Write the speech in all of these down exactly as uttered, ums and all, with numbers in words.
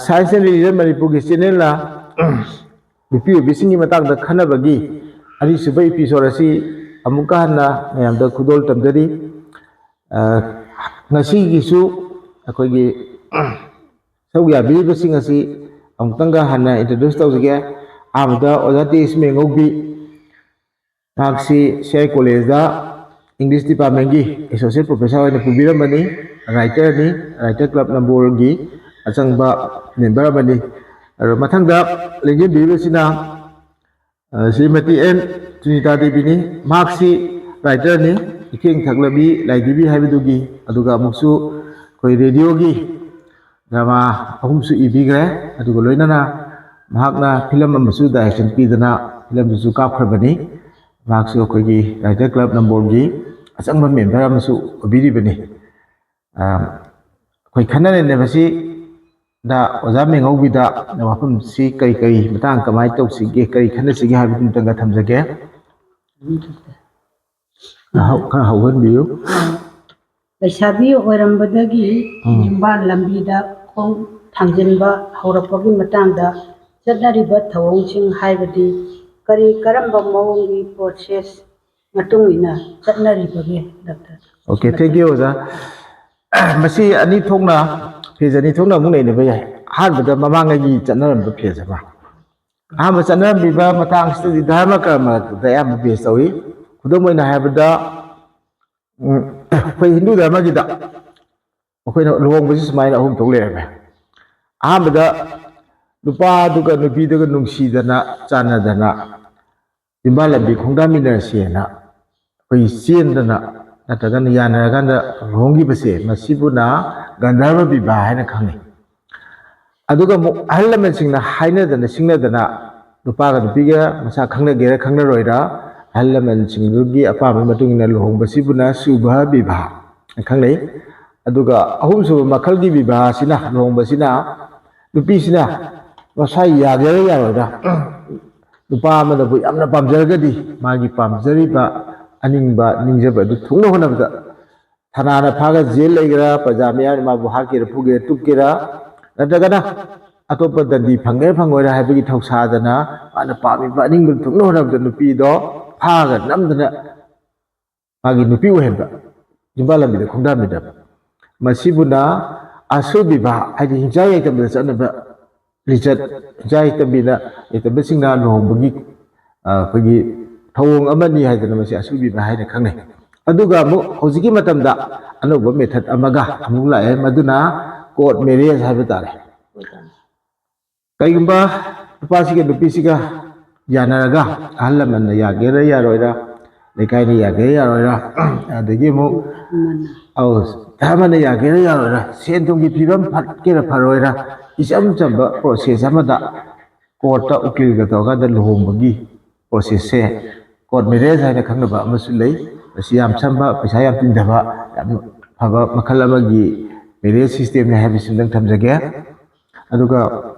Science and Religion ꯃꯅꯤꯄꯨꯔꯒꯤ ꯆꯦꯅꯦꯜꯅ ꯅꯨꯄꯤ ꯑꯣꯏꯕꯤꯁꯤꯡꯒꯤ ꯃꯇꯥꯡꯗ ꯈꯟꯅꯕꯒꯤ ꯑꯅꯤꯁꯨꯕ ꯏꯄꯤꯁꯣꯗ ꯑꯁꯤ ꯑꯃꯨꯛꯀ ꯍꯟꯅ ꯃꯌꯥꯝꯗ ꯈꯨꯗꯣꯜ ꯇꯝꯖꯔꯤ꯫ ꯑ, ꯉꯁꯤꯒꯤꯁꯨ ꯑꯩꯈꯣꯏꯒꯤ ꯁꯔꯨꯛ ꯌꯥꯕꯤꯔꯤꯕꯁꯤꯡ ꯑꯁꯤ ꯑꯃꯨꯛꯇꯪꯒ ꯍꯟꯅ introduce ꯇꯧꯖꯒꯦ꯫ ꯑꯍꯥꯟꯕꯗ ꯑꯣꯖꯥ ꯇꯤ ꯑꯦꯁ ꯃꯦꯡꯉꯧꯕꯤ, ꯃꯍꯥꯛꯁꯤ ꯁꯤ ꯑꯥꯏ ꯀꯣꯂꯦꯖꯇ English department ꯀꯤ associate professor ꯑꯣꯏꯅ ꯄꯨꯕꯤꯔꯝꯕꯅꯤ, writer ꯅꯤ, Writer Club ꯅꯝꯕꯣꯜꯒꯤ ꯑꯆꯪꯕ member ꯑꯃꯅꯤ꯫ ꯑꯗꯣ ꯃꯊꯪꯗ ꯂꯦꯡꯖꯤꯟꯕꯤꯔꯤꯕꯁꯤꯅ ꯑ, ꯁ꯭ꯔꯤꯃꯇꯤ ꯑꯦꯟ ꯁꯨꯅꯤꯇꯥ ꯗꯦꯕꯤꯅꯤ꯫ ꯃꯍꯥꯛꯁꯤ writer ꯅꯤ, ꯏꯊꯦꯡ ꯊꯛꯂꯕꯤ ꯂꯥꯏꯙꯤꯕꯤ ꯍꯥꯏꯕꯗꯨꯒꯤ, ꯑꯗꯨꯒ ꯑꯃꯨꯛꯁꯨ ꯑꯩꯈꯣꯏ ꯔꯦꯗꯤꯑꯣꯒꯤ drama ꯑꯍꯨꯝꯁꯨ ꯏꯕꯤꯈ꯭ꯔꯦ꯫ ꯑꯗꯨꯒ ꯂꯣꯏꯅꯅ ꯃꯍꯥꯛꯅ film ꯑꯃꯁꯨ direction ꯄꯤꯗꯅ film ꯗꯨꯁꯨ ꯀꯥꯞꯈ꯭ꯔꯕꯅꯤ꯫ ꯃꯍꯥꯛꯁꯨ ꯑꯩꯈꯣꯏꯒꯤ Writer Club ꯅꯝꯕꯣꯜꯒꯤ ꯑꯆꯪꯕ member ꯑꯃꯁꯨ ꯑꯣꯏꯕꯤꯔꯤꯕꯅꯤ꯫ ꯑ, ꯑꯩꯈꯣꯏ ꯈꯟꯅ ꯅꯩꯅꯕꯁꯤꯗ ꯑꯣꯖꯥ ꯃꯦꯡꯉꯧꯕꯤꯗ ꯋꯥꯐꯝꯁꯤ ꯀꯔꯤ ꯀꯔꯤ ꯃꯇꯥꯡ ꯀꯃꯥꯏꯅ ꯇꯧꯁꯤꯒꯦ, ꯀꯔꯤ ꯈꯟꯅꯁꯤꯒꯦ ꯍꯥꯏꯕꯗꯨ ꯑꯃꯇꯪꯒ ꯊꯝꯖꯒꯦ꯫ ꯍꯧ-, ꯈꯔ ꯍꯧꯍꯟꯕꯤꯌꯨ꯫ ꯂꯩꯁꯥꯕꯤ ꯑꯣꯏꯔꯝꯕꯗꯒꯤ ꯎꯝ꯫ ꯌꯨꯝꯕꯥꯜ ꯂꯝꯕꯤꯗ ꯈꯣꯡ ꯊꯥꯡꯖꯤꯟꯕ ꯍꯧꯔꯛꯄꯒꯤ ꯃꯇꯥꯡꯗ ꯆꯠꯅꯔꯤꯕ ꯊꯧꯑꯣꯡꯁꯤꯡ ꯍꯥꯏꯕꯗꯤ ꯀꯔꯤ ꯀꯔꯝꯕ ꯃꯑꯣꯡꯒꯤ process ꯃꯇꯨꯡ ꯏꯟꯅ ꯆꯠꯅꯔꯤꯕꯒꯦ, ꯗꯥꯛꯇꯔ? Okay, thank you, ꯑꯣꯖꯥ꯫ ꯃꯁꯤ ꯑꯅꯤ ꯊꯣꯛꯅ, phase ꯑꯅꯤ ꯊꯣꯛꯅ ꯑꯃꯨꯛ ꯅꯩꯅꯕ ꯌꯥꯏ꯫ ꯑꯍꯥꯟꯕꯗ ꯃꯃꯥꯡꯉꯩꯒꯤ ꯆꯠꯅꯔꯝꯕ phase ꯑꯃ꯫ ꯑꯍꯥꯟꯕ ꯆꯠꯅꯔꯝꯃꯤꯕ ꯃꯇꯥꯡꯁꯤꯗꯗꯤ ꯙꯔꯃ ꯀꯔꯃꯗ ꯑꯌꯥꯝꯕ base ꯇꯧꯏ꯫ ꯈꯨꯗꯝ ꯑꯣꯏꯅ ꯍꯥꯏꯔꯕꯗ, ꯎꯝ, ꯑꯩꯈꯣꯏ ꯍꯤꯟꯗꯨ ꯙꯔꯃꯒꯤꯗ ꯑꯩꯈꯣꯏꯅ ꯂꯨꯍꯣꯡꯕꯁꯤ ꯁꯨꯃꯥꯏꯅ ꯑꯍꯨꯝ ꯊꯣꯛ ꯂꯩꯔꯝꯃꯦ꯫ ꯑꯍꯥꯟꯕꯗ ꯅꯨꯄꯥꯗꯨꯒ ꯅꯨꯄꯤꯗꯨꯒ ꯅꯨꯡꯁꯤꯗꯅ ꯆꯥꯟꯅꯗꯅ ꯌꯨꯝꯕꯥꯜ ꯂꯝꯕꯤ ꯈꯣꯡꯗꯥꯃꯤꯟꯅꯔꯁꯦꯅ ꯑꯩꯈꯣꯏ ꯆꯦꯟꯗꯅ ꯅꯠꯇ꯭ꯔꯒꯅ ꯌꯥꯅꯔꯀꯥꯟꯗ ꯂꯨꯍꯣꯡꯈꯤꯕꯁꯦ, ꯃꯁꯤꯕꯨꯅ ꯒꯟꯙꯔꯕ ꯕꯤꯕꯥ ꯍꯥꯏꯅ ꯈꯪꯅꯩ꯫ ꯑꯗꯨꯒ ꯑꯃꯨꯛ ꯑꯍꯜ ꯂꯃꯟꯁꯤꯡꯅ ꯍꯥꯏꯅꯗꯅ ꯁꯤꯡꯅꯗꯅ ꯅꯨꯄꯥꯒ ꯅꯨꯄꯤꯒ ꯃꯁꯥ ꯈꯪꯅꯒꯦꯔꯥ ꯈꯪꯅꯔꯣꯏꯔꯥ ꯑꯍꯜ ꯂꯃꯟꯁꯤꯡꯗꯨꯒꯤ ꯑꯄꯥꯝꯕꯒꯤ ꯃꯇꯨꯡ ꯏꯟꯅ ꯂꯨꯍꯣꯡꯕꯁꯤꯕꯨꯅ ꯁꯨꯚ ꯕꯤꯕꯥ ꯈꯪꯅꯩ꯫ ꯑꯗꯨꯒ ꯑꯍꯨꯝꯁꯨꯕ ꯃꯈꯜꯒꯤ ꯕꯤꯕꯥꯁꯤꯅ, ꯂꯨꯍꯣꯡꯕꯁꯤꯅ ꯅꯨꯄꯤꯁꯤꯅ ꯃꯁꯥ ꯌꯥꯒꯦꯔꯥ ꯌꯥꯔꯣꯏꯔꯥ ꯅꯨꯄꯥ ꯑꯃꯅꯕꯨ ꯌꯥꯝꯅ ꯄꯥꯝꯖꯔꯒꯗꯤ ꯃꯥꯒꯤ ꯄꯥꯝꯖꯔꯤꯕ ꯑꯅꯤꯡꯕ ꯅꯤꯡꯖꯕ ꯑꯗꯨ ꯊꯨꯡꯅ ꯍꯣꯠꯅꯕꯗ ꯊꯅꯥꯅ ꯐꯥꯒ ꯖꯦꯜ ꯂꯩꯒꯦꯔꯥ, ꯄ꯭ꯔꯖꯥ ꯃꯤꯌꯥꯝꯅ ꯃꯥꯕꯨ ꯍꯥꯠꯀꯦꯔꯥ, ꯐꯨꯒꯦꯔꯥ, ꯇꯨꯞꯀꯦꯔꯥ, ꯅꯠꯇ꯭ꯔꯒꯅ ꯑꯇꯣꯞꯄ ꯗꯟꯗꯤ ꯐꯪꯒꯦꯔꯥ ꯐꯪꯉꯣꯏꯔꯥ ꯍꯥꯏꯕꯒꯤ ꯊꯧꯁꯥꯗꯅ ꯃꯥꯅ ꯄꯥꯝꯃꯤꯕ ꯑꯅꯤꯡꯕꯗꯨ ꯊꯨꯡꯅ ꯍꯣꯠꯅꯕꯗ ꯅꯨꯄꯤꯗꯣ ꯐꯥꯔꯒ ꯅꯝꯗꯅ ꯃꯥꯒꯤ ꯅꯨꯄꯤ ꯑꯣꯏꯍꯟꯕ, ꯌꯨꯝꯕꯥꯜ ꯂꯝꯕꯤꯗ ꯈꯣꯡꯗꯥꯃꯤꯟꯅꯕ, ꯃꯁꯤꯕꯨꯅ ꯑꯁꯨꯔ ꯕꯤꯕꯥ, ꯍꯥꯏꯗꯤ ꯍꯤꯡꯆꯥꯏ ꯌꯥꯏꯇꯝꯗ ꯆꯠꯅꯕ ꯂꯤꯆꯠ, ꯍꯤꯡꯆꯥꯏ ꯌꯥꯏꯇꯝꯕꯤꯅ, ꯌꯥꯏꯇꯝꯕꯁꯤꯡꯅ ꯂꯨꯍꯣꯡꯕꯒꯤ, ꯑ, ꯑꯩꯈꯣꯏꯒꯤ ꯊꯧꯑꯣꯡ ꯑꯃꯅꯤ ꯍꯥꯏꯗꯅ ꯃꯁꯤ ꯑꯁꯨꯔ ꯕꯤꯕꯥ ꯍꯥꯏꯅ ꯈꯪꯅꯩ꯫ ꯑꯗꯨꯒ ꯑꯃꯨꯛ ꯍꯧꯖꯤꯛꯀꯤ ꯃꯇꯝꯗ ꯑꯅꯧꯕ method ꯑꯃꯒ ꯑꯃꯨꯛ ꯂꯥꯛꯑꯦ, ꯃꯗꯨꯅ court marriage ꯍꯥꯏꯕ ꯇꯥꯔꯦ꯫ ꯀꯩꯒꯨꯝꯕ ꯅꯨꯄꯥꯁꯤꯒ ꯅꯨꯄꯤꯁꯤꯒ ꯌꯥꯅꯔꯒ, ꯑꯍꯜ ꯂꯃꯟꯅ ꯌꯥꯒꯦꯔꯥ ꯌꯥꯔꯣꯏꯔꯥ, ꯂꯩꯀꯥꯏꯅ ꯌꯥꯒꯦꯔꯥ ꯌꯥꯔꯣꯏꯔꯥ, ꯑꯗꯒꯤ ꯑꯃꯨꯛ, ꯑꯧ, ꯙꯔꯃꯅ ꯌꯥꯒꯦꯔꯥ ꯌꯥꯔꯣꯏꯔꯥ, ꯁꯦꯟ ꯊꯨꯝꯒꯤ ꯐꯤꯕꯝ ꯐꯠꯀꯦꯔꯥ ꯐꯔꯣꯏꯔꯥ, ꯏꯆꯝ ꯆꯝꯕ process ꯑꯃꯗ courtꯇ ꯎꯀꯤꯜꯒ ꯇꯧꯔꯀꯥꯟꯗ ꯂꯨꯍꯣꯡꯕꯒꯤ processꯁꯦ court marriage ꯍꯥꯏꯅ ꯈꯪꯅꯕ ꯑꯃꯁꯨ ꯂꯩ꯫ ꯃꯁꯤ ꯌꯥꯝ ꯆꯝꯕ, ꯄꯩꯁꯥ ꯌꯥꯝ ꯇꯤꯡꯗꯕ, ꯌꯥꯝ ꯐꯕ ꯃꯈꯜ ꯑꯃꯒꯤ marriage systemꯅꯤ ꯍꯥꯏꯕꯁꯤꯃꯗꯪ ꯊꯝꯖꯒꯦ꯫ ꯑꯗꯨꯒ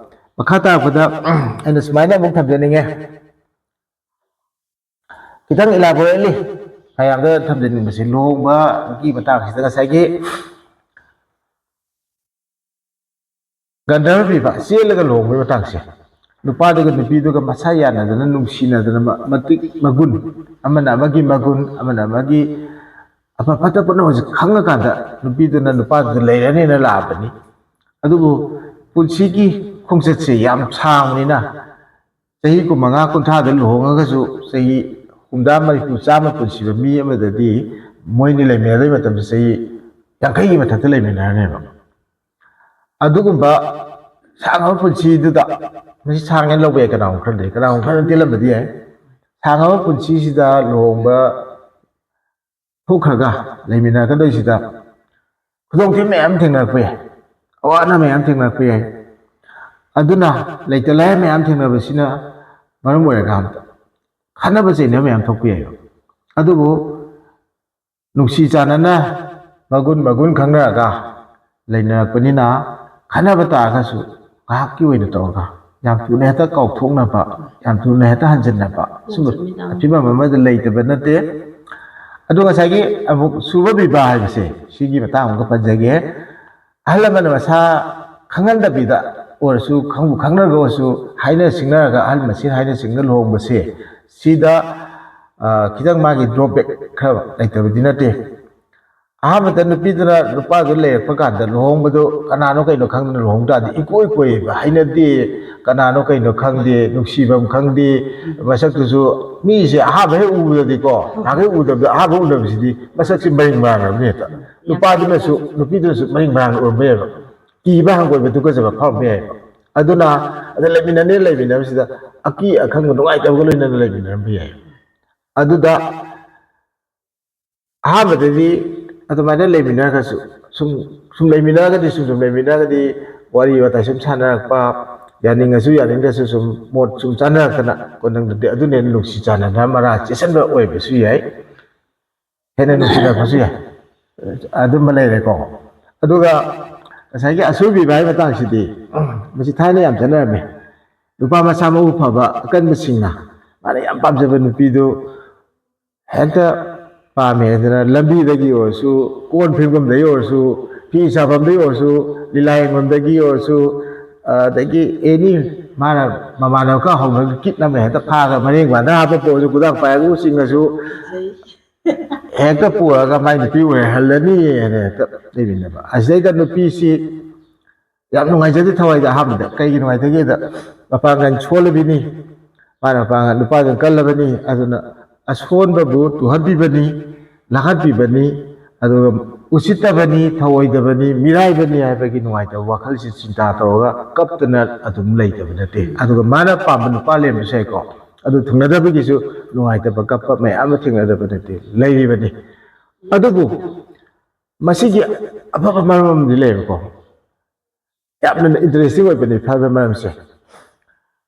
ꯃꯈꯥ ꯇꯥꯔꯛꯄꯗ ꯑꯩꯅ ꯁꯨꯃꯥꯏꯅ ꯑꯃꯨꯛ ꯊꯝꯖꯅꯤꯡꯉꯦ, ꯈꯤꯇꯪ elaborately ꯃꯌꯥꯝꯗ ꯊꯝꯖꯅꯤꯡꯕꯁꯦ, ꯂꯨꯍꯣꯡꯕꯒꯤ ꯃꯇꯥꯡꯁꯤꯗ ꯉꯁꯥꯏꯒꯤ ꯒꯟꯙꯔꯕ ꯄꯤꯕ, ꯆꯦꯜꯂꯒ ꯂꯨꯍꯣꯡꯕꯒꯤ ꯃꯇꯥꯡꯁꯦ, ꯅꯨꯄꯥꯗꯨꯒ ꯅꯨꯄꯤꯗꯨꯒ ꯃꯁꯥ ꯌꯥꯅꯗꯅ, ꯅꯨꯡꯁꯤꯅꯗꯅ, ꯃ-, ꯃꯇꯤꯛ ꯃꯒꯨꯟ, ꯑꯃꯅ ꯑꯃꯒꯤ ꯃꯒꯨꯟ, ꯑꯃꯅ ꯑꯃꯒꯤ ꯑꯐ ꯐꯠꯇ ꯄꯨꯝꯅꯃꯛꯁꯦ ꯈꯪꯉꯀꯥꯟꯗ ꯅꯨꯄꯤꯗꯨꯅ ꯅꯨꯄꯥꯗꯨꯗ ꯂꯩꯔꯅꯦꯅ ꯂꯥꯛꯑꯕꯅꯤ꯫ ꯑꯗꯨꯕꯨ ꯄꯨꯟꯁꯤꯒꯤ ꯈꯣꯡꯆꯠꯁꯦ ꯌꯥꯝ ꯁꯥꯡꯕꯅꯤꯅ, ꯆꯍꯤ ꯀꯨꯟꯃꯉꯥ ꯀꯨꯟꯊ꯭ꯔꯥꯗ ꯂꯨꯍꯣꯡꯉꯒꯁꯨ ꯆꯍꯤ ꯍꯨꯝꯗ꯭ꯔꯥ, ꯃꯔꯤꯐꯨ, ꯆꯥꯝꯃ ꯄꯨꯟꯁꯤꯕ ꯃꯤ ꯑꯃꯗꯗꯤ ꯃꯣꯏꯅꯤ ꯂꯩꯃꯤꯟꯅꯗꯣꯏ ꯃꯇꯝꯗ ꯆꯍꯤ ꯌꯥꯡꯈꯩꯒꯤ ꯃꯊꯛꯇ ꯂꯩꯃꯤꯟꯅꯔꯅꯦꯕ꯫ ꯑꯗꯨꯒꯨꯝꯕ ꯁꯥꯡꯉꯕ ꯄꯨꯟꯁꯤꯗꯨꯗ, ꯃꯁꯤ ꯁꯥꯡꯉꯦꯅ ꯂꯧꯕ ꯌꯥꯏ, ꯀꯅꯥꯒꯨꯝꯕ ꯈꯔꯗꯤ, ꯀꯅꯥꯒꯨꯝꯕ ꯈꯔꯅ ꯇꯦꯜꯂꯝꯕꯗꯤ ꯌꯥꯏ꯫ ꯁꯥꯡꯉꯕ ꯄꯨꯟꯁꯤꯁꯤꯗ ꯂꯨꯍꯣꯡꯕ ꯊꯣꯛꯈ꯭ꯔꯒ ꯂꯩꯃꯤꯟꯅꯔꯛꯀꯗꯣꯏꯁꯤꯗ ꯈꯨꯗꯣꯡꯊꯤꯕ ꯃꯌꯥꯝ ꯊꯦꯡꯅꯔꯛꯄ ꯌꯥꯏ, ꯑꯋꯥ ꯑꯅꯥ ꯃꯌꯥꯝ ꯊꯦꯡꯅꯔꯛꯄ ꯌꯥꯏ꯫ ꯑꯗꯨꯅ ꯂꯩꯇ ꯂꯥꯏꯔ ꯃꯌꯥꯝ ꯊꯦꯡꯅꯕꯁꯤꯅ ꯃꯔꯝ ꯑꯣꯏꯔꯒ ꯈꯠꯅꯕ ꯆꯩꯅꯕ ꯃꯌꯥꯝ ꯊꯣꯛꯄ ꯌꯥꯏꯕ꯫ ꯑꯗꯨꯕꯨ ꯅꯨꯡꯁꯤ ꯆꯥꯟꯅꯅ ꯃꯒꯨꯟ ꯃꯒꯨꯟ ꯈꯪꯅꯔꯒ ꯂꯩꯅꯔꯛꯄꯅꯤꯅ, ꯈꯠꯅꯕ ꯇꯥꯔꯒꯁꯨ ꯉꯥꯏꯍꯥꯛꯀꯤ ꯑꯣꯏꯅ ꯇꯧꯔꯒ, ꯌꯥꯝ ꯊꯨꯅ ꯍꯦꯛꯇ ꯀꯥꯎꯊꯣꯛꯅꯕ, ꯌꯥꯝ ꯊꯨꯅ ꯍꯦꯛꯇ ꯍꯟꯖꯤꯟꯅꯕ, ꯁꯨꯝꯕ ꯌꯥꯝ ꯆꯨꯝꯃꯤ, ꯇꯥꯃꯣ꯫ ꯐꯤꯕꯝ ꯑꯃꯗ ꯂꯩꯇꯕ ꯅꯠꯇꯦ꯫ ꯑꯗꯣ ꯉꯁꯥꯏꯒꯤ ꯑꯃꯨꯛ ꯁꯨꯕ ꯕꯤꯕꯥ ꯍꯥꯏꯕꯁꯦ, ꯁꯤꯒꯤ ꯃꯇꯥꯡ ꯑꯃꯒ ꯄꯟꯖꯒꯦ꯫ ꯑꯍꯜ ꯂꯃꯟꯅ ꯃꯁꯥ ꯈꯪꯍꯟꯗꯕꯤꯗ ꯑꯣꯏꯔꯁꯨ, ꯈꯪꯕꯨ ꯈꯪꯅꯔꯒ ꯑꯣꯏꯔꯁꯨ, ꯍꯥꯏꯅ ꯁꯤꯡꯅꯔꯒ, ꯑꯍꯜ ꯃꯁꯦꯟ ꯍꯥꯏꯅ ꯁꯤꯡꯅ ꯂꯨꯍꯣꯡꯕꯁꯦ, ꯁꯤꯗ, ꯑ, ꯈꯤꯇꯪ ꯃꯥꯒꯤ drawback ꯈꯔ ꯂꯩꯇꯕꯗꯤ ꯅꯠꯇꯦ꯫ ꯑꯍꯥꯟꯕꯗ ꯅꯨꯄꯤꯗꯨꯅ ꯅꯨꯄꯥꯗꯨ ꯂꯩꯔꯛꯄ ꯀꯥꯟꯗ, ꯂꯨꯍꯣꯡꯕꯗꯣ ꯀꯅꯥꯅꯣ ꯀꯩꯅꯣ ꯈꯪꯗꯅ ꯂꯨꯍꯣꯡ ꯇꯥꯔꯗꯤ, ꯏꯀꯣꯏ ꯀꯣꯏꯌꯦꯕ, ꯍꯩꯅꯗꯦ, ꯀꯅꯥꯅꯣ ꯀꯩꯅꯣ ꯈꯪꯗꯦ, ꯅꯨꯡꯁꯤꯐꯝ ꯈꯪꯗꯦ, ꯃꯁꯛꯇꯨꯁꯨ, ꯃꯤꯁꯦ ꯑꯍꯥꯟꯕ ꯍꯦꯛ ꯎꯕꯗꯗꯤꯀꯣ, ꯅꯍꯥꯟꯈꯩ ꯎꯗꯕꯗ ꯑꯍꯥꯟꯕ ꯎꯅꯕꯁꯤꯗꯤ ꯃꯁꯛꯁꯤ ꯃꯔꯤꯡ ꯃꯔꯥꯡꯅꯕꯅꯤ ꯍꯦꯛꯇ꯫ ꯅꯨꯄꯥꯗꯨꯅꯁꯨ, ꯅꯨꯄꯤꯗꯨꯅꯁꯨ ꯃꯔꯤꯡ ꯃꯔꯥꯡꯅ ꯎꯔꯝꯕ ꯌꯥꯏꯕ, ꯀꯤꯕ ꯍꯪꯒꯣꯏꯕ ꯇꯨꯀꯠꯆꯕ ꯐꯥꯎꯔꯝꯕ ꯌꯥꯏꯕ꯫ ꯑꯗꯨꯅ, ꯑꯗ ꯂꯩꯃꯤꯟꯅꯅꯤ, ꯂꯩꯃꯤꯟꯅꯕꯁꯤꯗ ꯑꯀꯤ ꯑꯈꯪꯕ ꯅꯨꯡꯉꯥꯏꯇꯕꯒ ꯂꯣꯏꯅꯅ ꯂꯩꯃꯤꯟꯅꯔꯝꯕ ꯌꯥꯏ꯫ ꯑꯗꯨꯗ ꯑꯍꯥꯟꯕꯗꯗꯤ ꯑꯗꯨꯃꯥꯏꯅ ꯂꯩꯃꯤꯟꯅꯔꯒꯁꯨ, ꯁꯨꯝ, ꯁꯨꯝ ꯂꯩꯃꯤꯟꯅꯔꯒꯗꯤ, ꯁꯨꯝ, ꯁꯨꯝ ꯂꯩꯃꯤꯟꯅꯔꯒꯗꯤ ꯋꯥꯔꯤ ꯋꯥꯇꯥꯏ ꯁꯨꯝ ꯁꯥꯟꯅꯔꯛꯄ, ꯌꯥꯅꯤꯡꯉꯁꯨ ꯌꯥꯅꯤꯡꯗ꯭ꯔꯁꯨ ꯁꯨꯝ ꯃꯣꯠ ꯁꯨꯝ ꯆꯥꯅꯔꯛꯇꯅ ꯀꯣꯟꯅꯪꯗꯗꯤ ꯑꯗꯨꯅ ꯍꯦꯟꯅ ꯅꯨꯡꯁꯤ ꯆꯥꯟꯅꯅ ꯃꯔꯥ ꯆꯦꯠꯁꯟꯕ ꯑꯣꯏꯕꯁꯨ ꯌꯥꯏ, ꯍꯦꯟꯅ ꯅꯨꯡꯁꯤꯅꯔꯛꯄꯁꯨ ꯌꯥꯏ꯫ ꯑꯗꯨꯝꯕ ꯂꯩꯔꯦꯀꯣ꯫ ꯑꯗꯨꯒ ꯉꯁꯥꯏꯒꯤ ꯑꯁꯣꯏꯕꯤꯕ ꯍꯥꯏꯕ ꯃꯇꯥꯡꯁꯤꯗꯤ, ꯃꯁꯤ ꯊꯥꯏꯅ ꯌꯥꯝ ꯆꯠꯅꯔꯝꯃꯤ꯫ ꯅꯨꯄꯥ ꯃꯁꯥ ꯃꯎ ꯐꯕ ꯑꯀꯟꯕꯁꯤꯡꯅ ꯃꯥꯅ ꯌꯥꯝ ꯄꯥꯝꯖꯕ ꯅꯨꯄꯤꯗꯨ ꯍꯦꯛꯇ ꯄꯥꯝꯃꯦ ꯍꯥꯏꯗꯅ ꯂꯝꯕꯤꯗꯒꯤ ꯑꯣꯏꯔꯁꯨ, ꯀꯣꯟ ꯐꯦꯡꯐꯝꯗꯒꯤ ꯑꯣꯏꯔꯁꯨ, ꯐꯤ ꯁꯥꯐꯝꯗꯒꯤ ꯑꯣꯏꯔꯁꯨ, ꯂꯤꯂꯥ ꯌꯦꯡꯐꯝꯗꯒꯤ ꯑꯣꯏꯔꯁꯨ, ꯑꯗꯒꯤ ꯑꯦꯅꯤ ꯃꯥꯅ ꯃꯃꯥꯟꯅꯕ ꯈꯔ ꯍꯧꯅꯔꯒ ꯀꯤꯠ ꯑꯃ ꯍꯦꯛꯇ ꯐꯥꯔꯒ ꯃꯔꯦꯡ ꯃꯥꯟꯗ ꯍꯥꯞꯄ ꯄꯣꯠꯁꯨ ꯈꯨꯗꯥꯡ ꯄꯥꯏꯔꯒ ꯆꯤꯡꯉꯁꯨ ꯍꯦꯛꯇ ꯄꯨꯔꯒ ꯃꯥꯏ ꯅꯨꯄꯤ ꯑꯣꯏꯍꯜꯂꯅꯤ ꯍꯥꯏꯅ ꯍꯦꯛꯇ ꯂꯩꯃꯤꯟꯅꯕ꯫ ꯑꯁꯤꯗꯩꯗ ꯅꯨꯄꯤꯁꯤ ꯌꯥꯝ ꯅꯨꯡꯉꯥꯏꯖꯗꯦ ꯊꯋꯥꯏꯗ ꯑꯍꯥꯟꯕꯗ꯫ ꯀꯩꯒꯤ ꯅꯨꯡꯉꯥꯏꯇꯒꯦꯗ, ꯃꯄꯥꯡꯒꯜ ꯁꯣꯜꯂꯕꯤꯅꯤ, ꯃꯥꯅ ꯃꯄꯥꯡꯒꯜ, ꯅꯨꯄꯥꯗꯨꯅ ꯀꯜꯂꯕꯅꯤ꯫ ꯑꯗꯨꯅ ꯑꯁꯣꯟꯕꯕꯨ ꯇꯨꯍꯟꯕꯤꯕꯅꯤ, ꯂꯥꯡꯍꯟꯕꯤꯕꯅꯤ, ꯑꯗꯨꯒ ꯎꯁꯤꯠꯇꯕꯅꯤ, ꯊꯧꯑꯣꯏꯗꯕꯅꯤ, ꯃꯤꯔꯥꯏꯕꯅꯤ ꯍꯥꯏꯕꯒꯤ ꯅꯨꯡꯉꯥꯏꯇꯕ ꯋꯥꯈꯜꯁꯤ ꯆꯤꯟꯇꯥ ꯇꯧꯔꯒ ꯀꯞꯇꯅ ꯑꯗꯨꯝ ꯂꯩꯇꯕ ꯅꯠꯇꯦ꯫ ꯑꯗꯨꯒ ꯃꯥꯅ ꯄꯥꯝꯕ ꯅꯨꯄꯥ ꯂꯩꯔꯝꯕꯁꯨ ꯌꯥꯏꯀꯣ, ꯑꯗꯨ ꯊꯨꯡꯅꯗꯕꯒꯤꯁꯨ ꯅꯨꯡꯉꯥꯏꯇꯕ ꯀꯞꯄ ꯃꯌꯥꯝ ꯑꯃ ꯊꯦꯡꯅꯗꯕ ꯅꯠꯇꯦ, ꯂꯩꯔꯤꯕꯅꯤ꯫ ꯑꯗꯨꯕꯨ ꯃꯁꯤꯒꯤ ꯑꯐꯕ ꯃꯔꯝ ꯑꯃꯗꯤ ꯂꯩꯌꯦꯕꯀꯣ, ꯌꯥꯝꯅ ꯏꯟꯇꯔꯦꯁꯇꯤꯡ ꯑꯣꯏꯕꯅꯤ ꯐꯕ ꯃꯔꯝꯁꯦ꯫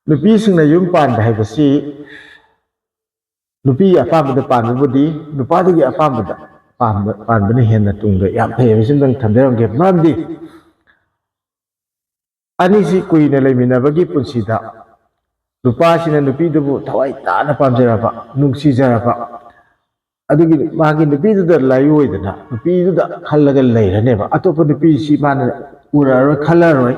ꯅꯨꯄꯤꯁꯤꯡꯅ ꯌꯨꯝ ꯄꯥꯟꯕ ꯍꯥꯏꯕꯁꯤ ꯅꯨꯄꯤꯒꯤ ꯑꯄꯥꯝꯕꯗ ꯄꯥꯟꯕꯕꯨꯗꯤ ꯅꯨꯄꯥꯗꯨꯒꯤ ꯑꯄꯥꯝꯕꯗ ꯄꯥꯟꯕ, ꯄꯥꯟꯕꯅ ꯍꯦꯟꯅ ꯇꯨꯡꯗ ꯌꯥꯝ ꯐꯩ ꯍꯥꯏꯕꯁꯤ ꯑꯝꯇꯪ ꯊꯝꯖꯔꯝꯒꯦ꯫ ꯃꯔꯝꯗꯤ ꯑꯅꯤꯁꯤ ꯀꯨꯏꯅ ꯂꯩꯃꯤꯟꯅꯕꯒꯤ ꯄꯨꯟꯁꯤꯗ ꯅꯨꯄꯥꯁꯤꯅ ꯅꯨꯄꯤꯗꯨꯕꯨ ꯊꯋꯥꯏ ꯇꯥꯅ ꯄꯥꯝꯖꯔꯕ, ꯅꯨꯡꯁꯤꯖꯔꯕ, ꯑꯗꯨꯒꯤ ꯃꯥꯒꯤ ꯅꯨꯄꯤꯗꯨꯗ ꯂꯥꯏꯑꯣꯏꯗꯅ ꯅꯨꯄꯤꯗꯨꯗ ꯈꯜꯂꯒ ꯂꯩꯔꯅꯦꯕ꯫ ꯑꯇꯣꯞꯄ ꯅꯨꯄꯤꯁꯤ ꯃꯥꯅ ꯎꯔꯛꯑꯔꯣꯏ, ꯈꯜꯂꯔꯣꯏ꯫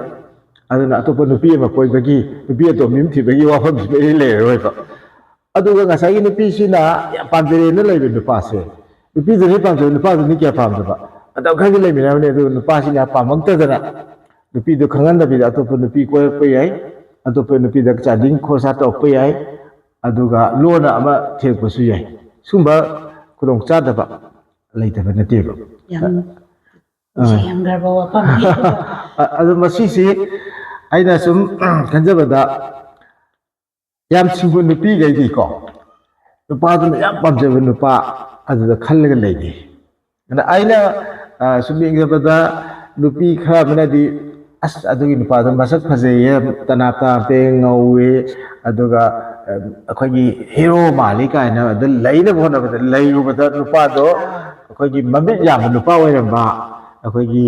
ꯑꯗꯨꯅ ꯑꯇꯣꯞꯄ ꯅꯨꯄꯤ ꯑꯃ ꯀꯣꯏꯕꯒꯤ, ꯅꯨꯄꯤ ꯑꯇꯣꯝꯕꯤ ꯑꯃ ꯊꯤꯕꯒꯤ ꯋꯥꯐꯝꯁꯤꯃ ꯂꯩꯔꯔꯣꯏꯕ꯫ ꯑꯗꯨꯒ ꯉꯁꯥꯏꯒꯤ ꯅꯨꯄꯤꯁꯤꯅ ꯌꯥꯝ ꯄꯥꯝꯖꯔꯦꯅ ꯂꯩꯕ ꯅꯨꯄꯥꯁꯦ, ꯅꯨꯄꯤꯗꯨꯅ ꯄꯥꯝꯖꯕ, ꯅꯨꯄꯥꯗꯨꯅ ꯀꯌꯥ ꯄꯥꯝꯗꯕ꯫ ꯃꯇꯝ ꯈꯔꯗꯤ ꯂꯩꯃꯤꯟꯅꯔꯝꯃꯅꯤ, ꯑꯗꯨꯒ ꯅꯨꯄꯥꯁꯤꯅ ꯄꯥꯝꯃꯛꯇꯗꯅ ꯅꯨꯄꯤꯗꯨ ꯈꯪꯍꯟꯗꯕꯤꯗ ꯑꯇꯣꯞꯄ ꯅꯨꯄꯤ ꯀꯣꯏꯔꯛꯄ ꯌꯥꯏ, ꯑꯇꯣꯞꯄ ꯅꯨꯄꯤꯗ ꯆꯥꯗꯤꯡ ꯈꯣꯔꯁꯥ ꯇꯧꯔꯛꯄ ꯌꯥꯏ, ꯑꯗꯨꯒ ꯂꯣꯟꯅ ꯑꯃ ꯊꯤꯔꯛꯄꯁꯨ ꯌꯥꯏ꯫ ꯁꯨꯝꯕ ꯈꯨꯗꯣꯡꯆꯥꯗꯕ ꯂꯩꯇꯕ ꯅꯠꯇꯦꯕ꯫ ꯌꯥꯝ ꯑꯥ꯫ ꯁꯦꯡꯈ꯭ꯔꯕ ꯋꯥꯐꯝꯅꯤ꯫ ꯑ-, ꯑꯗꯨ ꯃꯁꯤꯁꯤ ꯑꯩꯅ ꯁꯨꯝ ꯈꯟꯖꯕꯗ, ꯌꯥꯝ ꯁꯤꯡꯕ ꯅꯨꯄꯤꯈꯩꯗꯤꯀꯣ, ꯅꯨꯄꯥꯗꯨꯅ ꯌꯥꯝ ꯄꯥꯝꯖꯕ ꯅꯨꯄꯥ ꯑꯗꯨꯗ ꯈꯜꯂꯒ ꯂꯩꯅꯩ꯫ ꯑꯗ ꯑꯩꯅ, ꯑ, ꯁꯨꯝ ꯌꯦꯡꯖꯕꯗ, ꯅꯨꯄꯤ ꯈꯔ ꯑꯃꯅꯗꯤ, "ꯑꯁ, ꯑꯗꯨꯒꯤ ꯅꯨꯄꯥꯗꯣ ꯃꯁꯛ ꯐꯖꯩꯌꯦ, ꯇꯅꯥꯞ ꯇꯅꯥꯞ ꯄꯦ, ꯉꯧꯋꯦ, ꯑꯗꯨꯒ, ꯑ, ꯑꯩꯈꯣꯏꯒꯤ ꯍꯦꯔꯣ ꯃꯥꯜꯂꯤ" ꯀꯥꯏꯅ ꯑꯗ ꯂꯩꯅꯕ ꯍꯣꯠꯅꯕꯗ, ꯂꯩꯔꯨꯕꯗ ꯅꯨꯄꯥꯗꯣ ꯑꯩꯈꯣꯏꯒꯤ ꯃꯃꯤꯠ ꯌꯥꯝꯕ ꯅꯨꯄꯥ ꯑꯣꯏꯔꯝꯕ, ꯑꯩꯈꯣꯏꯒꯤ,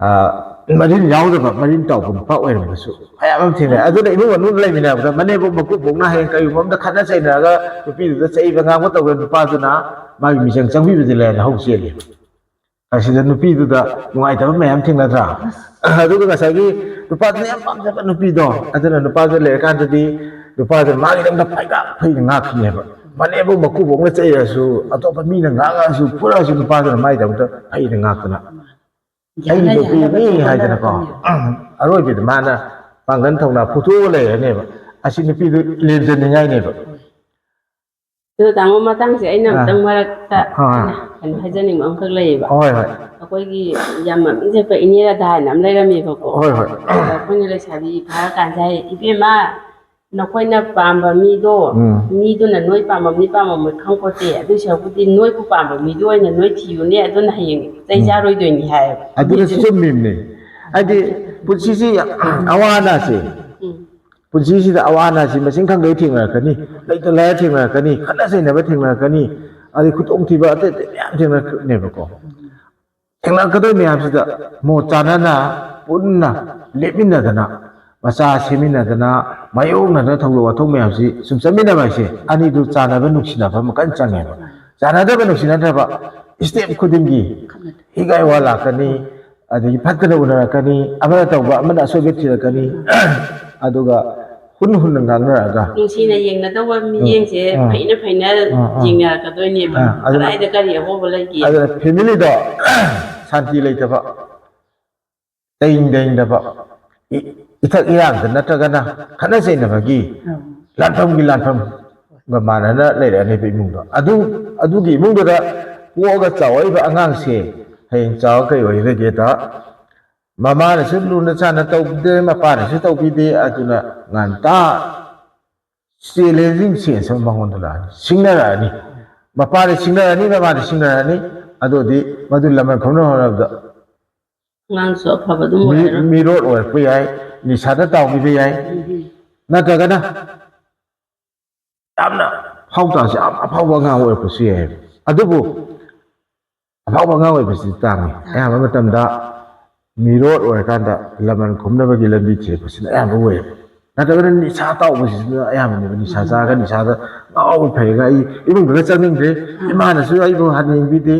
ꯑ, ꯃꯔꯤꯟ ꯌꯥꯎꯗꯕ, ꯃꯔꯤꯟ ꯇꯥꯎꯕ ꯅꯨꯄꯥ ꯑꯣꯏꯔꯝꯕꯁꯨ ꯃꯌꯥꯝ ꯑꯃ ꯊꯦꯡꯅꯩ꯫ ꯑꯗꯨꯅ ꯏꯃꯨꯡ ꯃꯅꯨꯡ ꯂꯩꯃꯤꯟꯅꯕꯗ ꯃꯅꯦꯝꯕꯣꯛ ꯃꯀꯨꯕꯣꯛꯅ ꯍꯌꯦꯡ ꯀꯔꯤꯒꯨꯝꯕ ꯑꯝꯗ ꯈꯠꯅ ꯆꯩꯅꯔꯒ ꯅꯨꯄꯤꯗꯨꯗ ꯆꯩꯕ ꯉꯥꯡꯕ ꯇꯧꯕ ꯅꯨꯄꯥꯗꯨꯅ ꯃꯥꯒꯤ ꯃꯤꯆꯪ ꯆꯪꯕꯤꯕꯗꯤ ꯂꯩꯔꯅ ꯍꯧ ꯆꯦꯜꯂꯤ꯫ ꯑꯁꯤꯗ ꯅꯨꯄꯤꯗꯨꯗ ꯅꯨꯡꯉꯥꯏꯇꯕ ꯃꯌꯥꯝ ꯊꯦꯡꯅꯗ꯭ꯔꯥ? ꯑꯗꯨꯒ ꯉꯁꯥꯏꯒꯤ ꯅꯨꯄꯥꯗꯨꯅ ꯌꯥꯝ ꯄꯥꯝꯖꯕ ꯅꯨꯄꯤꯗꯣ, ꯑꯗꯨꯅ ꯅꯨꯄꯥꯗꯨ ꯂꯩꯔꯀꯥꯟꯗꯗꯤ ꯅꯨꯄꯥꯗꯨꯅ ꯃꯥꯒꯤꯗꯃꯛꯇ ꯐꯩꯒꯥꯛ ꯐꯩꯅ ꯉꯥꯛꯈꯤꯅꯦꯕ꯫ ꯃꯅꯦꯝꯕꯣꯛ ꯃꯀꯨꯕꯣꯛꯅ ꯆꯩꯔꯁꯨ, ꯑꯇꯣꯞꯄ ꯃꯤꯅ ꯉꯥꯡꯉꯁꯨ, ꯐꯨꯔꯛꯑꯁꯨ, ꯅꯨꯄꯥꯗꯨꯅ ꯃꯥꯒꯤꯗꯃꯛꯇ ꯐꯩꯅ ꯉꯥꯛꯇꯅ, "ꯑꯩꯒꯤ ꯅꯨꯄꯤꯅꯤ" ꯍꯥꯏꯗꯅꯀꯣ, ꯑꯔꯣꯏꯕꯗ ꯃꯥꯅ ꯄꯥꯡꯒꯜ ꯊꯧꯅꯥ ꯐꯨꯊꯣꯛꯑꯒ ꯂꯩꯔꯅꯦꯕ꯫ ꯑꯁꯤ ꯅꯨꯄꯤꯗꯨ ꯂꯦꯝꯖꯅꯤꯡꯉꯥꯏꯅꯦꯕ꯫ ꯑꯗꯣ ꯇꯥꯃꯣ, ꯃꯇꯥꯡꯁꯦ ꯑꯩꯅ ꯑꯥ꯫ ꯑꯃꯨꯛꯇꯪ ꯃꯔꯛꯇ ꯑꯥ꯫ ꯀꯩꯅꯣ ꯍꯥꯏꯖꯅꯤꯡꯕ ꯑꯃꯈꯛ ꯂꯩꯌꯦꯕ꯫ ꯍꯣꯏ, ꯍꯣꯏ꯫ ꯑꯩꯈꯣꯏꯒꯤ ꯌꯥꯝ ꯃꯃꯤꯡ ꯆꯠꯄ ꯏꯅꯦ ꯔꯥꯙꯥ ꯍꯥꯏꯅ ꯑꯃ ꯂꯩꯔꯝꯃꯦꯕꯀꯣ꯫ ꯍꯣꯏ, ꯍꯣꯏ꯫ ꯑꯗ ꯑꯩꯈꯣꯏꯅ ꯂꯩꯁꯥꯕꯤ ꯐꯥꯔꯀꯥꯟꯁꯦ ꯍꯥꯏ, "ꯏꯕꯦꯝꯃ, ꯅꯈꯣꯏꯅ ꯄꯥꯝꯕ ꯃꯤꯗꯣ, ꯎꯝ꯫ ꯃꯤꯗꯨꯅ ꯅꯣꯏ ꯄꯥꯝꯃꯝꯅꯤ ꯄꯥꯝꯃꯝꯃꯣꯏ ꯈꯪꯄꯣꯠꯇꯦ꯫ ꯑꯗꯨꯏ ꯁꯔꯨꯛꯄꯨꯗꯤ ꯅꯣꯏꯕꯨ ꯄꯥꯝꯕ ꯃꯤꯗꯣ ꯑꯣꯏꯅ ꯅꯣꯏ ꯊꯤꯌꯨꯅꯦ, ꯑꯗꯨꯅ ꯍꯌꯦꯡ ꯆꯩ ꯎꯝ꯫ ꯆꯥꯔꯣꯏꯗꯣꯏꯅꯤ" ꯍꯥꯏꯌꯦꯕ꯫ ꯑꯗꯨꯅ ꯃꯤꯁꯦ ꯆꯨꯝꯃꯤꯕꯅꯦ꯫ ꯍꯥꯏꯗꯤ ꯄꯨꯟꯁꯤꯁꯤ ꯌꯥꯝ ꯑꯋꯥ ꯑꯅꯥꯁꯦ, ꯎꯝ꯫ ꯄꯨꯟꯁꯤꯁꯤꯗ ꯑꯋꯥ ꯑꯅꯥꯁꯤ ꯃꯁꯤꯡ ꯈꯪꯗꯩ ꯊꯦꯡꯅꯔꯛꯀꯅꯤ, ꯂꯩꯇ ꯂꯥꯏꯔ ꯊꯦꯡꯅꯔꯛꯀꯅꯤ, ꯈꯠꯅ ꯆꯩꯅꯕ ꯊꯦꯡꯅꯔꯛꯀꯅꯤ, ꯑꯗꯩ ꯈꯨꯗꯣꯡꯊꯤꯕ ꯑꯇꯩ ꯑꯇꯩ ꯃꯌꯥꯝ ꯊꯦꯡꯅꯔꯛꯀꯅꯦꯕꯀꯣ꯫ ꯊꯦꯡꯅꯔꯛꯀꯗꯣꯏ ꯃꯌꯥꯝꯁꯤꯗ ꯃꯣꯠ ꯆꯥꯟꯅꯅ, ꯄꯨꯟꯅ ꯂꯦꯞꯃꯤꯟꯅꯗꯅ, ꯃꯆꯥ ꯁꯦꯝꯃꯤꯟꯅꯗꯅ, ꯃꯥꯌꯣꯛꯅꯗꯅ ꯊꯧꯗꯣꯛ ꯋꯥꯊꯣꯛ ꯃꯌꯥꯝꯁꯤ ꯁꯨꯝ ꯆꯠꯃꯤꯟꯅꯕ ꯍꯥꯏꯁꯦ ꯑꯅꯤꯗꯨ ꯆꯥꯟꯅꯕ ꯅꯨꯡꯁꯤꯅꯕ ꯑꯃ ꯀꯟꯅ ꯆꯪꯉꯦꯕ꯫ ꯆꯥꯟꯅꯗꯕ ꯅꯨꯡꯁꯤꯅꯗꯕ step ꯈꯨꯗꯤꯡꯒꯤ ꯍꯤꯒꯥꯏ ꯋꯥ ꯂꯥꯛꯀꯅꯤ, ꯑꯗꯒꯤ ꯐꯠꯇꯅ ꯎꯅꯔꯛꯀꯅꯤ, ꯑꯃꯅ ꯇꯧꯕ ꯑꯃꯅ ꯑꯁꯣꯏꯕ ꯊꯤꯔꯛꯀꯅꯤ꯫ ꯑꯗꯨꯒ ꯍꯨꯟ ꯍꯨꯟꯅ ꯉꯥꯡꯅꯔꯛꯑꯒ ꯅꯨꯡꯁꯤꯅ ꯌꯦꯡꯅꯗꯧꯕ ꯃꯤꯠꯌꯦꯡꯁꯦ ꯑꯥ꯫ ꯐꯩꯅ ꯐꯩꯅ ꯑꯥ, ꯑꯥ꯫ ꯌꯦꯡꯅꯔꯛꯀꯗꯣꯏꯅꯦꯕ꯫ ꯑꯥ, ꯑꯗꯨꯅ ꯀꯗꯥꯏꯗ ꯀꯔꯤ ꯑꯍꯣꯡꯕ ꯂꯩꯒꯦ? ꯑꯗꯨꯅ ꯐꯦꯃꯤꯂꯤꯗꯣ ꯁꯥꯟꯇꯤ ꯂꯩꯇꯕ, ꯇꯩꯅꯤꯡ ꯇꯩꯅꯤꯡꯗꯕ, ꯏ-, ꯏꯊꯛ ꯏꯔꯥꯡꯗ ꯅꯠꯇ꯭ꯔꯒꯅ ꯈꯠꯅ ꯆꯩꯅꯕꯒꯤ ꯎꯝ꯫ ꯂꯥꯟꯐꯝꯒꯤ ꯂꯥꯟꯐꯝꯒ ꯃꯥꯟꯅꯅ ꯂꯩꯔꯛꯑꯅꯦꯕ ꯏꯃꯨꯡꯗꯣ꯫ ꯑꯗꯨ, ꯑꯗꯨꯒꯤ ꯏꯃꯨꯡꯗꯨꯗ ꯄꯣꯛꯑꯒ ꯆꯥꯎꯔꯛꯏꯕ ꯑꯉꯥꯡꯁꯦ ꯍꯌꯦꯡ ꯆꯥꯎꯔ ꯀꯩ ꯑꯣꯏꯔꯒꯦꯗ, ꯃꯃꯥꯅꯁꯨ ꯂꯨꯅ ꯆꯥꯟꯅ ꯇꯧꯕꯤꯗꯦ, ꯃꯄꯥꯅꯁꯨ ꯇꯧꯕꯤꯗꯦ, ꯑꯗꯨꯅ ꯉꯟꯇꯥ challenging sense ꯑꯃ ꯃꯉꯣꯟꯗ ꯂꯥꯛꯑꯅꯤ, ꯁꯤꯡꯅꯔꯛꯑꯅꯤ꯫ ꯃꯄꯥꯗ ꯁꯤꯡꯅꯔꯛꯑꯅꯤ, ꯃꯃꯥꯗ ꯁꯤꯡꯅꯔꯛꯑꯅꯤ꯫ ꯑꯗꯨꯗꯤ ꯃꯗꯨ ꯂꯃꯟ ꯈꯨꯝꯅ ꯍꯣꯠꯅꯕꯗ ꯑꯉꯥꯡꯁꯨ ꯑꯐꯕ ꯑꯗꯨꯝ ꯃꯤ-, ꯑꯣꯏꯔꯔꯣꯏ꯫ ꯃꯤꯔꯣꯠ ꯑꯣꯏꯔꯛꯄ ꯌꯥꯏ, ꯅꯤꯁꯥꯗ ꯇꯥꯎꯈꯤꯕ ꯌꯥꯏ꯫ ꯎꯝ꯫ ꯅꯠꯇ꯭ꯔꯒꯅ ꯌꯥꯝꯅ ꯐꯥꯎ ꯇꯥꯔꯁꯨ ꯌꯥꯝ ꯑꯐꯥꯎꯕ ꯑꯉꯥꯡ ꯑꯣꯏꯔꯛꯄꯁꯨ ꯌꯥꯏ꯫ ꯑꯗꯨꯕꯨ ꯑꯐꯥꯎꯕ ꯑꯉꯥꯡ ꯑꯣꯏꯕꯁꯤꯗꯤ ꯇꯥꯡꯉꯤ꯫ ꯑꯌꯥꯝꯕ ꯃꯇꯝꯗ ꯃꯤꯔꯣꯠ ꯑꯣꯏꯔꯀꯥꯟꯗ ꯂꯃꯟ ꯈꯨꯝꯅꯕꯒꯤ ꯂꯝꯕꯤ ꯊꯤꯔꯛꯄꯁꯤꯅ ꯑꯌꯥꯝꯕ ꯑꯣꯏꯌꯦꯕ꯫ ꯅꯠꯇ꯭ꯔꯒꯅ ꯅꯤꯁꯥ ꯇꯥꯎꯕꯁꯤꯁꯨ ꯑꯌꯥꯝꯕꯅꯦꯕ꯫ ꯅꯤꯁꯥ ꯎꯝ꯫ ꯆꯥꯔꯒ ꯅꯤꯁꯥꯗ ꯉꯥꯎꯕ ꯐꯩꯔꯒ ꯑꯩ ꯏꯃꯨꯡꯗꯒ ꯆꯪꯅꯤꯡꯗ꯭ꯔꯦ, ꯎꯝ꯫ ꯏꯃꯥꯅꯁꯨ ꯑꯩꯕꯨ ꯍꯟꯅ ꯌꯦꯡꯕꯤꯗꯦ,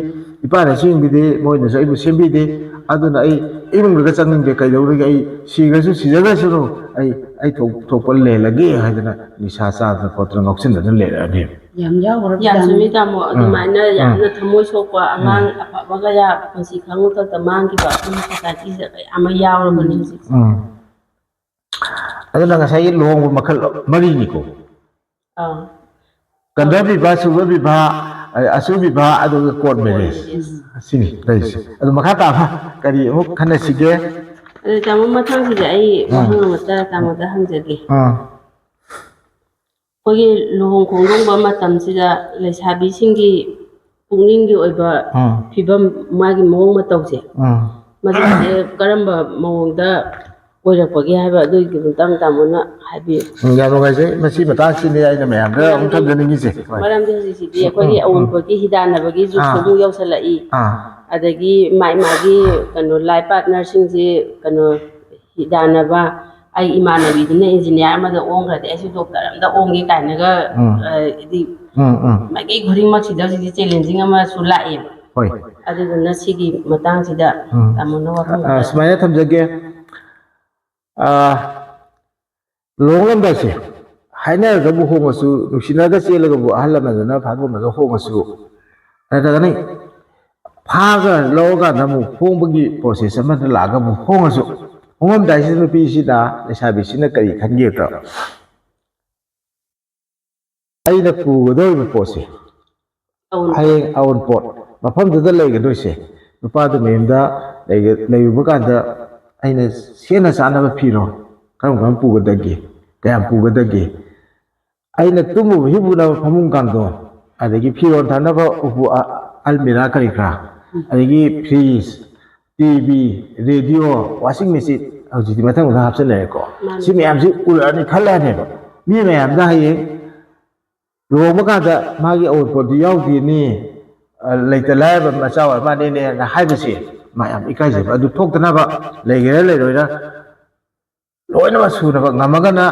ꯏꯄꯥꯅꯁꯨ ꯌꯦꯡꯕꯤꯗꯦ, ꯃꯣꯏꯅꯁꯨ ꯑꯩꯕꯨ ꯁꯦꯝꯕꯤꯗꯦ꯫ ꯑꯗꯨꯅ ꯑꯩ ꯏꯃꯨꯡꯗꯒ ꯆꯪꯅꯤꯡꯗ꯭ꯔꯦ꯫ ꯀꯩꯗꯧꯔꯤꯒꯦ? ꯑꯩ ꯁꯤꯈ꯭ꯔꯁꯨ ꯁꯤꯖꯈ꯭ꯔꯁꯅꯨ, ꯑꯩ, ꯑꯩ ꯊꯣꯛ-, ꯊꯣꯛꯄ ꯂꯦꯜꯂꯒꯦ ꯍꯥꯏꯗꯅ ꯅꯤꯁꯥ ꯆꯥꯗꯅ ꯈꯣꯠꯇꯅ ꯉꯥꯎꯁꯤꯟꯗꯅ ꯂꯩꯔꯛꯑꯅꯦꯕ꯫ ꯌꯥꯝ ꯌꯥꯎꯈ꯭ꯔꯕ ꯌꯥꯝ ꯆꯨꯝꯃꯤ ꯖꯥꯠꯅꯤ꯫ ꯇꯥꯃꯣ꯫ ꯎꯝ꯫ ꯑꯗꯨꯃꯥꯏꯅ ꯌꯥꯝꯅ ꯎꯝ꯫ ꯊꯃꯣꯏ ꯁꯣꯛꯄ ꯑꯉꯥꯡ ꯎꯝ꯫ ꯑꯐꯕ ꯀꯌꯥ ꯄꯨꯟꯁꯤ ꯈꯪꯉꯨꯗꯕꯗ ꯃꯥꯡꯈꯤꯕ ꯑꯩꯈꯣꯏ ꯁꯣꯁꯥꯏꯇꯤꯁꯤꯗ ꯀꯌꯥ ꯑꯃ ꯌꯥꯎꯔꯕꯅꯤ ꯎꯝ꯫ ꯍꯧꯖꯤꯛꯁꯦ꯫ ꯎꯝ꯫ ꯑꯗꯨꯅ ꯉꯁꯥꯏꯒꯤ ꯂꯨꯍꯣꯡꯕ ꯃꯈꯜ ꯃꯔꯤꯅꯤꯀꯣ꯫ ꯑꯥ꯫ ꯀꯟꯗ ꯕꯤꯕꯥ, ꯁꯨꯒ ꯕꯤꯕꯥ, ꯑꯁꯨ ꯕꯤꯕꯥ, ꯑꯗꯨꯒ ꯀꯣꯔꯠ ꯃꯦꯔꯦꯖ꯫ ꯁꯤꯅꯤ ꯂꯩꯔꯤꯁꯦ꯫ ꯑꯗꯨ ꯃꯈꯥ ꯇꯥꯕ ꯀꯔꯤ ꯑꯃꯨꯛ ꯈꯟꯅꯁꯤꯒꯦ? ꯑꯗꯨ ꯇꯥꯃꯣ, ꯃꯊꯪꯁꯤꯗ ꯑꯩ ꯎꯝ꯫ ꯋꯥꯍꯪ ꯑꯃꯇ ꯇꯥꯃꯣꯗ ꯍꯪꯖꯒꯦ꯫ ꯑꯥ꯫ ꯑꯩꯈꯣꯏꯒꯤ ꯂꯨꯍꯣꯡ ꯈꯣꯡꯗꯣꯡꯕ ꯃꯇꯝꯁꯤꯗ ꯂꯩꯁꯥꯕꯤꯁꯤꯡꯒꯤ ꯄꯨꯛꯅꯤꯡꯒꯤ ꯑꯣꯏꯕ ꯎꯝ꯫ ꯐꯤꯕꯝ, ꯃꯥꯒꯤ ꯃꯑꯣꯡ ꯃꯇꯧꯁꯦ, ꯎꯝ꯫ ꯃꯁꯤꯁꯦ ꯀꯔꯝꯕ ꯃꯑꯣꯡꯗ ꯑꯣꯏꯔꯛꯄꯒꯦ ꯍꯥꯏꯕ, ꯑꯗꯨꯒꯤ ꯃꯇꯥꯡ ꯇꯥꯃꯣꯅ ꯍꯥꯏꯕꯤꯌꯨ꯫ ꯎꯝ, ꯌꯥꯝ ꯅꯨꯡꯉꯥꯏꯖꯩ꯫ ꯃꯁꯤ ꯃꯇꯥꯡꯁꯤꯅꯤ ꯑꯩꯅ ꯃꯌꯥꯝꯗ ꯑꯃꯨꯛ ꯊꯝꯖꯅꯤꯡꯉꯤꯁꯦ꯫ ꯍꯣꯏ꯫ ꯃꯔꯝꯗꯤ ꯍꯧꯖꯤꯛꯁꯤꯗꯤ ꯑꯩꯈꯣꯏꯒꯤ ꯎꯝ, ꯎꯝ꯫ ꯑꯑꯣꯟꯄꯣꯠꯀꯤ ꯍꯤꯗꯥꯟꯅꯕꯒꯤ ꯖꯨꯒꯁꯨ ꯑꯥ꯫ ꯑꯃꯨꯛ ꯌꯧꯁꯜꯂꯛꯏ꯫ ꯑꯥ꯫ ꯑꯗꯒꯤ ꯃꯥꯏ ꯃꯥꯒꯤ ꯀꯩꯅꯣ, ꯂꯥꯏꯐ ꯄꯥꯔꯠꯅꯔꯁꯤꯡꯁꯤ ꯀꯩꯅꯣ, ꯍꯤꯗꯥꯟꯅꯕ, ꯑꯩ ꯏꯃꯥꯟꯅꯕꯤꯗꯨꯅ ꯏꯟꯖꯤꯅꯤꯌꯥꯔ ꯑꯃꯗ ꯑꯣꯟꯈ꯭ꯔꯗꯤ ꯑꯩꯁꯨ ꯗꯣꯛꯇꯔ ꯑꯃꯗ ꯑꯣꯟꯒꯦ ꯀꯥꯏꯅꯒ, ꯎꯝ꯫ ꯑ, ꯍꯥꯏꯗꯤ ꯎꯝ, ꯎꯝ꯫ ꯃꯥꯏꯀꯩ ꯈꯨꯗꯤꯡꯃꯛꯁꯤꯗ ꯍꯧꯖꯤꯛꯇꯤ ꯆꯦꯂꯦꯟꯖꯤꯡ ꯑꯃꯁꯨ ꯂꯥꯛꯑꯦꯕ꯫ ꯍꯣꯏ꯫ ꯑꯗꯨꯗꯨꯅ ꯁꯤꯒꯤ ꯃꯇꯥꯡꯁꯤꯗ ꯎꯝ꯫ ꯇꯥꯃꯣꯅ ꯋꯥꯐꯝ ꯑ, ꯁꯨꯃꯥꯏꯅ ꯊꯝꯖꯒꯦ꯫ ꯑ, ꯂꯨꯍꯣꯡꯂꯝꯗꯥꯏꯁꯦ ꯍꯥꯏꯅꯔꯒꯕꯨ ꯍꯣꯡꯉꯁꯨ, ꯅꯨꯡꯁꯤꯅꯔꯒ ꯆꯦꯜꯂꯒꯕꯨ ꯑꯍꯜ ꯂꯃꯟꯗꯨꯅ ꯐꯥꯗꯣꯛꯅꯔꯒ ꯍꯣꯡꯉꯁꯨ, ꯅꯠꯇ꯭ꯔꯒꯅ ꯐꯥꯒ ꯂꯧꯔꯀꯥꯟꯗ ꯑꯃꯨꯛ ꯍꯣꯡꯕꯒꯤ ꯄ꯭ꯔꯣꯁꯦꯁ ꯑꯃꯗ ꯂꯥꯛꯑꯒ ꯑꯃꯨꯛ ꯍꯣꯡꯉꯁꯨ, ꯍꯣꯡꯉꯝꯗꯥꯏꯁꯤꯗ ꯅꯨꯄꯤꯁꯤꯅ, ꯂꯩꯁꯥꯕꯤꯁꯤꯅ ꯀꯔꯤ ꯈꯟꯒꯦꯗ, ꯑꯩꯅ ꯄꯨꯒꯗꯧꯔꯤꯕ ꯄꯣꯠꯁꯦ, ꯑꯎꯟ ꯍꯌꯦꯡ ꯑꯎꯟꯄꯣꯠ ꯃꯐꯝꯗꯨꯗ ꯂꯩꯒꯗꯣꯏꯁꯦ, ꯅꯨꯄꯥꯗꯨ ꯃꯌꯨꯝꯗ ꯂꯩꯒ- ꯂꯩꯔꯨꯕ ꯀꯥꯟꯗ ꯑꯩꯅ ꯁꯦꯠꯅ ꯆꯥꯅꯕ ꯐꯤꯔꯣꯜ ꯀꯔꯝ ꯀꯔꯝ ꯄꯨꯒꯗꯒꯦ, ꯀꯌꯥꯝ ꯄꯨꯒꯗꯒꯦ, ꯑꯩꯅ ꯇꯨꯝꯃꯨꯕ ꯍꯤꯞꯄꯨꯅꯕ ꯐꯃꯨꯡ ꯀꯥꯡꯊꯣꯟ, ꯑꯗꯒꯤ ꯐꯤꯔꯣꯜ ꯊꯝꯅꯕ ꯎꯄꯨ, ꯑ- ꯑꯜꯃꯤꯔꯥ ꯀꯔꯤ ꯀꯔꯥ, ꯑꯗꯒꯤ ꯐ꯭ꯔꯤꯖ, ꯇꯤ ꯚꯤ, ꯔꯦꯗꯤꯑꯣ, ꯋꯥꯁꯤꯡ ꯃꯦꯆꯤꯟ, ꯍꯧꯖꯤꯛꯇꯤ ꯃꯊꯪ ꯃꯊꯪ ꯍꯥꯞꯆꯤꯜꯂꯛꯑꯦꯀꯣ꯫ ꯃꯥꯅꯤ꯫ ꯁꯤ ꯃꯌꯥꯝꯁꯤ ꯎꯔꯛꯑꯅꯤ ꯈꯜꯂꯛꯑꯅꯦꯕ꯫ ꯃꯤ ꯃꯌꯥꯝꯗ ꯍꯌꯦꯡ ꯂꯨꯍꯣꯡꯕ ꯀꯥꯟꯗ ꯃꯥꯒꯤ ꯑꯋꯨꯟꯄꯣꯠꯇꯤ ꯌꯥꯎꯗꯦꯅꯤ, ꯑ, ꯂꯩꯇ ꯂꯥꯏꯔꯕ ꯃꯆꯥ ꯑꯣꯏꯔ ꯃꯥꯅꯦꯅꯦꯅ ꯍꯥꯏꯕꯁꯦ ꯃꯥ ꯌꯥꯝ ꯏꯀꯥꯏꯖꯕ꯫ ꯑꯗꯨ ꯊꯣꯛꯇꯅꯕ, ꯂꯩꯒꯦꯔꯥ ꯂꯩꯔꯣꯏꯔꯥ, ꯂꯣꯏꯅꯃꯛ ꯁꯨꯅꯕ ꯉꯝꯃꯒꯅ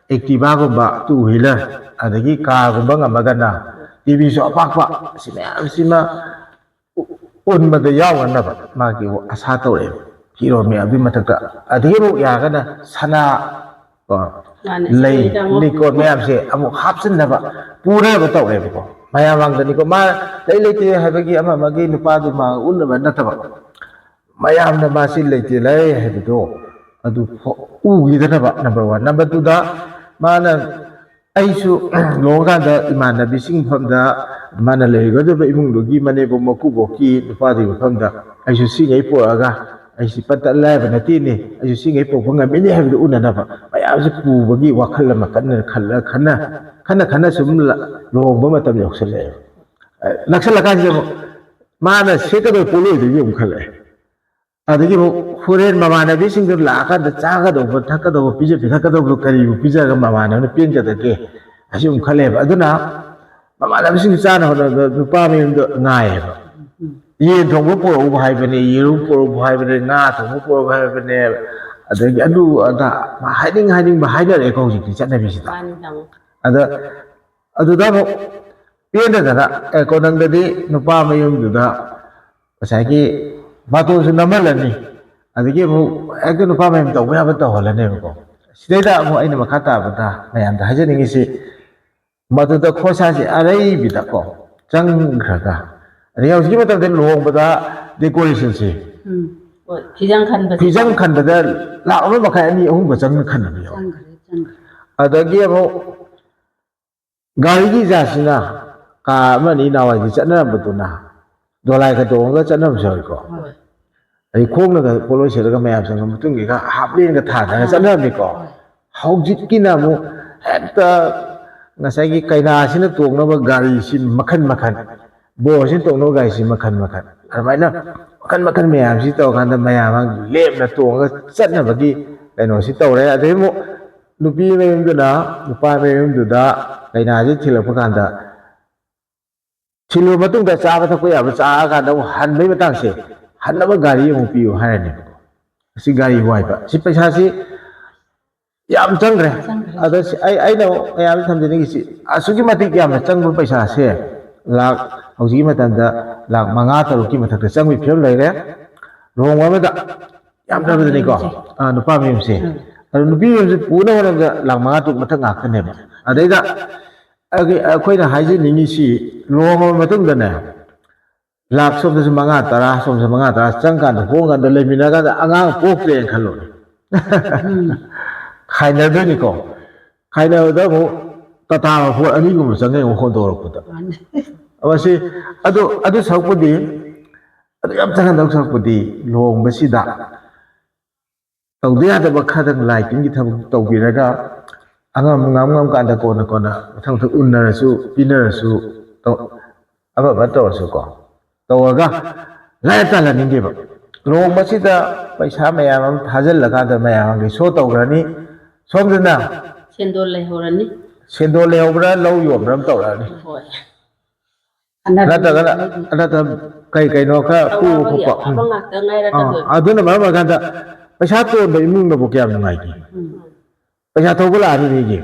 Activa ꯒꯨꯝꯕ, two wheeler, ꯑꯗꯒꯤ car ꯒꯨꯝꯕ ꯉꯝꯃꯒꯅ ꯇꯤ ꯚꯤꯁꯨ ꯑꯄꯥꯛꯄ, ꯁꯤ ꯃꯌꯥꯝꯁꯤꯃ ꯎ- ꯎꯟꯕꯗ ꯌꯥꯎꯅꯅꯕ ꯃꯥꯒꯤ ꯑꯁꯥ ꯇꯧꯔꯛꯑꯦꯕ꯫ ꯐꯤꯔꯣꯜ ꯃꯌꯥꯝꯗꯨꯒꯤ ꯃꯊꯛꯇ, ꯑꯗꯒꯤ ꯑꯃꯨꯛ ꯌꯥꯔꯒꯅ ꯁꯅꯥ, ꯀꯣ, ꯃꯥꯅꯦ, ꯂꯩ, ꯁꯤꯗꯩꯗ ꯑꯃꯨꯛ ꯂꯤꯀꯣꯟ ꯃꯌꯥꯝꯁꯦ ꯑꯃꯨꯛ ꯍꯥꯞꯆꯤꯟꯅꯕ ꯄꯨꯅꯕ ꯇꯧꯔꯛꯑꯦꯕꯀꯣ꯫ ꯃꯌꯥꯝ ꯃꯥꯡꯗꯅꯤꯀꯣ, ꯃꯥ ꯂꯩ ꯂꯩꯇꯦ ꯍꯥꯏꯕꯒꯤ ꯑꯃ ꯑꯃꯒꯤ ꯅꯨꯄꯥꯗꯨ ꯃꯥ ꯎꯠꯅꯕ ꯅꯠꯇꯕ, ꯃꯌꯥꯝꯅ ꯃꯥꯁꯤ ꯂꯩꯇꯦ ꯂꯩ ꯍꯥꯏꯕꯗꯣ ꯑꯗꯨ ꯐ- ꯎꯈꯤꯗꯅꯕ, number one꯫ Number two ꯗ, ꯃꯥꯅ, ꯑꯩꯁꯨ ꯂꯨꯍꯣꯡꯀꯥꯟꯗ ꯏꯃꯥꯟꯅꯕꯤꯁꯤꯡ ꯃꯐꯝꯗ, ꯃꯥꯅ ꯂꯩꯒꯗꯕ ꯏꯃꯨꯡꯗꯨꯒꯤ ꯃꯅꯦꯝꯕꯣꯛ ꯃꯀꯨꯕꯣꯛꯀꯤ ꯅꯨꯄꯥꯗꯨꯒꯤ ꯃꯐꯝꯗ ꯑꯩꯁꯨ ꯁꯤꯉꯩ ꯄꯨꯔꯛꯑꯒ, ꯑꯩꯁꯤ ꯄꯠꯇ ꯂꯥꯏꯔꯕ ꯅꯠꯇꯦꯅꯦ, ꯑꯩꯁꯨ ꯁꯤꯉꯩ ꯄꯨꯔꯛꯄ ꯉꯝꯃꯤꯅꯦ ꯍꯥꯏꯕꯗꯨ ꯎꯅꯅꯕ ꯃꯌꯥꯝꯁꯤ ꯄꯨꯕꯒꯤ ꯋꯥꯈꯜ ꯑꯃ ꯀꯟꯅ ꯈꯜꯂ, ꯈꯟꯅ, ꯈꯟꯅ ꯈꯟꯅ ꯁꯨꯝ ꯂ- ꯂꯨꯍꯣꯡꯕ ꯃꯇꯝ ꯌꯧꯁꯜꯂꯛꯑꯦꯕ꯫ ꯑ, ꯅꯛꯁꯜꯂꯀꯥꯟꯁꯤꯗ ꯑꯃꯨꯛ ꯃꯥꯅ ꯁꯦꯠꯀꯗꯕ ꯄꯣꯠꯂꯣꯏꯗꯨꯒꯤ ꯑꯃꯨꯛ ꯈꯜꯂꯛꯑꯦ꯫ ꯑꯗꯒꯤ ꯑꯃꯨꯛ ꯍꯣꯔꯦꯟ ꯃꯃꯥꯟꯅꯕꯤꯁꯤꯡꯗꯨ ꯂꯥꯛꯑꯀꯥꯟꯗ ꯆꯥꯒꯗꯧꯕ, ꯊꯛꯀꯗꯧꯕ, ꯄꯤꯖ ꯄꯤꯊꯛꯀꯗꯧꯕꯗꯣ ꯀꯔꯤꯕꯨ ꯄꯤꯖꯔꯒ ꯃꯃꯥꯟꯅꯕꯅ ꯄꯦꯟꯒꯗꯒꯦ? ꯑꯁꯤ ꯑꯃꯨꯛ ꯈꯜꯂꯦꯕ꯫ ꯑꯗꯨꯅ ꯃꯃꯥꯟꯅꯕꯤꯁꯤꯡ ꯆꯥꯅ ꯍꯣꯠꯅꯕꯗ ꯅꯨꯄꯥ ꯃꯌꯨꯝꯗ ꯉꯥꯏꯌꯦꯕ꯫ ꯌꯦꯟ ꯊꯣꯡꯕ ꯄꯨꯔꯛꯎ ꯍꯥꯏꯕꯅꯦ, ꯌꯦꯔꯨꯝ ꯄꯨꯔꯛꯎ ꯍꯥꯏꯕꯅꯦ, ꯉꯥ ꯊꯣꯡꯕ ꯄꯨꯔꯛꯎ ꯍꯥꯏꯕꯅꯦ꯫ ꯑꯗꯒꯤ ꯑꯗꯨ ꯑꯗꯥ ꯍꯥꯏꯅꯤꯡ ꯍꯥꯏꯅꯤꯡꯕ ꯍꯥꯏꯅꯔꯛꯑꯦꯀꯣ ꯍꯧꯖꯤꯛꯇꯤ ꯆꯠꯅꯕꯤꯁꯤꯗ꯫ ꯃꯥꯅꯤ ꯇꯥꯃꯣ꯫ ꯑꯗ ꯑꯗꯨꯗ ꯑꯃꯨꯛ ꯄꯦꯟꯗꯗꯅ, ꯑꯦ, ꯀꯣꯅꯪꯗꯗꯤ ꯅꯨꯄꯥ ꯃꯌꯨꯝꯗꯨꯗ ꯉꯁꯥꯏꯒꯤ ꯕꯥꯇꯣꯟꯁꯨ ꯅꯝꯍꯜꯂꯅꯤ, ꯑꯗꯒꯤ ꯑꯃꯨꯛ ꯍꯦꯛꯇ ꯅꯨꯄꯥ ꯃꯌꯨꯝ ꯇꯧꯕ ꯌꯥꯕ ꯇꯧꯍꯜꯂꯅꯦꯕꯀꯣ꯫ ꯁꯤꯗꯩꯗ ꯑꯃꯨꯛ ꯑꯩꯅ ꯃꯈꯥ ꯇꯥꯕꯗ ꯃꯌꯥꯝꯗ ꯍꯥꯏꯖꯅꯤꯡꯉꯤꯁꯤ, ꯃꯗꯨꯗ ꯈꯣꯔꯁꯥꯁꯦ ꯑꯔꯩꯕꯤꯗꯀꯣ ꯆꯪꯈ꯭ꯔꯒ, ꯑꯗꯩ ꯍꯧꯖꯤꯛꯀꯤ ꯃꯇꯝꯗ ꯂꯨꯍꯣꯡꯕꯗ ꯗꯦꯀꯣꯔꯦꯁꯟꯁꯦ, ꯎꯝ꯫ ꯍꯣꯏ, ꯐꯤꯖꯪ ꯈꯟꯕꯁꯦ꯫ ꯐꯤꯖꯪ ꯈꯟꯕꯗ ꯂꯥꯛ ꯑꯃ ꯃꯈꯥꯏ, ꯑꯅꯤ, ꯑꯍꯨꯝꯒ ꯆꯪꯅ ꯈꯟꯕ ꯌꯥꯎꯋꯦ꯫ ꯆꯪꯈ꯭ꯔꯦ, ꯆꯪꯈ꯭ꯔꯦ꯫ ꯑꯗꯒꯤ ꯑꯃꯨꯛ ꯒꯥꯔꯤꯒꯤ ꯖꯥꯠꯁꯤꯅ ꯀꯥ ꯑꯃ ꯑꯅꯤ ꯅꯍꯥꯟꯋꯥꯏꯗꯤ ꯆꯠꯅꯔꯝꯕꯗꯨꯅ ꯗꯣꯂꯥꯏꯒ ꯇꯣꯡꯉꯒ ꯆꯠꯅꯕꯁꯨ ꯌꯥꯎꯏꯀꯣ꯫ ꯍꯣꯏ꯫ ꯑꯗꯩ ꯈꯣꯡꯅꯒ ꯄꯣꯠꯂꯣꯏ ꯁꯦꯠꯂꯒ ꯃꯌꯥꯝ ꯆꯪꯕ ꯃꯇꯨꯡꯒꯤꯒ ꯍꯥꯞ ꯂꯦꯟꯒ ꯊꯥꯗꯅ ꯑꯥ꯫ ꯆꯠꯅꯔꯝꯃꯤꯀꯣ꯫ ꯍꯣꯏ꯫ ꯍꯧꯖꯤꯛꯀꯤꯅ ꯑꯃꯨꯛ ꯍꯦꯛꯇ ꯉꯁꯥꯏꯒꯤ ꯀꯩꯅꯥꯁꯤꯅ ꯇꯣꯡꯅꯕ ꯒꯥꯔꯤꯁꯤ ꯃꯈꯜ ꯃꯈꯜ, ꯕꯣꯔꯁꯤꯅ ꯇꯣꯡꯅꯕ ꯒꯥꯔꯤꯁꯤ ꯃꯈꯜ ꯃꯈꯜ, ꯑꯗꯨꯃꯥꯏꯅ ꯃꯈꯜ ꯃꯈꯜ ꯃꯌꯥꯝꯁꯤ ꯇꯧꯔꯀꯥꯟꯗ ꯃꯌꯥꯝ ꯂꯦꯝꯅ ꯇꯣꯡꯉꯒ ꯆꯠꯅꯕꯒꯤ ꯀꯩꯅꯣꯁꯤ ꯇꯧꯔꯦ꯫ ꯑꯗꯩ ꯑꯃꯨꯛ ꯅꯨꯄꯤ ꯃꯌꯨꯝꯗꯨꯅ ꯅꯨꯄꯥ ꯃꯌꯨꯝꯗꯨꯗ ꯀꯩꯅꯥꯁꯤ ꯊꯤꯜꯂꯛꯄ ꯀꯥꯟꯗ ꯊꯤꯜꯂꯕ ꯃꯇꯨꯡꯗ ꯆꯥꯕ ꯊꯛꯄ ꯌꯥꯕ ꯆꯥꯔꯀꯥꯟꯗ ꯑꯃꯨꯛ ꯍꯟꯕꯒꯤ ꯃꯇꯥꯡꯁꯦ, ꯍꯟꯅꯕ ꯒꯥꯔꯤ ꯑꯃꯨꯛ ꯄꯤꯌꯨ ꯍꯥꯏꯔꯅꯦꯕꯀꯣ꯫ ꯑꯁꯤ ꯒꯥꯔꯤ ꯋꯥꯏꯕ, ꯁꯤ ꯄꯩꯁꯥꯁꯤ ꯌꯥꯝ ꯆꯪꯈ꯭ꯔꯦ꯫ ꯆꯪꯈ꯭ꯔꯦ꯫ ꯑꯗ ꯁꯤ-, ꯑꯩ, ꯑꯩꯅ ꯃꯌꯥꯝꯗ ꯊꯝꯖꯅꯤꯡꯉꯤꯁꯤ, ꯑꯁꯨꯛꯀꯤ ꯃꯇꯤꯛ ꯌꯥꯝꯅ ꯆꯪꯕ ꯄꯩꯁꯥꯁꯦ, ꯂꯥꯛ, ꯍꯧꯖꯤꯛꯀꯤ ꯃꯇꯝꯗ ꯂꯥꯛ ꯃꯉꯥ ꯇꯔꯨꯛꯀꯤ ꯃꯊꯛꯇ ꯆꯪꯕꯒꯤ ꯐꯤꯕꯝ ꯂꯩꯔꯦ ꯂꯨꯍꯣꯡꯕ ꯑꯃꯗ꯫ ꯌꯥꯝꯗ꯭ꯔꯕꯗꯅꯤꯀꯣ꯫ ꯑꯥ, ꯅꯨꯄꯥ ꯃꯌꯨꯝꯁꯦ꯫ ꯎꯝ꯫ ꯑꯗꯨ ꯅꯨꯄꯤ ꯃꯌꯨꯝꯁꯦ ꯄꯨꯅꯕ ꯍꯣꯠꯅꯕꯗ ꯂꯥꯛ ꯃꯉꯥ ꯇꯔꯨꯛ ꯃꯊꯛ ꯉꯥꯛꯇꯅꯦꯕ꯫ ꯑꯗꯩꯗ ꯑꯩꯈꯣꯏ-, ꯑꯩꯈꯣꯏꯅ ꯍꯥꯏꯖꯅꯤꯡꯉꯤꯁꯤ, ꯂꯨꯍꯣꯡꯉꯕ ꯃꯇꯨꯡꯗꯅꯦ, ꯂꯥꯛ ꯁꯣꯝꯗꯁꯨ ꯃꯉꯥ ꯇꯔꯥ, ꯁꯣꯝꯗꯁꯨ ꯃꯉꯥ ꯇꯔꯥ ꯆꯪꯀꯥꯟꯗ, ꯍꯣꯡꯀꯥꯟꯗ, ꯂꯩꯃꯤꯟꯅꯔꯀꯥꯟꯗ ꯑꯉꯥꯡ ꯄꯣꯛꯇ꯭ꯔꯦꯅ ꯈꯜꯂꯣꯅꯦ꯫ ꯎꯝ꯫ ꯈꯥꯏꯅꯗꯣꯏꯅꯤꯀꯣ꯫ ꯈꯥꯏꯅꯕꯗ ꯑꯃꯨꯛ ꯇꯥꯇꯥ ꯃꯄꯣꯠ ꯑꯅꯤꯒꯨꯝꯕ ꯆꯪꯉꯦ ꯑꯃꯨꯛ ꯍꯣꯟꯗꯣꯔꯛꯄꯗ꯫ ꯃꯥꯅꯦ꯫ ꯃꯁꯤ, ꯑꯗꯨ, ꯑꯗꯨ ꯁꯔꯨꯛꯄꯨꯗꯤ, ꯑꯗꯨ ꯌꯥꯝ ꯆꯪꯍꯟꯗꯧ ꯁꯔꯨꯛꯄꯨꯗꯤ, ꯂꯨꯍꯣꯡꯕꯁꯤꯗ ꯇꯧꯗ ꯌꯥꯗꯕ ꯈꯔꯗꯪ ꯂꯥꯏ ꯇꯤꯟꯒꯤ ꯊꯕꯛ ꯇꯧꯕꯤꯔꯒ, ꯑꯉꯝ ꯉꯝ ꯉꯝ ꯀꯥꯟꯗ ꯀꯣꯟꯅ ꯀꯣꯟꯅ ꯃꯊꯪ ꯃꯊꯪ ꯎꯟꯅꯔꯁꯨ, ꯄꯤꯅꯔꯁꯨ, ꯇꯧ-, ꯑꯃ ꯑꯃ ꯇꯧꯔꯁꯨꯀꯣ, ꯇꯧꯔꯒ ꯂꯥꯏꯔ ꯇꯥꯜꯍꯟꯅꯤꯡꯗꯦꯕ꯫ ꯂꯨꯍꯣꯡꯕꯁꯤꯗ ꯄꯩꯁꯥ ꯃꯌꯥꯝ ꯑꯃ ꯊꯥꯖꯤꯜꯂꯀꯥꯟꯗ ꯃꯌꯥꯝ ꯑꯃꯒꯤ ꯁꯣ ꯇꯧꯈ꯭ꯔꯅꯤ꯫ ꯁꯣꯝꯗꯅ ꯁꯦꯟꯗꯣꯜ ꯂꯩꯍꯧꯔꯅꯤ꯫ ꯁꯦꯟꯗꯣꯜ ꯂꯩꯍꯧꯕ꯭ꯔꯥ, ꯂꯧ ꯌꯣꯟꯕ꯭ꯔꯥ ꯑꯃ ꯇꯧꯔꯛꯑꯅꯤ꯫ ꯍꯣꯏ꯫ ꯅꯠꯇ꯭ꯔꯒꯅ, ꯅꯠꯇ꯭ꯔꯒ ꯀꯩ ꯀꯩꯅꯣ ꯈꯔ ꯄꯨꯕ ꯑꯋꯥꯕꯒꯤ ꯈꯣꯠꯄ꯫ ꯑꯐꯕ ꯉꯥꯛꯇ ꯑꯥ, ꯉꯥꯏꯔꯛꯀꯗꯣꯏꯅꯤ꯫ ꯑꯗꯨꯅ ꯃꯔꯝ ꯑꯣꯏꯔꯀꯥꯟꯗ ꯄꯩꯁꯥ ꯇꯣꯟꯕ ꯏꯃꯨꯡꯅꯕꯨ ꯀꯌꯥꯝ ꯅꯨꯡꯉꯥꯏꯒꯦ? ꯎꯝ꯫ ꯄꯩꯁꯥ ꯊꯧꯕ ꯂꯥꯛꯑꯅꯤ ꯃꯤꯒꯤ,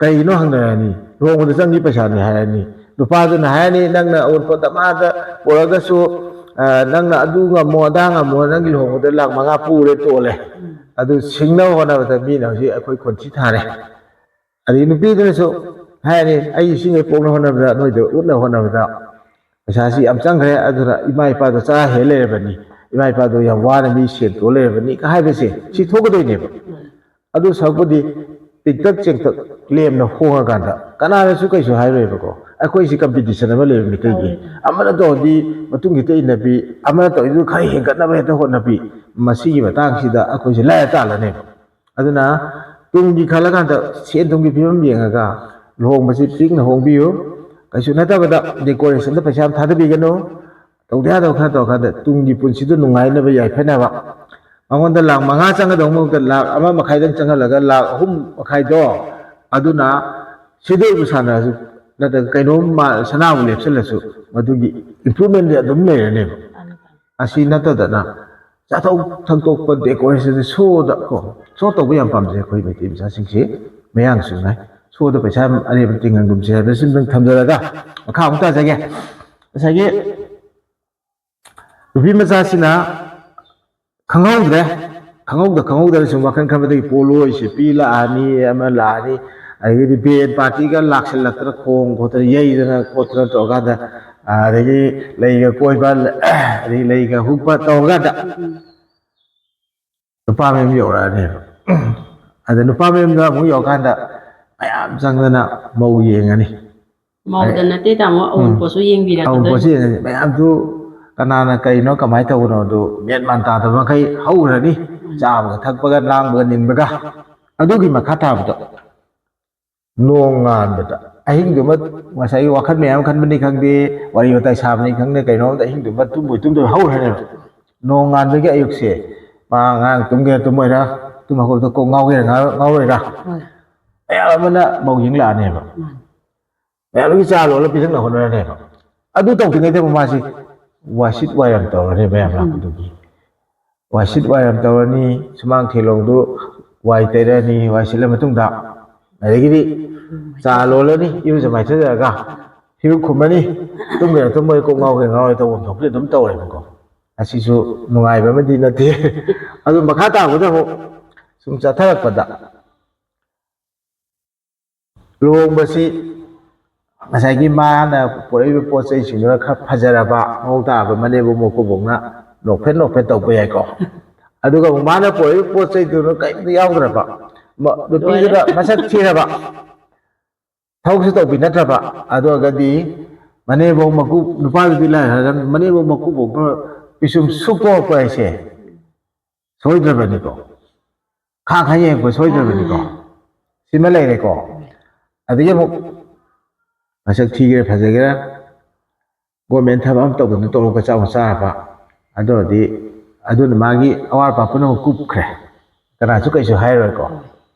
ꯀꯩꯒꯤꯅꯣ ꯍꯪꯅꯔꯅꯤ, ꯂꯨꯍꯣꯡꯕꯗ ꯆꯪꯉꯤ ꯄꯩꯁꯥꯅꯤ ꯍꯥꯏꯔꯅꯤ, ꯅꯨꯄꯥꯗꯨꯅ ꯍꯥꯏꯔꯅꯤ, "ꯅꯪꯅ ꯑꯎꯟꯄꯣꯠ ꯗꯃꯥꯗ ꯄꯨꯔꯛꯑꯒꯁꯨ, ꯑ, ꯅꯪꯅ ꯑꯗꯨ ꯉꯝꯃꯣ, ꯑꯗꯥ ꯉꯝꯃꯣ, ꯅꯪꯒꯤ ꯂꯨꯍꯣꯡꯕꯗ ꯂꯥꯛ ꯃꯉꯥ ꯄꯨꯔꯦ ꯇꯣꯛꯑꯦ꯫" ꯑꯗꯨ ꯁꯤꯡꯅꯕ ꯍꯣꯠꯅꯕꯗ ꯃꯤꯅ ꯍꯧꯖꯤꯛ ꯑꯩꯈꯣꯏ ꯈꯣꯟꯊꯤ ꯊꯥꯔꯦ꯫ ꯑꯗꯩ ꯅꯨꯄꯤꯗꯨꯅꯁꯨ ꯍꯥꯏꯔꯅꯤ, "ꯑꯩ ꯁꯤꯉꯩ ꯄꯣꯛꯅ ꯍꯣꯠꯅꯕꯗ, ꯅꯣꯏꯗ ꯎꯠꯅꯕ ꯍꯣꯠꯅꯕꯗ ꯄꯩꯁꯥꯁꯤ ꯌꯥꯝ ꯆꯪꯈ꯭ꯔꯦ, ꯑꯗꯨꯅ ꯏꯃꯥ ꯏꯄꯥꯗꯣ ꯆꯔꯥ ꯍꯦꯜ ꯂꯩꯔꯕꯅꯤ, ꯏꯃꯥ ꯏꯄꯥꯗꯣ ꯌꯥꯝ ꯋꯥꯅ ꯃꯤ ꯁꯦꯟꯇꯣꯛ ꯂꯩꯔꯕꯅꯤ" ꯀ ꯍꯥꯏꯕꯁꯦ ꯁꯤ ꯊꯣꯛꯀꯗꯣꯏꯅꯦꯕ꯫ ꯑꯗꯨ ꯁꯔꯨꯛꯄꯨꯗꯤ ꯄꯤꯛꯇꯛ ꯆꯦꯡꯇꯛ ꯂꯦꯝꯅ ꯍꯣꯡꯉꯀꯥꯟꯗ ꯀꯅꯥꯅꯁꯨ ꯀꯩꯁꯨ ꯍꯥꯏꯔꯣꯏꯕꯀꯣ꯫ ꯑꯩꯈꯣꯏꯁꯤ ꯀꯝꯄꯤꯇꯤꯁꯟ ꯑꯃ ꯂꯩꯕ ꯃꯤꯇꯩꯒꯤ꯫ ꯑꯃꯅ ꯇꯧꯔꯗꯤ ꯃꯇꯨꯡ ꯍꯦꯛꯇ ꯏꯟꯅꯕꯤ, ꯑꯃꯅ ꯇꯧꯔꯤꯗꯨ ꯈꯔ ꯍꯦꯟꯒꯠꯅꯕ ꯍꯦꯛꯇ ꯍꯣꯠꯅꯕꯤ, ꯃꯁꯤꯒꯤ ꯃꯇꯥꯡꯁꯤꯗ ꯑꯩꯈꯣꯏꯁꯦ ꯂꯥꯏꯔ ꯇꯥꯜꯂꯅꯦꯕ꯫ ꯑꯗꯨꯅ ꯇꯨꯡꯒꯤ ꯈꯜꯂꯀꯥꯟꯗ ꯁꯦꯟ ꯊꯨꯝꯒꯤ ꯐꯤꯕꯝ ꯌꯦꯡꯉꯒ ꯂꯨꯍꯣꯡꯕꯁꯤ ꯄꯤꯛꯅ ꯍꯣꯡꯕꯤꯌꯨ꯫ ꯀꯩꯁꯨ ꯅꯠꯇꯕꯗ ꯗꯦꯀꯣꯔꯦꯁꯟꯗ ꯄꯩꯁꯥ ꯌꯥꯝ ꯊꯥꯗꯕꯤꯒꯅꯨ꯫ ꯇꯧꯗ ꯌꯥꯗꯕ ꯈꯔ ꯇꯧꯔꯀꯥꯟꯗ ꯇꯨꯡꯒꯤ ꯄꯨꯟꯁꯤꯗ ꯅꯨꯡꯉꯥꯏꯅꯕ ꯌꯥꯏꯐꯅꯕ꯫ ꯃꯉꯣꯟꯗ ꯂꯥꯛ ꯃꯉꯥ ꯆꯪꯒꯗꯧꯕ ꯃꯍꯨꯠꯇ ꯂꯥꯛ ꯑꯃ ꯃꯈꯥꯏꯗꯪ ꯆꯪꯍꯜꯂꯒ ꯂꯥꯛ ꯑꯍꯨꯝ ꯃꯈꯥꯏꯗꯣ ꯑꯗꯨꯅ ꯁꯤꯗ ꯑꯣꯏꯕ ꯁꯥꯟꯅꯔꯁꯨ ꯅꯠꯇ꯭ꯔꯒ ꯀꯩꯅꯣꯝ ꯃꯥ ꯁꯅꯥꯕꯨ ꯂꯦꯞꯁꯤꯜꯂꯁꯨ ꯃꯗꯨꯒꯤ ꯏꯝꯄ꯭ꯔꯨꯚꯃꯦꯟꯗꯤ ꯑꯗꯨꯝ ꯂꯩꯔꯅꯦꯕ꯫ ꯑꯁꯤ ꯅꯠꯇꯗꯅ ꯆꯥꯊꯣꯛ ꯊꯛꯇꯣꯛꯄ ꯗꯦꯀꯣꯔꯦꯁꯟꯁꯦ ꯁꯣꯗ ꯀꯣ, ꯁꯣ ꯇꯧꯕ ꯌꯥꯝ ꯄꯥꯝꯖꯩ ꯑꯩꯈꯣꯏ ꯃꯩꯇꯩ ꯃꯆꯥꯁꯤꯡꯁꯤ, ꯃꯌꯥꯡꯁꯨ ꯉꯥꯏ꯫ ꯁꯣꯗ ꯄꯩꯁꯥ ꯌꯥꯝ ꯑꯔꯦꯝꯕ ꯇꯤꯡꯍꯟꯒꯨꯝꯁꯦ ꯍꯥꯏꯕꯁꯤꯃꯇꯪ ꯊꯝꯖꯔꯒ ꯃꯈꯥ ꯑꯃꯨꯛ ꯇꯥꯖꯒꯦ꯫ ꯉꯁꯥꯏꯒꯤ ꯅꯨꯄꯤ ꯃꯆꯥꯁꯤꯅ ꯈꯪꯍꯧꯗ꯭ꯔꯦ, ꯈꯪꯍꯧꯗ ꯈꯪꯍꯧꯗꯅ ꯁꯨꯝ ꯋꯥꯈꯜ ꯈꯟꯕꯗꯒꯤ ꯄꯣꯠꯂꯣꯏ ꯁꯦꯄꯤ ꯂꯥꯛꯑꯅꯤ, ꯑꯃ ꯂꯥꯛꯑꯅꯤ, ꯑꯗꯒꯤꯗꯤ ꯕꯦꯟ ꯄꯥꯔꯇꯤꯒ ꯂꯥꯛꯁꯤꯜꯂꯛꯇꯅ ꯈꯣꯡ ꯈꯣꯠꯇꯅ ꯌꯩꯗꯅ ꯈꯣꯠꯇꯅ ꯇꯧꯔꯀꯥꯟꯗ, ꯑꯗꯒꯤ ꯂꯩꯒ ꯀꯣꯏꯕ, ꯑꯗꯒꯤ ꯂꯩꯒ ꯍꯨꯛꯄ ꯇꯧꯔꯀꯥꯟꯗ ꯅꯨꯄꯥ ꯃꯌꯨꯝ ꯌꯧꯔꯛꯑꯅꯦꯕ꯫ ꯑꯗ ꯅꯨꯄꯥ ꯃꯌꯨꯝꯗ ꯑꯃꯨꯛ ꯌꯧꯔꯀꯥꯟꯗ ꯃꯌꯥꯝ ꯆꯪꯗꯅ ꯃꯧ ꯌꯦꯡꯉꯅꯤ꯫ ꯃꯧꯗ ꯅꯠꯇꯦ ꯇꯥꯃꯣ, ꯑꯋꯨꯟꯄꯣꯠꯁꯨ ꯌꯦꯡꯕꯤꯔꯛꯀꯗꯣꯏꯅꯤ꯫ ꯑꯋꯨꯟꯄꯣꯠꯁꯨ ꯌꯦꯡꯉꯅꯤ꯫ ꯃꯌꯥꯝꯗꯨ ꯀꯅꯥꯅ ꯀꯩꯅꯣ ꯀꯃꯥꯏꯅ ꯇꯧꯕꯅꯣꯗꯨ ꯃꯦꯟ ꯃꯥꯟ ꯇꯥꯗꯕ ꯃꯈꯩ ꯍꯧꯈ꯭ꯔꯅꯤ꯫ ꯆꯥꯕꯒ ꯊꯛꯄꯒ ꯂꯥꯡꯕꯒ ꯅꯤꯟꯕꯒ꯫ ꯑꯗꯨꯒꯤ ꯃꯈꯥ ꯇꯥꯕꯗꯣ ꯅꯣꯡ ꯉꯥꯟꯕꯗ ꯑꯍꯤꯡꯗꯨꯃ ꯉꯁꯥꯏꯒꯤ ꯋꯥꯈꯜ ꯃꯌꯥꯝ ꯈꯟꯕꯅꯤ ꯈꯪꯗꯦ, ꯋꯥꯔꯤ ꯋꯥꯇꯥꯏ ꯁꯥꯕꯅꯤ ꯈꯪꯗꯦ, ꯀꯩꯅꯣꯝꯗ ꯑꯍꯤꯡꯗꯨꯃ ꯇꯨꯝꯕꯣꯏ ꯇꯨꯝꯗꯣꯏ ꯍꯧꯈ꯭ꯔꯅꯦꯕ꯫ ꯅꯣꯡ ꯉꯥꯟꯕꯒꯤ ꯑꯌꯨꯛꯁꯦ ꯃꯥ ꯉꯔꯥꯡ ꯇꯨꯝꯒꯦꯔꯥ ꯇꯨꯝꯃꯣꯏꯔꯥ, ꯇꯨꯝ ꯍꯧꯒꯠꯄꯗ ꯀꯣꯛ ꯉꯥꯎꯒꯦꯔꯥ ꯉꯥꯎ-, ꯉꯥꯎꯔꯣꯏꯔꯥ, ꯍꯣꯏ꯫ ꯃꯌꯥꯝ ꯑꯃꯅ ꯃꯧ ꯌꯦꯡ ꯂꯥꯛꯑꯅꯦꯕ꯫ ꯃꯥꯅꯤ꯫ ꯃꯌꯥꯝꯒꯤ ꯆꯥ ꯂꯣꯜꯂ ꯄꯤꯊꯛꯅ ꯍꯣꯠꯅꯔꯅꯦꯕ꯫ ꯑꯗꯨ ꯇꯧꯗ꯭ꯔꯤꯉꯩꯗ ꯃꯃꯥꯁꯤ ꯋꯥꯏꯁꯤꯠ ꯋꯥꯏꯔꯝ ꯇꯧꯔꯅꯦꯕ ꯃꯌꯥꯝ ꯂꯥꯛꯄꯗꯨꯒꯤ꯫ ꯋꯥꯏꯁꯤꯠ ꯋꯥꯏꯔꯝ ꯇꯧꯔꯅꯤ, ꯁꯨꯃꯥꯡ ꯊꯦꯂꯣꯡꯗꯨ ꯋꯥꯏ ꯇꯩꯔꯅꯤ, ꯋꯥꯏ ꯁꯤꯠꯂ ꯃꯇꯨꯡꯗ ꯑꯗꯒꯤꯗꯤ ꯆꯥ ꯂꯣꯜꯂꯅꯤ, ꯏꯔꯨꯖ ꯃꯥꯏꯊꯖꯔꯒ ꯍꯤꯔꯨꯛ ꯈꯨꯝꯃꯅꯤ, ꯇꯨꯝꯒꯦꯔꯥ ꯇꯨꯝꯃꯣꯏ, ꯀꯣꯛ ꯉꯥꯎꯒꯦ ꯉꯥꯎꯔꯦ ꯇꯧꯐꯝ ꯊꯣꯛꯄꯗꯤ ꯑꯗꯨꯝ ꯇꯧꯋꯦꯕꯀꯣ꯫ ꯑꯁꯤꯁꯨ ꯅꯨꯡꯉꯥꯏꯕ ꯑꯃꯗꯤ ꯅꯠꯇꯦ꯫ ꯑꯗꯨ ꯃꯈꯥ ꯇꯥꯕꯗ ꯑꯃꯨꯛ ꯁꯨꯝ ꯆꯠꯊꯔꯛꯄꯗ, ꯂꯨꯍꯣꯡꯕꯁꯤ ꯉꯁꯥꯏꯒꯤ ꯃꯥꯅ ꯄꯨꯔꯛꯏꯕ ꯄꯣꯠ ꯆꯩꯁꯤꯡꯗꯨꯅ ꯈꯔ ꯐꯖꯔꯕ, ꯃꯑꯣꯡ ꯇꯥꯔꯕ, ꯃꯅꯦꯝꯕꯣꯛ ꯃꯀꯨꯕꯣꯛꯅ ꯅꯣꯛꯐꯦꯠ ꯅꯣꯛꯐꯦꯠ ꯇꯧꯕ ꯌꯥꯏꯀꯣ꯫ ꯑꯗꯨꯒ ꯑꯃꯨꯛ ꯃꯥꯅ ꯄꯨꯔꯛꯏꯕ ꯄꯣꯠ ꯆꯩꯗꯨꯅ ꯀꯔꯤꯝꯇ ꯌꯥꯎꯗ꯭ꯔꯕ, ꯃ-, ꯅꯨꯄꯤꯗꯨꯅ ꯃꯁꯛ ꯊꯤꯔꯕ, ꯊꯕꯛꯁꯨ ꯇꯧꯕꯤ ꯅꯠꯇ꯭ꯔꯕ, ꯑꯗꯨ ꯑꯣꯏꯔꯒꯗꯤ ꯃꯅꯦꯝꯕꯣꯛ ꯃꯀꯨ, ꯅꯨꯄꯥꯗꯨꯗꯤ ꯂꯥꯏ ꯍꯥꯏꯔꯒ ꯃꯅꯦꯝꯕꯣꯛ ꯃꯀꯨꯕꯣꯛꯅ ꯄꯤꯁꯨꯝ ꯁꯨꯛ ꯀꯣꯛꯂꯛꯄ ꯍꯥꯏꯁꯦ ꯁꯣꯏꯗ꯭ꯔꯕꯅꯤꯀꯣ꯫ ꯈꯥ ꯈꯥ ꯌꯦꯡꯉꯛꯄ ꯁꯣꯏꯗ꯭ꯔꯕꯅꯤꯀꯣ꯫ ꯁꯤꯃ ꯂꯩꯔꯦꯀꯣ꯫ ꯑꯗꯒꯤ ꯑꯃꯨꯛ ꯃꯁꯛ ꯊꯤꯒꯦꯔꯥ ꯐꯖꯒꯦꯔꯥ, ꯒꯣꯔꯃꯦꯟ ꯊꯕꯛ ꯑꯃ ꯇꯧꯗꯅ ꯇꯣꯂꯣꯞ ꯀꯆꯥꯎ ꯆꯥꯔꯕ, ꯑꯗꯨ ꯑꯣꯏꯔꯗꯤ ꯑꯗꯨꯅ ꯃꯥꯒꯤ ꯑꯋꯥꯠ ꯑꯄꯥ ꯄꯨꯝꯅꯃꯛ ꯀꯨꯞꯈ꯭ꯔꯦ, ꯀꯅꯥꯁꯨ ꯀꯩꯁꯨ ꯍꯥꯏꯔꯣꯏꯀꯣ꯫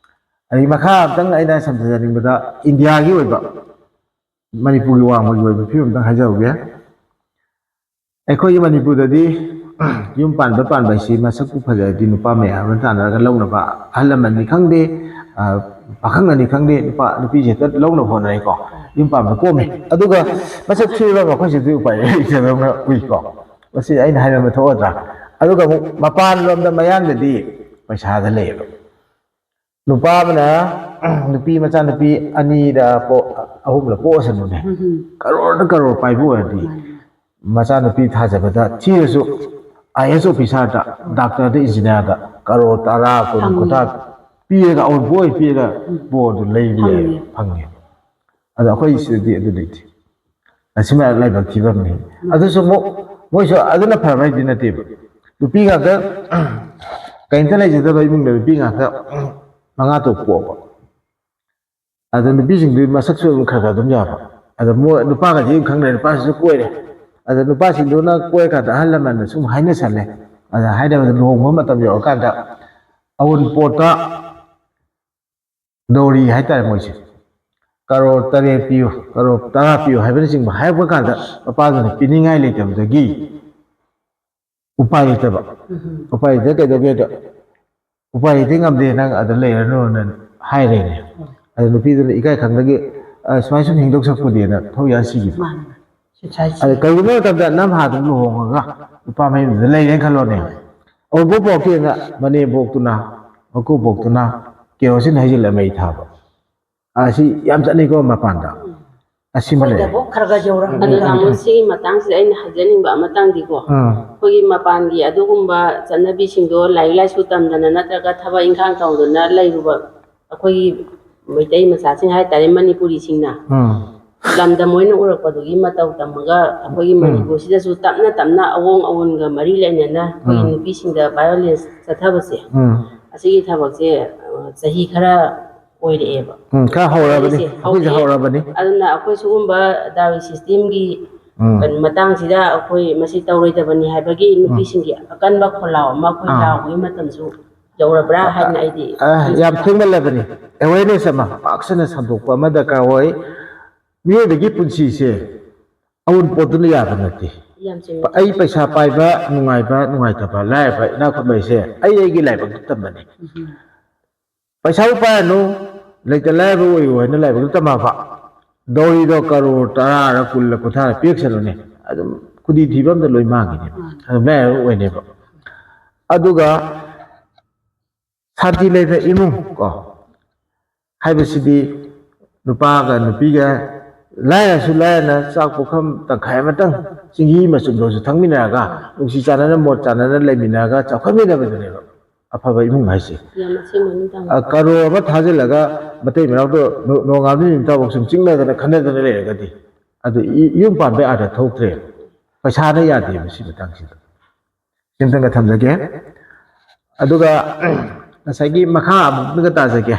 ꯑꯗꯒꯤ ꯃꯈꯥ ꯑꯝꯇꯪ ꯑꯩꯅ ꯁꯝꯖꯅꯤꯡꯕꯗ, ꯏꯟꯗꯤꯌꯥꯒꯤ ꯑꯣꯏꯕ, ꯃꯅꯤꯄꯨꯔꯒꯤ ꯋꯥꯡꯃꯒꯤ ꯑꯣꯏꯕ ꯐꯤꯕꯝ ꯑꯝꯇꯪ ꯍꯥꯏꯖꯍꯧꯒꯦ꯫ ꯑꯩꯈꯣꯏꯒꯤ ꯃꯅꯤꯄꯨꯔꯗꯗꯤ ꯌꯨꯝ ꯄꯥꯟꯕ ꯄꯥꯟꯕ ꯍꯥꯏꯁꯤ ꯃꯁꯛꯄꯨ ꯐꯖꯔꯗꯤ ꯅꯨꯄꯥ ꯃꯌꯥꯝ ꯑꯃ ꯇꯥꯟꯅꯔꯒ ꯂꯧꯅꯕ, ꯑꯍꯜ ꯂꯃꯟꯅꯤ ꯈꯪꯗꯦ, ꯑ, ꯄꯥꯈꯪꯅꯅꯤ ꯈꯪꯗꯦ, ꯅꯨꯄꯥ ꯅꯨꯄꯤꯁꯦ ꯍꯦꯛꯇ ꯂꯧꯅꯕ ꯍꯣꯠꯅꯩꯀꯣ꯫ ꯌꯨꯝ ꯄꯥꯟꯕ ꯀꯣꯝꯃꯤ꯫ ꯑꯗꯨꯒ ꯃꯁꯛ ꯊꯤꯔꯒ ꯃꯈꯣꯏꯁꯤꯗꯤ ꯎꯄꯥꯏ ꯂꯩꯇꯗꯅ ꯎꯏꯀꯣ꯫ ꯃꯁꯤ ꯑꯩꯅ ꯍꯥꯏꯔꯝꯕ ꯊꯣꯛꯑꯗ꯭ꯔꯥ? ꯑꯗꯨꯒ ꯑꯃꯨꯛ ꯃꯄꯥꯟ ꯂꯣꯝꯗ, ꯃꯌꯥꯡꯗꯗꯤ ꯄꯩꯁꯥꯗ ꯂꯩꯌꯦꯕ꯫ ꯅꯨꯄꯥ ꯑꯃꯅ ꯅꯨꯄꯤ ꯃꯆꯥ ꯅꯨꯄꯤ ꯑꯅꯤꯔ ꯄꯣ-, ꯑꯍꯨꯝꯂ ꯄꯣꯛꯑꯁꯅꯨꯅꯦ, ꯎꯝ꯫ ꯀꯔꯣꯔꯗ ꯀꯔꯣꯔ ꯄꯥꯏꯕ ꯑꯣꯏꯔꯗꯤ, ꯃꯥꯅꯤ꯫ ꯃꯆꯥꯅꯨꯄꯤ ꯊꯥꯖꯕꯗ ꯊꯤꯔꯁꯨ, ꯑꯥꯏ ꯑꯦꯁ ꯑꯣꯐꯤꯁꯥꯔꯗ, ꯗꯥꯛꯇꯔꯗ, ꯏꯟꯖꯤꯅꯤꯌꯥꯔꯗ ꯀꯔꯣꯔ ꯇꯔꯥ, ꯀꯨꯟ, ꯐꯪꯉꯤ꯫ ꯀꯨꯟꯊ꯭ꯔꯥ ꯄꯤꯔꯒ, ꯑꯑꯣꯟꯄꯣꯠ ꯑꯣꯏ ꯄꯤꯔꯒ ꯎꯝ꯫ ꯕꯣꯔꯗꯨ ꯂꯩꯕ ꯐꯪꯉꯤ꯫ ꯌꯥꯏ, ꯐꯪꯉꯤ꯫ ꯑꯗꯣ ꯑꯩꯈꯣꯏ ꯁꯤꯗꯗꯤ ꯑꯗꯨ ꯂꯩꯇꯦ꯫ ꯑꯁꯤꯃ ꯂꯥꯏꯕꯛ ꯊꯤꯕ ꯑꯃꯅꯤ꯫ ꯎꯝ꯫ ꯑꯗꯨꯁꯨ ꯑꯃꯨꯛ ꯃꯣꯏꯁꯨ ꯑꯗꯨꯅ ꯐꯔꯕ ꯍꯥꯏꯗꯤ ꯅꯠꯇꯦꯕ꯫ ꯅꯨꯄꯤ ꯉꯥꯛꯇ, ꯀꯔꯤꯝꯇ ꯂꯩꯖꯗꯕ ꯏꯃꯨꯡꯗ ꯅꯨꯄꯤ ꯉꯥꯛꯇ ꯃꯉꯥ ꯇꯔꯨꯛ ꯄꯣꯛꯑꯕ꯫ ꯑꯗ ꯅꯨꯄꯤꯁꯤꯡꯗꯨ ꯃꯁꯛꯁꯨ ꯑꯗꯨꯝ ꯈꯔ ꯈꯔ ꯑꯗꯨꯝ ꯌꯥꯕ꯫ ꯑꯗ ꯃꯣꯏ ꯅꯨꯄꯥꯒꯗꯤ ꯑꯗꯨꯝ ꯈꯪꯅꯔꯦ, ꯅꯨꯄꯥꯁꯤꯁꯨ ꯀꯣꯏꯔꯦ꯫ ꯑꯗ ꯅꯨꯄꯥꯁꯤꯡꯗꯨꯅ ꯀꯣꯏꯔꯀꯥꯟꯗ ꯑꯍꯜ ꯂꯃꯟꯅ ꯁꯨꯝ ꯍꯥꯏꯅꯁꯜꯂꯦ꯫ ꯑꯗ ꯍꯥꯏꯅꯕꯗ ꯂꯨꯍꯣꯡꯕ ꯃꯇꯝ ꯌꯧꯔꯀꯥꯟꯗ ꯑꯋꯨꯟꯄꯣꯠꯇ ꯗꯧꯔꯤ ꯍꯥꯏꯇꯥꯔꯦ ꯃꯣꯏꯁꯦ, ꯀꯔꯣꯔ ꯇꯔꯦꯠ ꯄꯤꯌꯨ, ꯀꯔꯣꯔ ꯇꯔꯥ ꯄꯤꯌꯨ ꯍꯥꯏꯕꯅꯆꯤꯡꯕ ꯍꯥꯏꯔꯛꯄ ꯀꯥꯟꯗ ꯃꯄꯥꯗꯨꯅ ꯄꯤꯅꯤꯡꯉꯥꯏ ꯂꯩꯇꯕꯗꯒꯤ ꯎꯄꯥꯏ ꯂꯩꯇꯕ꯫ ꯎꯝ꯫ ꯎꯄꯥꯏ ꯂꯩꯇ ꯀꯩꯗꯧꯒꯦꯗ, "ꯎꯄꯥꯏ ꯂꯩꯇꯦ, ꯉꯝꯗꯦ, ꯅꯪ ꯑꯗ ꯂꯩꯔꯅꯨꯅ" ꯍꯥꯏꯔꯦꯅꯦ꯫ ꯎꯝ꯫ ꯑꯗ ꯅꯨꯄꯤꯗꯨꯅ ꯏꯀꯥꯏ ꯈꯪꯗꯒꯤ, ꯑ, ꯁꯨꯃꯥꯏ ꯁꯨꯝ ꯍꯤꯡꯗꯧ ꯁꯛꯄꯨꯗꯤꯅ ꯊꯧ ꯌꯥꯟ ꯁꯤꯈꯤꯕ꯫ ꯃꯥꯅꯦ꯫ ꯁꯨꯏꯁꯥꯏꯠꯁꯦ꯫ ꯑꯗ ꯀꯔꯤꯒꯨꯝꯕ ꯃꯇꯝꯗ ꯅꯝꯍꯥꯗꯨ ꯂꯨꯍꯣꯡꯉꯒ ꯅꯨꯄꯥ ꯃꯌꯨꯝꯗꯨꯗ ꯂꯩꯔꯦꯅ ꯈꯜꯂꯣꯅꯦ꯫ ꯍꯣꯏ꯫ ꯑꯃꯨꯛꯐꯥꯎ ꯄꯣꯛꯇꯦꯅ ꯃꯅꯦꯝꯕꯣꯛꯇꯨꯅ, ꯃꯀꯨꯕꯣꯛꯇꯨꯅ ꯀꯦꯔꯣꯁꯤꯟ ꯍꯩꯖꯤꯜꯂ ꯃꯩ ꯊꯥꯕ꯫ ꯑꯁꯤ ꯌꯥꯝ ꯆꯠꯅꯩꯀꯣ ꯃꯄꯥꯟꯗ꯫ ꯎꯝ꯫ ꯑꯁꯤꯃ ꯂꯩꯔꯦ꯫ ꯑꯩꯈꯣꯏꯗꯐꯥꯎ ꯈꯔ ꯈꯔ ꯌꯧꯔꯛꯑꯦ꯫ ꯑꯗꯣ ꯇꯥꯃꯣ, ꯁꯤꯒꯤ ꯃꯇꯥꯡꯁꯤꯗ ꯑꯩꯅ ꯍꯥꯏꯖꯅꯤꯡꯕ ꯑꯃꯇꯪꯗꯤꯀꯣ, ꯎꯝ꯫ ꯑꯩꯈꯣꯏꯒꯤ ꯃꯄꯥꯟꯒꯤ ꯑꯗꯨꯒꯨꯝꯕ ꯆꯠꯅꯕꯤꯁꯤꯡꯗꯣ ꯂꯥꯏꯔꯤꯛ ꯂꯥꯏꯁꯨ ꯇꯝꯗꯅ ꯅꯠꯇ꯭ꯔꯒ ꯊꯕꯛ ꯏꯪꯈꯥꯡ ꯇꯧꯗꯅ ꯂꯩꯔꯨꯕ ꯑꯩꯈꯣꯏꯒꯤ ꯃꯩꯇꯩ ꯃꯆꯥꯁꯤꯡ ꯍꯥꯏꯇꯥꯔꯦ, ꯃꯅꯤꯄꯨꯔꯤꯁꯤꯡꯅ ꯎꯝ꯫ ꯂꯝꯗꯝ ꯑꯣꯏꯅ ꯎꯔꯛꯄꯗꯨꯒꯤ ꯃꯇꯧ ꯇꯝꯃꯒ ꯑꯩꯈꯣꯏꯒꯤ ꯎꯝ꯫ ꯃꯅꯤꯄꯨꯔꯁꯤꯗꯁꯨ ꯇꯞꯅ ꯇꯞꯅ ꯑꯑꯣꯡ ꯑꯑꯣꯟꯒ ꯃꯔꯤ ꯂꯩꯅꯅ ꯑꯩꯈꯣꯏꯒꯤ ꯎꯝ꯫ ꯅꯨꯄꯤꯁꯤꯡꯗ violence ꯆꯠꯊꯕꯁꯦ, ꯎꯝ꯫ ꯑꯁꯤꯒꯤ ꯊꯕꯛꯁꯦ, ꯑ, ꯆꯍꯤ ꯈꯔ ꯑꯣꯏꯔꯛꯑꯦꯕ꯫ ꯎꯝ, ꯈꯔ ꯍꯧꯔꯕꯅꯤ꯫ ꯑꯩꯁꯦ ꯑꯩꯈꯣꯏꯁꯦ ꯍꯧꯔꯛꯑꯦ꯫ ꯍꯧꯔꯕꯅꯤ꯫ ꯑꯗꯨꯅ ꯑꯩꯈꯣꯏ ꯁꯤꯒꯨꯝꯕ ꯗꯥꯎꯒꯤ systemꯒꯤ ꯎꯝ꯫ ꯀꯩꯅꯣ ꯃꯇꯥꯡꯁꯤꯗ ꯑꯩꯈꯣꯏ ꯃꯁꯤ ꯇꯧꯔꯣꯏꯗꯕꯅꯤ ꯍꯥꯏꯕꯒꯤ ꯎꯝ꯫ ꯅꯨꯄꯤꯁꯤꯡꯒꯤ ꯑꯀꯟꯕ ꯈꯣꯜꯂꯥꯎ ꯑꯃ ꯑꯩꯈꯣꯏ ꯑꯥ꯫ ꯂꯥꯎꯕꯒꯤ ꯃꯇꯝꯁꯨ ꯌꯧꯔꯕ꯭ꯔꯥ ꯍꯥꯏꯅ ꯑꯩꯗꯤ ꯑ, ꯈꯟꯖꯩ꯫ ꯌꯥꯝ ꯊꯦꯡꯃꯜꯂꯕꯅꯤ꯫ Awareness ꯑꯃ ꯄꯥꯛ ꯁꯟꯅ ꯁꯟꯗꯣꯛꯄ ꯑꯃ ꯗꯔꯀꯥꯔ ꯑꯣꯏ꯫ ꯃꯤꯑꯣꯏꯕꯒꯤ ꯄꯨꯟꯁꯤꯁꯦ ꯑꯎꯟꯄꯣꯠꯇꯨꯅ ꯌꯥꯕ ꯅꯠꯇꯦ꯫ ꯌꯥꯝ ꯆꯨꯝꯃꯤ꯫ ꯑꯩ ꯄꯩꯁꯥ ꯄꯥꯏꯕ, ꯅꯨꯡꯉꯥꯏꯕ, ꯅꯨꯡꯉꯥꯏꯇꯕ, ꯂꯥꯏꯔꯕ, ꯏꯅꯥꯛ ꯈꯨꯟꯕ ꯍꯥꯏꯁꯦ ꯑꯩ ꯑꯩꯒꯤ ꯂꯥꯏꯕꯛꯇ ꯇꯝꯕꯅꯤ꯫ ꯎꯝ꯫ ꯄꯩꯁꯥꯕꯨ ꯄꯥꯏꯔꯅꯨ, ꯂꯩꯇ ꯂꯥꯏꯔꯕ ꯑꯣꯏꯌꯨ ꯍꯥꯏꯅ ꯂꯥꯏꯕꯛꯇ ꯇꯝꯃꯛꯑꯕ꯫ ꯗꯧꯔꯤꯗꯣ ꯀꯔꯣꯔ ꯇꯔꯥꯔ ꯀꯨꯟꯂ ꯀꯨꯟꯊ꯭ꯔꯥꯔ ꯄꯤꯔꯛꯁꯅꯨꯅꯦ, ꯑꯗꯨꯝ ꯈꯨꯗꯤ ꯊꯤꯕ ꯑꯝꯗ ꯂꯣꯏ ꯃꯥꯡꯈꯤꯅꯦꯕ꯫ ꯃꯥꯅꯤ꯫ ꯑꯗꯨꯝ ꯂꯥꯏꯔꯕ ꯑꯣꯏꯅꯦꯕ꯫ ꯑꯗꯨꯒ ꯁꯥꯟꯇꯤ ꯂꯩꯕ ꯏꯃꯨꯡ ꯀꯣ ꯍꯥꯏꯕꯁꯤꯗꯤ ꯅꯨꯄꯥꯒ ꯅꯨꯄꯤꯒ ꯂꯥꯏꯔꯁꯨ ꯂꯥꯏꯔꯅ ꯆꯥꯛ ꯄꯨꯈꯝ ꯇꯪꯈꯥꯏ ꯑꯃꯇꯪ ꯆꯤꯡꯍꯤ ꯃꯆꯨꯝꯗꯣꯁꯨ ꯊꯛꯃꯤꯟꯅꯔꯒ ꯅꯨꯡꯁꯤ ꯆꯥꯟꯅꯅ ꯃꯣꯠ ꯆꯥꯟꯅꯅ ꯂꯩꯃꯤꯟꯅꯔꯒ ꯆꯥꯎꯈꯠꯃꯤꯟꯅꯕꯗꯨꯅꯦꯕ ꯑꯐꯕ ꯏꯃꯨꯡ ꯍꯥꯏꯁꯦ꯫ ꯌꯥꯝ ꯑꯁꯦꯡꯕ ꯃꯤ ꯇꯥꯃꯣ꯫ ꯑ, ꯀꯔꯣꯔ ꯑꯃ ꯊꯥꯖꯤꯜꯂꯒ ꯃꯇꯩ ꯃꯅꯥꯎꯗꯣ ꯅꯣ-, ꯅꯣꯡꯉꯥꯟꯕ ꯅꯨꯃꯤꯠ ꯇꯥꯐꯥꯎ ꯁꯨꯝ ꯆꯤꯡꯅꯗꯅ ꯈꯟꯅꯗꯅ ꯂꯩꯔꯒꯗꯤ ꯑꯗꯨ ꯏ-, ꯌꯨꯝ ꯄꯥꯟꯕ ꯑꯥꯔꯊ ꯊꯣꯛꯇ꯭ꯔꯦ꯫ ꯄꯩꯁꯥꯅ ꯌꯥꯗꯦ ꯃꯁꯤ ꯃꯇꯥꯡꯁꯤꯗ꯫ ꯁꯤꯝꯇꯪꯒ ꯊꯝꯖꯒꯦ꯫ ꯑꯗꯨꯒ ꯉꯁꯥꯏꯒꯤ ꯃꯈꯥ ꯑꯃꯨꯛꯇꯒ ꯇꯥꯖꯒꯦ꯫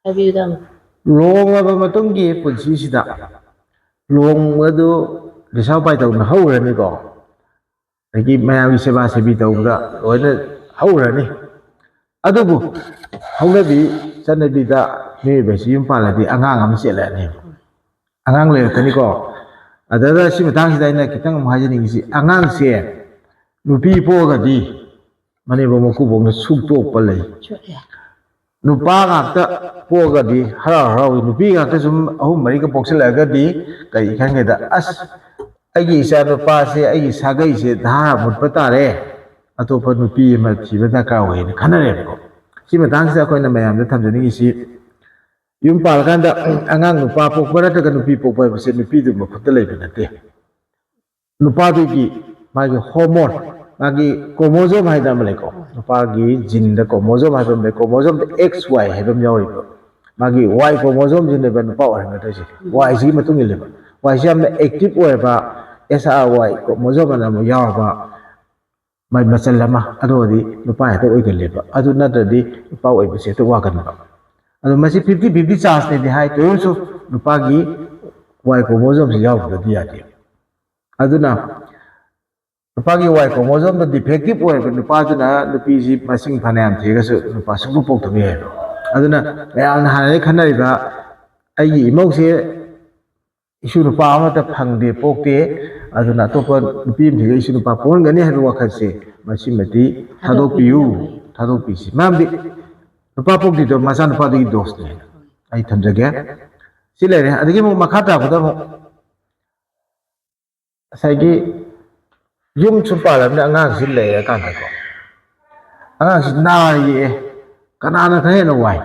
ꯍꯥꯏꯕꯤꯌꯨ ꯇꯥꯃꯣ꯫ ꯂꯨꯍꯣꯡꯂꯕ ꯃꯇꯨꯡꯒꯤ ꯄꯨꯟꯁꯤꯁꯤꯗ ꯂꯨꯍꯣꯡꯕꯗꯨ ꯂꯤꯁꯥ ꯄꯥꯏ ꯇꯧꯅ ꯍꯧꯈ꯭ꯔꯅꯤꯀꯣ꯫ ꯑꯗꯒꯤ ꯃꯌꯥꯝꯒꯤ ꯁꯦꯕꯥ ꯁꯦꯕꯤ ꯇꯧꯕꯗ ꯂꯣꯏꯅ ꯍꯧꯈ꯭ꯔꯅꯤ꯫ ꯑꯗꯨꯕꯨ ꯍꯧꯅꯕꯤ ꯆꯠꯅꯕꯤꯗ ꯃꯤꯑꯣꯏꯕꯁꯤ ꯌꯨꯝ ꯄꯥꯜꯂꯗꯤ ꯑꯉꯥꯡ ꯑꯃ ꯆꯦꯜꯂꯛꯑꯅꯦꯕ꯫ ꯑꯉꯥꯡ ꯂꯩꯔꯛꯀꯅꯤꯀꯣ꯫ ꯑꯗꯨꯗ ꯁꯤ ꯃꯇꯥꯡꯁꯤꯗ ꯑꯩꯅ ꯈꯤꯇꯪ ꯑꯃꯨꯛ ꯍꯥꯏꯖꯅꯤꯡꯉꯤꯁꯤ, ꯑꯉꯥꯡꯁꯦ ꯅꯨꯄꯤ ꯄꯣꯛꯑꯒꯗꯤ ꯃꯅꯦꯝꯕꯣꯛ ꯃꯀꯨꯕꯣꯛꯅ ꯁꯨꯛꯇꯣꯛꯄ ꯂꯩ꯫ ꯁꯣꯛꯑꯦ꯫ ꯅꯨꯄꯥ ꯉꯥꯛꯇ ꯄꯣꯛꯑꯒꯗꯤ ꯍꯔꯥꯎ ꯍꯔꯥꯎꯏ, ꯅꯨꯄꯤ ꯉꯥꯛꯇ ꯁꯨꯝ ꯑꯍꯨꯝ ꯃꯔꯤꯒ ꯄꯣꯛꯁꯤꯜꯂꯛꯑꯒꯗꯤ ꯀꯔꯤ ꯈꯟꯒꯦꯗ, "ꯑꯁ, ꯑꯩꯒꯤ ꯏꯆꯥ ꯅꯨꯄꯥꯁꯦ, ꯑꯩꯒꯤ ꯁꯥꯒꯩꯁꯦ ꯙꯥꯔꯥ ꯃꯨꯠꯄ ꯇꯥꯔꯦ, ꯑꯇꯣꯞꯄ ꯅꯨꯄꯤ ꯑꯃ ꯊꯤꯕ ꯗꯔꯀꯥꯔ ꯑꯣꯏꯌꯦꯅ" ꯈꯟꯅꯔꯦꯕꯀꯣ꯫ ꯁꯤ ꯃꯇꯥꯡꯁꯤꯗ ꯑꯩꯈꯣꯏꯅ ꯃꯌꯥꯝꯗ ꯊꯝꯖꯅꯤꯡꯉꯤꯁꯤ, ꯌꯨꯝ ꯄꯥꯜꯂꯀꯥꯟꯗ ꯑꯉꯥꯡ ꯅꯨꯄꯥ ꯄꯣꯛꯄ ꯅꯠꯇ꯭ꯔꯒ ꯅꯨꯄꯤ ꯄꯣꯛꯄ ꯍꯥꯏꯕꯁꯦ ꯅꯨꯄꯤꯗꯨ ꯃꯈꯨꯠꯇ ꯂꯩꯕ ꯅꯠꯇꯦ꯫ ꯅꯨꯄꯥꯗꯨꯒꯤ ꯃꯥꯒꯤ ꯍꯣꯔꯃꯣꯟ, ꯃꯥꯒꯤ ꯀ꯭ꯔꯣꯃꯣꯖꯣꯝ ꯍꯥꯏꯗꯅ ꯑꯃ ꯂꯩꯀꯣ, ꯅꯨꯄꯥꯒꯤ ꯖꯤꯟꯗ ꯀ꯭ꯔꯣꯃꯣꯖꯣꯝ ꯍꯥꯏꯕ ꯑꯃ ꯂꯩ꯫ ꯀ꯭ꯔꯣꯃꯣꯖꯣꯝꯗ ꯑꯦꯛꯁ ꯋꯥꯏ ꯍꯥꯏꯕ ꯑꯃ ꯌꯥꯎꯔꯤꯕ, ꯃꯥꯒꯤ ꯋꯥꯏ ꯀ꯭ꯔꯣꯃꯣꯖꯣꯝꯁꯤꯅꯦꯕ ꯅꯨꯄꯥ ꯑꯣꯏꯍꯟꯒꯗꯣꯏꯁꯦ꯫ ꯋꯥꯏꯁꯤꯒꯤ ꯃꯇꯨꯡ ꯏꯜꯂꯦꯕ꯫ ꯋꯥꯏꯁꯤ ꯌꯥꯝꯅ ꯑꯦꯛꯇꯤꯚ ꯑꯣꯏꯔꯕ, ꯑꯦꯁ ꯑꯥꯔ ꯋꯥꯏ ꯀ꯭ꯔꯣꯃꯣꯖꯣꯝ ꯑꯅ ꯑꯃ ꯌꯥꯎꯔꯕ ꯃꯥꯏ ꯃꯆꯜ ꯑꯃ, ꯑꯗꯨ ꯑꯣꯏꯔꯗꯤ ꯅꯨꯄꯥ ꯍꯦꯛꯇ ꯑꯣꯏꯒꯜꯂꯦꯕ꯫ ꯑꯗꯨ ꯅꯠꯇ꯭ꯔꯗꯤ ꯅꯨꯄꯥ ꯑꯣꯏꯕꯁꯦ ꯍꯦꯛꯇ ꯋꯥꯒꯟꯕ꯫ ꯑꯗꯣ ꯃꯁꯤ ꯐꯤꯐꯇꯤ ꯐꯤꯐꯇꯤ ꯆꯥꯟꯁꯅꯦꯗꯤ ꯍꯥꯏ, ꯇꯧꯔꯁꯨ ꯅꯨꯄꯥꯒꯤ ꯋꯥꯏ ꯀ꯭ꯔꯣꯃꯣꯖꯣꯝꯁꯤ ꯌꯥꯎꯗ꯭ꯔꯗꯤ ꯌꯥꯗꯦ꯫ ꯑꯗꯨꯅ ꯅꯨꯄꯥꯒꯤ ꯋꯥꯏ ꯀ꯭ꯔꯣꯃꯣꯖꯣꯝꯗ ꯗꯤꯐꯦꯛꯇꯤꯚ ꯑꯣꯏꯔꯕ ꯅꯨꯄꯥꯗꯨꯅ ꯅꯨꯄꯤꯁꯤ ꯃꯁꯤꯡ ꯐꯅꯌꯥꯝ ꯊꯤꯔꯒꯁꯨ ꯅꯨꯄꯥ ꯁꯨꯡꯄꯣꯛ ꯄꯣꯛꯇꯕ ꯌꯥꯏꯑꯕ꯫ ꯑꯗꯨꯅ ꯃꯌꯥꯝꯅ ꯍꯥꯟꯅꯗꯒꯤ ꯈꯟꯅꯔꯤꯕ, "ꯑꯩꯒꯤ ꯏꯃꯧꯁꯦ ꯏꯁꯨ ꯅꯨꯄꯥ ꯑꯃꯠꯇ ꯐꯪꯗꯦ, ꯄꯣꯛꯇꯦ, ꯑꯗꯨꯅ ꯑꯇꯣꯞꯄ ꯅꯨꯄꯤ ꯑꯃ ꯊꯤꯔꯒ ꯏꯁꯨ ꯅꯨꯄꯥ ꯄꯣꯛꯍꯟꯒꯅꯤ" ꯍꯥꯏꯕ ꯋꯥꯈꯜꯁꯦ, ꯃꯁꯤꯃꯗꯤ ꯊꯥꯗꯣꯛꯄꯤꯌꯨ, ꯊꯥꯗꯣꯛꯄꯤꯌꯨ꯫ ꯊꯥꯗꯣꯛꯄꯤꯁꯤ꯫ ꯃꯔꯝꯗꯤ ꯅꯨꯄꯥ ꯄꯣꯛꯇ꯭ꯔꯤꯗꯣ ꯃꯆꯥꯅꯨꯄꯥꯗꯨꯒꯤ ꯗꯣꯁꯅꯦ꯫ ꯑꯩ ꯊꯝꯖꯒꯦ꯫ ꯁꯤ ꯂꯩꯔꯦ꯫ ꯑꯗꯒꯤ ꯑꯃꯨꯛ ꯃꯈꯥ ꯇꯥꯔꯛꯄꯗ ꯑꯃꯨꯛ ꯉꯁꯥꯏꯒꯤ ꯌꯨꯝ ꯁꯨꯝ ꯄꯥꯜꯂꯕꯅꯤꯅ ꯑꯉꯥꯡꯁꯤ ꯂꯩꯔꯀꯥꯟꯗꯀꯣ, ꯑꯉꯥꯡꯁꯤ ꯅꯥꯔ ꯌꯦꯛꯑꯦ, ꯀꯅꯥꯅ ꯈꯔ ꯍꯦꯟꯅ ꯋꯥꯏ?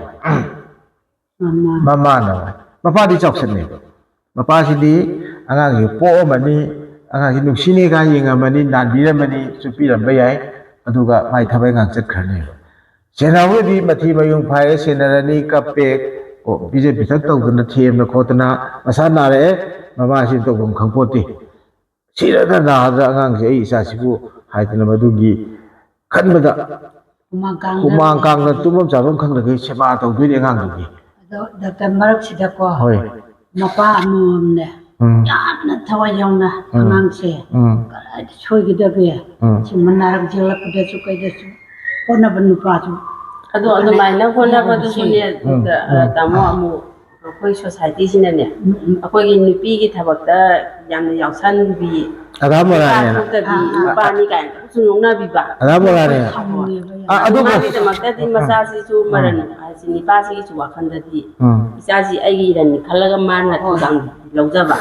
ꯃꯃꯥ꯫ ꯃꯃꯥꯅ ꯋꯥꯏ꯫ ꯃꯄꯥꯗꯤ ꯆꯥꯎꯁꯟꯅꯩꯕ꯫ ꯃꯄꯥꯁꯤꯗꯤ ꯑꯉꯥꯡꯁꯤ ꯄꯣꯛꯑꯝꯃꯅꯤ, ꯑꯉꯥꯡꯁꯤ ꯅꯨꯡꯁꯤꯅꯦ ꯀꯥꯏꯅ ꯌꯦꯡꯉꯝꯃꯅꯤ, ꯅꯥꯟꯕꯤꯔꯝꯃꯅꯤ, ꯆꯨꯞꯄꯤꯔꯝꯕ ꯌꯥꯏ, ꯑꯗꯨꯒ ꯃꯥꯏ ꯊꯕꯛ ꯏꯪꯈꯥꯡ ꯆꯠꯈ꯭ꯔꯅꯦꯕ꯫ ꯁꯦꯟꯅꯍꯧꯔꯗꯤ ꯃꯊꯤ ꯃꯌꯨꯡ ꯐꯥꯏꯔꯦ, ꯁꯦꯟꯅꯔꯅꯤ, ꯀꯞꯄꯦ, ꯀꯣ, ꯄꯤꯖ ꯄꯤꯊꯛ ꯇꯧꯗꯅ ꯊꯦꯝꯗꯅ ꯈꯣꯠꯇꯅ, ꯃꯁꯥ ꯅꯥꯔꯛꯑꯦ, ꯃꯃꯥꯁꯤ ꯇꯧꯐꯝ ꯈꯪꯄꯣꯠꯇꯦ꯫ ꯁꯤꯔꯒ ꯅꯥꯗ꯭ꯔ ꯑꯉꯥꯡꯁꯦ, ꯑꯩ ꯏꯆꯥꯁꯤꯕꯨ ꯍꯥꯏꯗꯅ ꯃꯗꯨꯒꯤ ꯈꯟꯕꯗ ꯍꯨꯃꯥꯡ ꯀꯥꯡꯗ ꯍꯨꯃꯥꯡ ꯀꯥꯡꯗ ꯇꯨꯝꯐꯝ ꯆꯥꯐꯝ ꯈꯪꯗꯈꯩ ꯁꯦꯕꯥ ꯇꯧꯗꯣꯏꯅꯤ ꯑꯉꯥꯡꯗꯨꯒꯤ꯫ ꯑꯗꯣ ꯗꯥꯛꯇꯔ ꯃꯔꯛꯁꯤꯗꯀꯣ, ꯍꯣꯏ꯫ ꯃꯄꯥ ꯑꯃꯃꯝꯅꯦ ꯎꯝ꯫ ꯌꯥꯝꯅ ꯊꯋꯥꯏ ꯌꯥꯎꯅ ꯎꯝ꯫ ꯑꯉꯥꯡꯁꯦ ꯎꯝ꯫ ꯀꯗꯥꯏꯗ ꯁꯣꯏꯒꯗꯒꯦ, ꯎꯝ꯫ ꯁꯤꯒꯨꯝꯕ ꯅꯥꯔꯛ ꯌꯦꯛꯂꯛꯄꯗꯁꯨ ꯀꯩꯗꯁꯨ ꯍꯣꯠꯅꯕ ꯅꯨꯄꯥꯁꯨ ꯑꯗꯣ ꯑꯗꯨꯃꯥꯏꯅ ꯍꯣꯠꯅꯕꯗꯨꯁꯨꯅꯦ, ꯎꯝ꯫ ꯎꯝ꯫ ꯇꯥꯃꯣ, ꯑꯃꯨꯛ ꯑꯩꯈꯣꯏ ꯁꯣꯁꯥꯏꯇꯤꯁꯤꯅꯅꯦ, ꯎꯝ, ꯎꯝ꯫ ꯑꯩꯈꯣꯏꯒꯤ ꯅꯨꯄꯤꯒꯤ ꯊꯕꯛꯇ ꯌꯥꯝꯅ ꯌꯥꯎꯁꯟꯕꯤ, ꯑꯙꯥ ꯃꯣꯔꯥꯅꯦꯅ꯫ ꯅꯨꯄꯥ ꯊꯣꯛꯇꯕꯤ, ꯅꯨꯄꯥꯅꯤ ꯀꯥꯏꯅ ꯁꯨꯝ ꯅꯣꯛꯅꯕꯤꯕ꯫ ꯑꯙꯥ ꯃꯣꯔꯥꯅꯦꯅ꯫ ꯈꯪꯉꯦꯕ ꯌꯥꯝ꯫ ꯑ, ꯑꯗꯨꯕꯨ ꯃꯥꯒꯤꯗꯃꯛꯇꯗꯤ ꯃꯆꯥꯁꯤꯁꯨ ꯃꯔꯟ ꯍꯥꯏꯁꯤ ꯅꯤꯄꯥꯁꯤꯒꯤꯁꯨ ꯋꯥꯈꯜꯗꯗꯤ ꯎꯝ꯫ ꯏꯆꯥꯁꯤ ꯑꯩꯒꯤ ꯏꯔꯟꯅꯤ ꯈꯜꯂꯒ ꯃꯥꯅ ꯊꯧꯗꯥꯡ ꯂꯧꯖꯕ꯫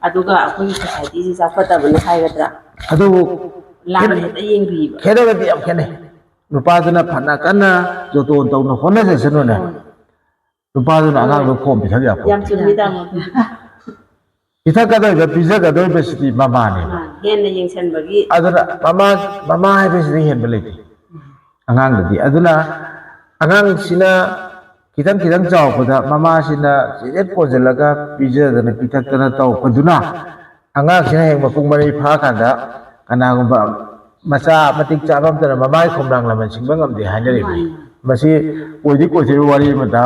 ꯑꯗꯨꯒ ꯑꯩꯈꯣꯏꯒꯤ ꯁꯣꯁꯥꯏꯇꯤꯁꯤ ꯆꯥꯎꯈꯠꯇꯕꯅ ꯍꯥꯏꯒꯗ꯭ꯔꯥ, ꯑꯗꯨꯕꯨ ꯂꯥꯟꯅ ꯍꯦꯛꯇ ꯌꯦꯡꯕꯤꯕ꯫ ꯈꯦꯠꯅꯕꯗꯤ ꯌꯥꯝ ꯈꯦꯠꯅꯩ꯫ ꯅꯨꯄꯥꯗꯨꯅ ꯐꯅ ꯀꯟꯅ ꯖꯣꯇꯣꯟ ꯇꯧꯅ ꯍꯣꯠꯅꯖꯁꯅꯨꯅꯦ, ꯅꯨꯄꯥꯗꯨꯅ ꯑꯉꯥꯡꯗꯣ ꯈꯣꯝ ꯄꯤꯊꯛ ꯌꯥꯄꯣ꯫ ꯌꯥꯝ ꯆꯨꯝꯃꯤ ꯇꯥꯃꯣ꯫ ꯄꯤꯊꯛꯀꯗꯧꯔꯤꯕ ꯄꯤꯖꯒꯗꯧꯔꯤꯕꯁꯤꯗꯤ ꯃꯃꯥꯅꯦꯕ꯫ ꯍꯦꯟꯅ ꯌꯦꯡꯁꯤꯟꯕꯒꯤ꯫ ꯑꯗꯨꯅ ꯃꯃꯥ, ꯃꯃꯥ ꯍꯥꯏꯕꯁꯤꯗꯤ ꯍꯦꯟꯕ ꯂꯩꯇꯦ ꯑꯉꯥꯡꯗꯗꯤ꯫ ꯑꯗꯨꯅ ꯑꯉꯥꯡꯁꯤꯅ ꯈꯤꯇꯪ ꯈꯤꯇꯪ ꯆꯥꯎꯔꯛꯄꯗ ꯃꯃꯥꯁꯤꯅ ꯆꯦꯠ ꯀꯣꯟꯁꯤꯜꯂꯒ ꯄꯤꯖꯗꯅ ꯄꯤꯊꯛꯇꯅ ꯇꯧꯔꯛꯄꯗꯨꯅ ꯑꯉꯥꯡꯁꯤꯅ ꯍꯌꯦꯡ ꯃꯄꯨꯡ ꯃꯔꯩ ꯐꯥꯀꯥꯟꯗ ꯀꯅꯥꯒꯨꯝꯕ ꯃꯆꯥ ꯃꯇꯤꯛ ꯆꯥꯕ ꯑꯃꯇꯅ ꯃꯃꯥꯒꯤ ꯈꯣꯡꯅꯥꯡ ꯂꯃꯟ ꯁꯤꯡꯕ ꯉꯝꯗꯦ ꯍꯥꯏꯅꯔꯤꯕꯅꯤ꯫ ꯃꯁꯤ ꯑꯣꯏꯗꯤ ꯑꯣꯏꯊꯣꯛꯏꯕ ꯋꯥꯔꯤ ꯑꯃꯗ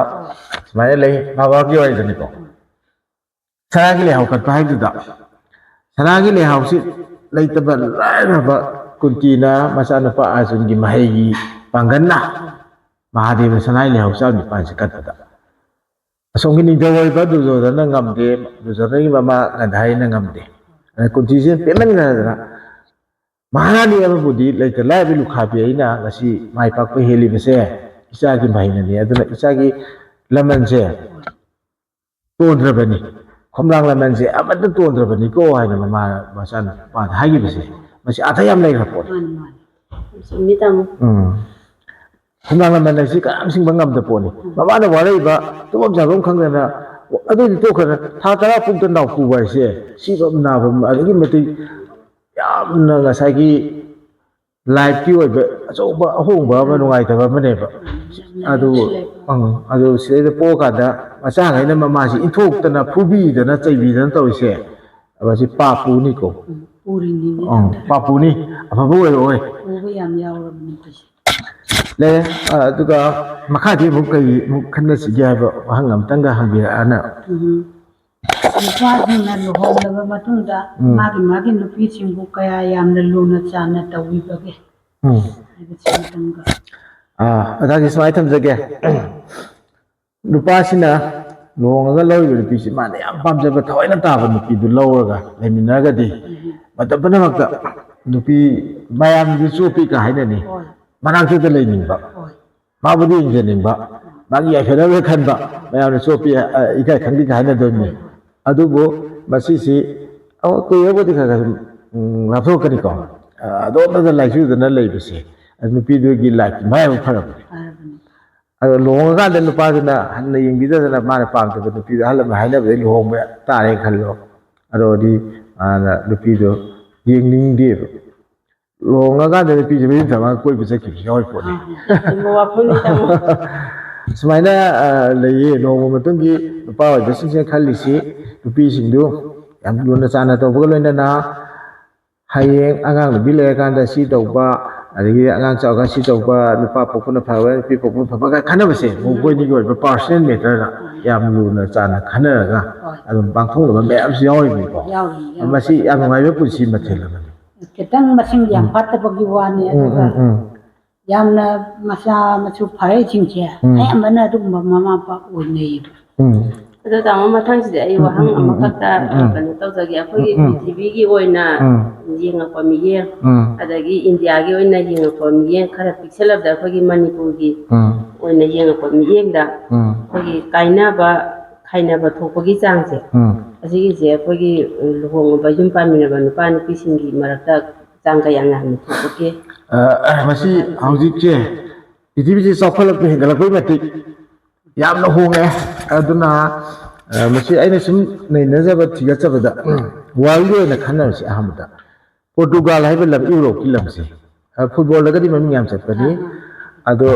ꯁꯨꯃꯥꯏꯅ ꯂꯩ, ꯃꯍꯥꯚꯥꯔꯠꯀꯤ ꯋꯥꯔꯤꯗꯅꯤꯀꯣ꯫ ꯁꯅꯥꯒꯤ ꯂꯩꯍꯥꯎ ꯀꯠꯄ ꯍꯥꯏꯕꯗꯨꯗ ꯁꯅꯥꯒꯤ ꯂꯩꯍꯥꯎꯁꯤ ꯂꯩꯇꯕ ꯂꯥꯏꯔꯕ ꯀꯨꯟꯇꯤꯅ ꯃꯆꯥꯅꯨꯄꯥ ꯑꯔꯖꯨꯟꯒꯤ ꯃꯍꯩꯒꯤ ꯄꯥꯡꯒꯜꯅ ꯃꯍꯥꯗꯦꯕ ꯁꯅꯥꯒꯤ ꯂꯩꯍꯥꯎ ꯆꯥꯝ ꯅꯤꯄꯥꯟꯁꯤ ꯀꯠꯄꯗ ꯑꯁꯣꯝꯒꯤ ꯅꯤꯡꯊꯧ ꯑꯣꯏꯕ ꯗꯨꯔꯖꯣꯙꯅ ꯉꯝꯗꯦ, ꯗꯨꯔꯖꯣꯙꯅꯒꯤ ꯃꯃꯥ ꯒꯥꯟꯙꯥꯔꯤꯅ ꯉꯝꯗꯦ꯫ ꯑꯗ ꯀꯨꯟꯇꯤꯁꯤꯅ ꯄꯦꯟꯃꯟꯈ꯭ꯔꯗꯅ ꯃꯍꯥꯔꯥꯅꯤ ꯑꯃꯕꯨꯗꯤ ꯂꯩꯇ ꯂꯥꯏꯔꯕ ꯂꯨꯈꯥꯕꯤ ꯑꯩꯅ ꯉꯁꯤ ꯃꯥꯏ ꯄꯥꯛꯄ ꯍꯦꯜꯂꯤꯕꯁꯦ ꯏꯆꯥꯒꯤ ꯃꯍꯩꯅꯅꯤ꯫ ꯑꯗꯨꯅ ꯏꯆꯥꯒꯤ ꯂꯃꯟꯁꯦ ꯇꯣꯟꯗ꯭ꯔꯕꯅꯤ, ꯈꯣꯝꯂꯥꯡ ꯂꯃꯟꯁꯦ ꯑꯃꯠꯇ ꯇꯣꯟꯗ꯭ꯔꯕꯅꯤꯀꯣ ꯍꯥꯏꯅ ꯃꯃꯥ ꯃꯆꯥꯅꯨꯄꯥꯗ ꯍꯥꯏꯈꯤꯕꯁꯦ ꯃꯁꯤ ꯑꯥꯊ ꯌꯥꯝ ꯂꯩꯈ꯭ꯔ ꯄꯣꯠꯅꯤ꯫ ꯃꯥꯅꯤ, ꯃꯥꯅꯤ꯫ ꯆꯨꯝꯃꯤ ꯇꯥꯃꯣ꯫ ꯎꯝ꯫ ꯈꯣꯝꯂꯥꯡ ꯂꯃꯟ ꯍꯥꯏꯁꯤ ꯀꯅꯥꯝ ꯁꯤꯡꯕ ꯉꯝꯗ ꯄꯣꯠꯅꯤ꯫ ꯃꯃꯥꯅ ꯋꯥꯔꯛꯏꯕ ꯇꯨꯝꯐꯝ ꯆꯥꯐꯝ ꯈꯪꯗꯅ ꯑꯗꯨꯗꯤ ꯇꯣꯛꯈ꯭ꯔꯦ꯫ ꯊꯥ ꯇꯔꯥ ꯄꯨꯛꯇ ꯅꯥꯎ ꯄꯨꯕ ꯍꯥꯏꯁꯦ ꯁꯤꯐꯝ ꯅꯥꯐꯝ ꯑꯗꯨꯛꯀꯤ ꯃꯇꯤꯛ ꯌꯥꯝꯅ ꯉꯁꯥꯏꯒꯤ ꯂꯥꯏꯐꯀꯤ ꯑꯣꯏꯕ ꯑꯆꯧꯕ ꯑꯍꯣꯡꯕ ꯑꯃ ꯅꯨꯡꯉꯥꯏꯇꯕ ꯑꯃꯅꯦꯕ꯫ ꯑꯗꯨ ꯑꯪ, ꯑꯗꯨ ꯁꯤꯗꯩꯗ ꯄꯣꯛꯑꯀꯥꯟꯗ ꯃꯆꯥꯉꯩꯅ ꯃꯃꯥꯁꯤ ꯏꯟꯊꯣꯛꯇꯅ ꯐꯨꯕꯤꯗꯅ ꯆꯩꯕꯤꯗꯅ ꯇꯧꯔꯤꯁꯦ ꯃꯁꯤ ꯄꯥꯞꯄꯨꯅꯤꯀꯣ꯫ ꯎꯔꯤꯅꯤꯅꯦ꯫ ꯑꯪ, ꯄꯥꯞꯄꯨꯅꯤ, ꯑꯐꯕ ꯑꯣꯏꯔꯛꯑꯣꯏ꯫ ꯎꯕ ꯌꯥꯝ ꯌꯥꯎꯔꯕꯅꯤ ꯑꯩꯈꯣꯏꯁꯦ꯫ ꯂꯩ꯫ ꯑ, ꯑꯗꯨꯒ ꯃꯈꯥꯗꯤ ꯑꯃꯨꯛ ꯀꯔꯤ ꯑꯃꯨꯛ ꯈꯟꯅꯁꯤꯒꯦ ꯍꯥꯏꯕ ꯋꯥꯍꯪ ꯑꯃꯇꯪꯒ ꯍꯪꯕꯤꯔꯛꯑꯅ꯫ ꯎꯝ꯫ ꯅꯨꯄꯥꯁꯤꯡꯅ ꯂꯨꯍꯣꯡꯂꯕ ꯃꯇꯨꯡꯗ ꯎꯝ꯫ ꯃꯥꯒꯤ ꯃꯥꯒꯤ ꯅꯨꯄꯤꯁꯤꯡꯕꯨ ꯀꯌꯥ ꯌꯥꯝꯅ ꯂꯨꯅ ꯆꯥꯟꯅ ꯇꯧꯕꯤꯕꯒꯦ ꯎꯝ꯫ ꯍꯥꯏꯕꯁꯤꯃꯇꯪꯒ꯫ ꯑꯥ, ꯑꯣꯖꯥꯒꯤ ꯁꯨꯃꯥꯏꯅ ꯊꯝꯖꯒꯦ꯫ ꯅꯨꯄꯥꯁꯤꯅ ꯂꯨꯍꯣꯡꯉꯒ ꯂꯧꯔꯤꯕ ꯅꯨꯄꯤꯁꯤ ꯃꯥꯅ ꯌꯥꯝ ꯄꯥꯝꯖꯕ ꯊꯋꯥꯏꯅ ꯇꯥꯕ ꯅꯨꯄꯤꯗꯨ ꯂꯧꯔꯒ ꯂꯩꯃꯤꯟꯅꯔꯒꯗꯤ ꯃꯇꯝ ꯄꯨꯝꯅꯃꯛꯇ ꯅꯨꯄꯤ ꯃꯌꯥꯝꯗꯤ ꯆꯣꯞꯄꯤ ꯀ ꯍꯥꯏꯅꯅꯤ꯫ ꯍꯣꯏ ꯃꯅꯥꯛꯇꯗ ꯂꯩꯅꯤꯡꯕ, ꯍꯣꯏ ꯃꯥꯕꯨꯗꯤ ꯌꯦꯡꯖꯅꯤꯡꯕ, ꯃꯥꯒꯤ ꯌꯥꯏꯐꯅꯕ ꯈꯟꯕ, ꯃꯌꯥꯝꯅ ꯆꯣꯞꯄꯤ, ꯑ, ꯏꯀꯥꯏ ꯈꯪꯗꯦ ꯀ ꯍꯥꯏꯅꯗꯣꯏꯅꯤ꯫ ꯑꯗꯨꯕꯨ ꯃꯁꯤꯁꯤ ꯑꯃꯨꯛ ꯀꯨꯏꯔꯕꯨꯗꯤ ꯈꯔ ꯈꯔ ꯁꯨꯝ, ꯎꯝ, ꯂꯥꯞꯊꯣꯛꯀꯅꯤꯀꯣ꯫ ꯑ, ꯑꯗꯣꯝꯗꯗ ꯂꯥꯏꯆꯨꯗꯅ ꯂꯩꯕꯁꯦ, ꯑꯗꯨ ꯅꯨꯄꯤꯗꯨꯒꯤ ꯂꯥꯏꯐꯇꯤ ꯃꯥꯏ ꯑꯃꯨꯛ ꯐꯔꯕꯅꯦ꯫ ꯐꯔꯕꯅꯤ ꯑꯗꯣ ꯂꯨꯍꯣꯡꯉꯀꯥꯟꯗ ꯅꯨꯄꯥꯗꯨꯅ ꯍꯟꯅ ꯌꯦꯡꯕꯤꯗꯕꯗ ꯃꯥꯅ ꯄꯥꯝꯗꯕ ꯅꯨꯄꯤꯗꯣ ꯑꯍꯜ ꯂꯃꯟ ꯍꯥꯏꯅꯕꯗꯒꯤ ꯂꯨꯍꯣꯡꯕ ꯇꯥꯔꯦ ꯈꯜꯂꯣ꯫ ꯑꯗꯨꯗꯤ ꯃꯥꯅ ꯅꯨꯄꯤꯗꯣ ꯌꯦꯡꯅꯤꯡꯗꯦꯕ꯫ ꯂꯨꯍꯣꯡꯉꯀꯥꯟꯗ ꯅꯨꯄꯤꯁꯦ ꯃꯌꯨꯝ ꯊꯝꯃꯒ ꯀꯣꯏꯕ ꯆꯠꯈꯤꯕꯁꯨ ꯌꯥꯎꯔꯤ ꯄꯣꯠꯅꯤ꯫ ꯑꯥ, ꯑꯆꯨꯝꯕ ꯋꯥꯐꯝꯅꯤ ꯇꯥꯃꯣ꯫ ꯁꯨꯃꯥꯏꯅ, ꯑ, ꯂꯩꯌꯦ꯫ ꯂꯨꯍꯣꯡꯕ ꯃꯇꯨꯡꯒꯤ ꯅꯨꯄꯥ ꯑꯣꯏꯕꯁꯤꯡꯁꯤꯅ ꯈꯜꯂꯤꯁꯤ ꯅꯨꯄꯤꯁꯤꯡꯗꯨ ꯌꯥꯝ ꯂꯨꯅ ꯆꯥꯟꯅ ꯇꯧꯕꯒ ꯂꯣꯏꯅꯅ ꯍꯌꯦꯡ ꯑꯉꯥꯡ ꯅꯨꯄꯤ ꯂꯩꯔꯀꯥꯟꯗ ꯁꯤ ꯇꯧꯕ, ꯑꯗꯒꯤ ꯑꯉꯥꯡ ꯆꯥꯎꯔꯀꯥꯟꯗ ꯁꯤ ꯇꯧꯕ, ꯅꯨꯄꯥ ꯄꯣꯛꯄꯅ ꯐꯕ, ꯅꯨꯄꯤ ꯄꯣꯛꯄꯅ ꯐꯕ ꯀꯥꯏꯅ ꯈꯟꯅꯕꯁꯦ ꯃꯈꯣꯏꯅꯤꯒꯤ ꯑꯣꯏꯕ ꯄꯥꯔꯁꯣꯅꯦꯜ ꯃꯦꯇꯔꯗ ꯌꯥꯝ ꯂꯨꯅ ꯆꯥꯟꯅ ꯈꯟꯅꯔꯒ ꯍꯣꯏ ꯑꯗꯨꯝ ꯄꯥꯡꯊꯣꯛꯅꯕ ꯃꯌꯥꯝꯁꯨ ꯌꯥꯎꯔꯤꯕꯅꯤꯀꯣ꯫ ꯌꯥꯎꯔꯤ ꯌꯥꯎꯔꯤ ꯃꯁꯤ ꯌꯥꯝ ꯅꯨꯡꯉꯥꯏꯕ ꯄꯨꯟꯁꯤ ꯃꯊꯦꯜ ꯑꯃꯅꯤ꯫ ꯈꯤꯇꯪ ꯃꯁꯤꯡ ꯌꯥꯝ ꯐꯠꯇꯕꯒꯤ ꯋꯥꯅꯤ꯫ ꯎꯝ ꯑꯗꯨꯒ ꯎꯝ ꯎꯝ ꯌꯥꯝꯅ ꯃꯆꯥ ꯃꯁꯨ ꯐꯔꯛꯏꯁꯤꯡꯁꯦ ꯎꯝ꯫ ꯑꯌꯥꯝꯕꯅ ꯑꯗꯨꯒꯨꯝꯕ ꯃꯃꯥ ꯃꯄꯥ ꯑꯣꯏꯅꯩꯌꯦꯕ꯫ ꯎꯝ ꯑꯗꯣ ꯇꯥꯃꯣ, ꯃꯊꯪꯁꯤꯗ ꯑꯩ ꯎꯝ, ꯋꯥꯍꯪ ꯎꯝ, ꯎꯝ, ꯑꯃꯈꯛꯇ ꯎꯝ, ꯎꯝ. ꯀꯩꯅꯣ ꯇꯧꯖꯒꯦ꯫ ꯑꯩꯈꯣꯏꯒꯤ ꯎꯝ, ꯎꯝ. ꯄ꯭ꯔꯤꯊꯤꯕꯤꯒꯤ ꯑꯣꯏꯅ ꯎꯝ. ꯌꯦꯡꯉꯛꯄ ꯃꯤꯠꯌꯦꯡ, ꯎꯝ. ꯑꯗꯒꯤ ꯏꯟꯗꯤꯌꯥꯒꯤ ꯑꯣꯏꯅ ꯌꯦꯡꯉꯛꯄ ꯃꯤꯠꯌꯦꯡ, ꯈꯔ ꯄꯤꯛꯁꯜꯂꯕꯗ ꯑꯩꯈꯣꯏꯒꯤ ꯃꯅꯤꯄꯨꯔꯒꯤ ꯎꯝ. ꯑꯣꯏꯅ ꯌꯦꯡꯉꯛꯄ ꯃꯤꯠꯌꯦꯡꯗ ꯎꯝ. ꯑꯩꯈꯣꯏꯒꯤ ꯀꯥꯏꯅꯕ ꯈꯥꯏꯅꯕ ꯊꯣꯛꯄꯒꯤ ꯆꯥꯡꯁꯦ, ꯎꯝ. ꯑꯁꯤꯒꯤꯁꯦ ꯑꯩꯈꯣꯏꯒꯤ ꯂꯨꯍꯣꯡꯉꯕ ꯌꯨꯝ ꯄꯥꯟꯃꯤꯟꯅꯕ ꯅꯨꯄꯥ ꯅꯨꯄꯤꯁꯤꯡꯒꯤ ꯃꯔꯛꯇ ꯆꯥꯡ ꯀꯌꯥ ꯌꯥꯝꯅ ꯊꯣꯛꯄꯒꯦ? ꯑ, ꯃꯁꯤ ꯍꯧꯖꯤꯛꯁꯦ ꯄ꯭ꯔꯤꯊꯤꯕꯤꯁꯤ ꯆꯥꯎꯈꯠꯂꯛꯄ ꯍꯦꯟꯒꯠꯂꯛꯄꯒꯤ ꯃꯇꯤꯛ ꯌꯥꯝꯅ ꯍꯣꯡꯉꯦ꯫ ꯑꯗꯨꯅ, ꯑ, ꯃꯁꯤ ꯑꯩꯅ ꯁꯨꯝ ꯅꯩꯅꯖꯕ, ꯊꯤꯒꯠꯆꯕꯗ, ꯋꯥꯔꯜꯒꯤ ꯑꯣꯏꯅ ꯈꯟꯅꯔꯁꯤ꯫ ꯑꯍꯥꯟꯕꯗ ꯄꯣꯔꯇꯨꯒꯥꯜ ꯍꯥꯏꯕ ꯂꯝ, ꯌꯨꯔꯣꯞꯀꯤ ꯂꯝꯁꯦ, ꯑ, ꯐꯨꯠꯕꯣꯜꯗꯒꯗꯤ ꯃꯃꯤꯡ ꯌꯥꯝ ꯆꯠꯄꯅꯤ꯫ ꯑꯗꯣ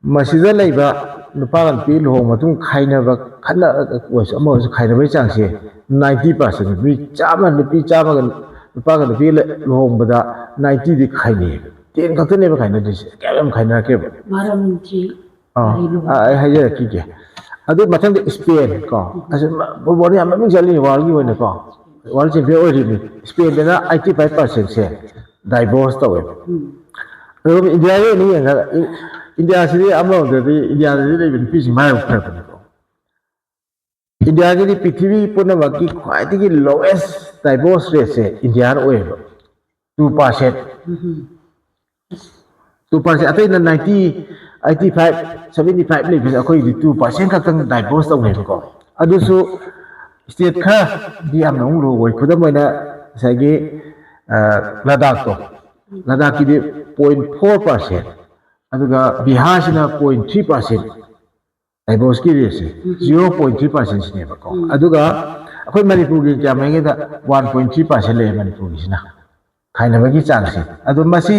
ꯃꯁꯤꯗ ꯂꯩꯕ ꯅꯨꯄꯥꯒ ꯅꯨꯄꯤ ꯂꯨꯍꯣꯡꯕ ꯃꯇꯨꯡ ꯈꯥꯏꯅꯕ, ꯈꯠꯅ ꯑꯣꯏꯔꯁꯨ ꯑꯃ ꯑꯣꯏꯔꯁꯨ ꯈꯥꯏꯅꯕꯒꯤ ꯆꯥꯡꯁꯦ ꯅꯥꯏꯟꯇꯤ ꯄꯥꯔꯁꯦꯟ, ꯅꯨꯄꯤ ꯆꯥꯝꯃ, ꯅꯨꯄꯤ ꯆꯥꯝꯃꯒ ꯅꯨꯄꯥꯒ ꯅꯨꯄꯤꯒ ꯂꯨꯍꯣꯡꯕꯗ ꯅꯥꯏꯟꯇꯤꯗꯤ ꯈꯥꯏꯅꯩꯌꯦꯕ꯫ ꯇꯦꯟ ꯈꯛꯇꯅꯦꯕ ꯈꯥꯏꯅꯗ꯭ꯔꯤꯁꯦ꯫ ꯀꯌꯥꯝ ꯌꯥꯝ ꯈꯥꯏꯅꯔꯛꯀꯦꯕ? ꯃꯔꯝꯁꯤ ꯑꯥ, ꯀꯔꯤꯅꯣ? ꯑꯥ, ꯑꯩ ꯍꯥꯏꯖꯔꯛꯈꯤꯒꯦ꯫ ꯑꯗꯨ ꯃꯊꯪꯗ ꯏꯁꯄꯦꯟ ꯀꯣ, ꯑꯁꯤ ꯐꯨꯠꯕꯣꯜꯗ ꯌꯥꯝ ꯃꯃꯤꯡ ꯆꯠꯂꯤꯅꯤ ꯋꯥꯔꯜꯒꯤ ꯑꯣꯏꯅꯀꯣ, ꯋꯥꯔꯜ ꯆꯦꯝꯄꯤꯌꯟ ꯑꯣꯏꯔꯤꯕꯅꯤ꯫ ꯏꯁꯄꯦꯟꯗꯅ ꯑꯩꯠꯇꯤ ꯐꯥꯏꯚ ꯄꯥꯔꯁꯦꯟꯁꯦ ꯗꯥꯏꯚꯣꯔꯁ ꯇꯧꯋꯦꯕ꯫ ꯎꯝ. ꯑꯗꯨꯒ ꯏꯟꯗꯤꯌꯥꯒꯤ ꯑꯣꯏꯅ ꯌꯦꯡꯉꯒ ꯏ-, ꯏꯟꯗꯤꯌꯥꯁꯤꯗꯤ ꯑꯃꯔꯣꯝꯗꯗꯤ ꯏꯟꯗꯤꯌꯥꯗꯗꯤ ꯂꯩꯕ ꯅꯨꯄꯤꯁꯤꯡ ꯃꯥꯏ ꯑꯃꯨꯛ ꯐꯔꯛꯄꯅꯤꯀꯣ꯫ ꯏꯟꯗꯤꯌꯥꯒꯤꯗꯤ ꯄ꯭ꯔꯤꯊꯤꯕꯤ ꯄꯨꯝꯅꯃꯛꯀꯤ ꯈ꯭ꯋꯥꯏꯗꯒꯤ lowest divorce rateꯁꯦ ꯏꯟꯗꯤꯌꯥꯅ ꯑꯣꯏꯌꯦꯕ, two percent. Two percent, ꯑꯇꯩꯅ ninety, eighty five, seventy five ꯂꯩꯕꯁꯦ, ꯑꯩꯈꯣꯏꯒꯤꯗꯤ two percent ꯈꯛꯇꯪ divorce ꯇꯧꯅꯩꯕꯀꯣ. ꯑꯗꯨꯁꯨ state ꯈꯔꯗꯤ ꯌꯥꯝꯅ ꯑꯃꯨꯛ low ꯑꯣꯏ꯫ ꯈꯨꯗꯝ ꯑꯣꯏꯅ ꯉꯁꯥꯏꯒꯤ ꯂꯗꯥꯛꯇꯣ, ꯂꯗꯥꯛꯀꯤꯗꯤ point four percent, ꯑꯗꯨꯒ ꯕꯤꯍꯥꯔꯁꯤꯅ point three percent, divorceꯀꯤ rateꯁꯦ zero point three percentꯁꯤꯅꯦꯕꯀꯣ. ꯑꯗꯨꯒ ꯑꯩꯈꯣꯏ ꯃꯅꯤꯄꯨꯔꯒꯤ ꯀꯌꯥꯝ ꯂꯩꯒꯦꯗ, one point three percent ꯂꯩꯌꯦ ꯃꯅꯤꯄꯨꯔꯒꯤꯁꯤꯅ, ꯈꯥꯏꯅꯕꯒꯤ ꯆꯥꯡꯁꯦ꯫ ꯑꯗꯣ ꯃꯁꯤ